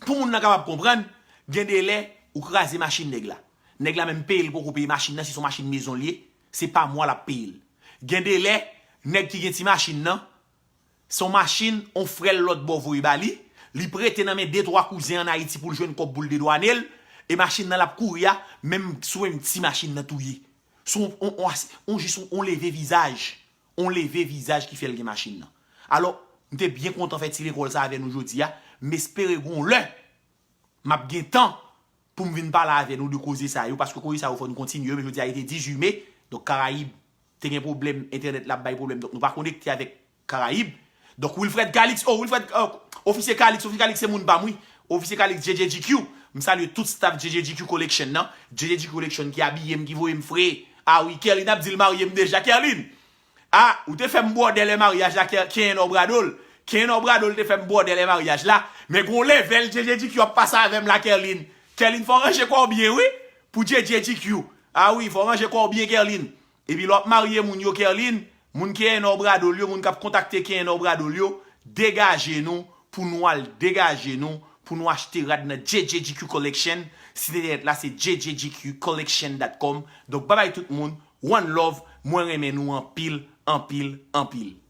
Pou moun nan kapab konprann, gen de lè, ou kraze machin nèg la. Nèg la menm peye l poko peye machin nan, si se yon machin mezon l ye, se pa mwa l ap peye l. Gen de lè, nèg ki gen ti machin nan, se yon machin, yon frè l lòt bò voye ba li, li prete nan men de twa kouzen ann Ayiti pou l jwenn kòb pou l dedwane l, e machin nan l ap kouri a, menm sou menm ti machin nan tou ye. Se yon, yon, yon, yon jis yon, yon leve vizaj, yon leve vizaj ki fè l gen machin nan. Alò, m te byen kontan fè ti lekòl sa avè nou jodi a, m espere gon lè, m ap gen tan pou m vin pale avè nou de koze sa yo, paske koze sa yo fò n kontinye yo, men jodi a li te dizuit me, donk Karayib te gen pwoblèm, entènèt la ap bay pwoblèm, donk nou pa konekte avèk Karayib. Donk Wilfred Calix, oh Wilfred, oh, Ofisye Calix, Ofisye Calix se moun pa m wi. Ofisye Calix, J J G Q, m salye tout staff J J G Q Collection nan, J J G Q Collection ki abiye m, ki voye m fre. A wi, Kerline ap di l marye m deja, Kerline! A, ou te fè m bwòdè lè maryaj la, Ke-, Kenyen Obradol. Kenyen Obradol te fè m bwòdè lè maryaj la. Men gon levèl J J G Q ap pase avè m la, Kerline. Kerline, fò w ranje kò w byen, wi. Pou J J G Q. A wi, fò w ranje kò w byen, Kerline. Epi lè w ap marye moun yo, Kerline, moun Kenyen Obradol yo, moun k ap kontakte Kenyen Obradol yo, degaje nou pou nou al degaje nou, pou nou achte rad nan J J G Q Collection. Sit entènèt la se J J G Q collection dot com. Donk, babay tout moun, one love, mwen renmen nou anpil, anpil, anpil.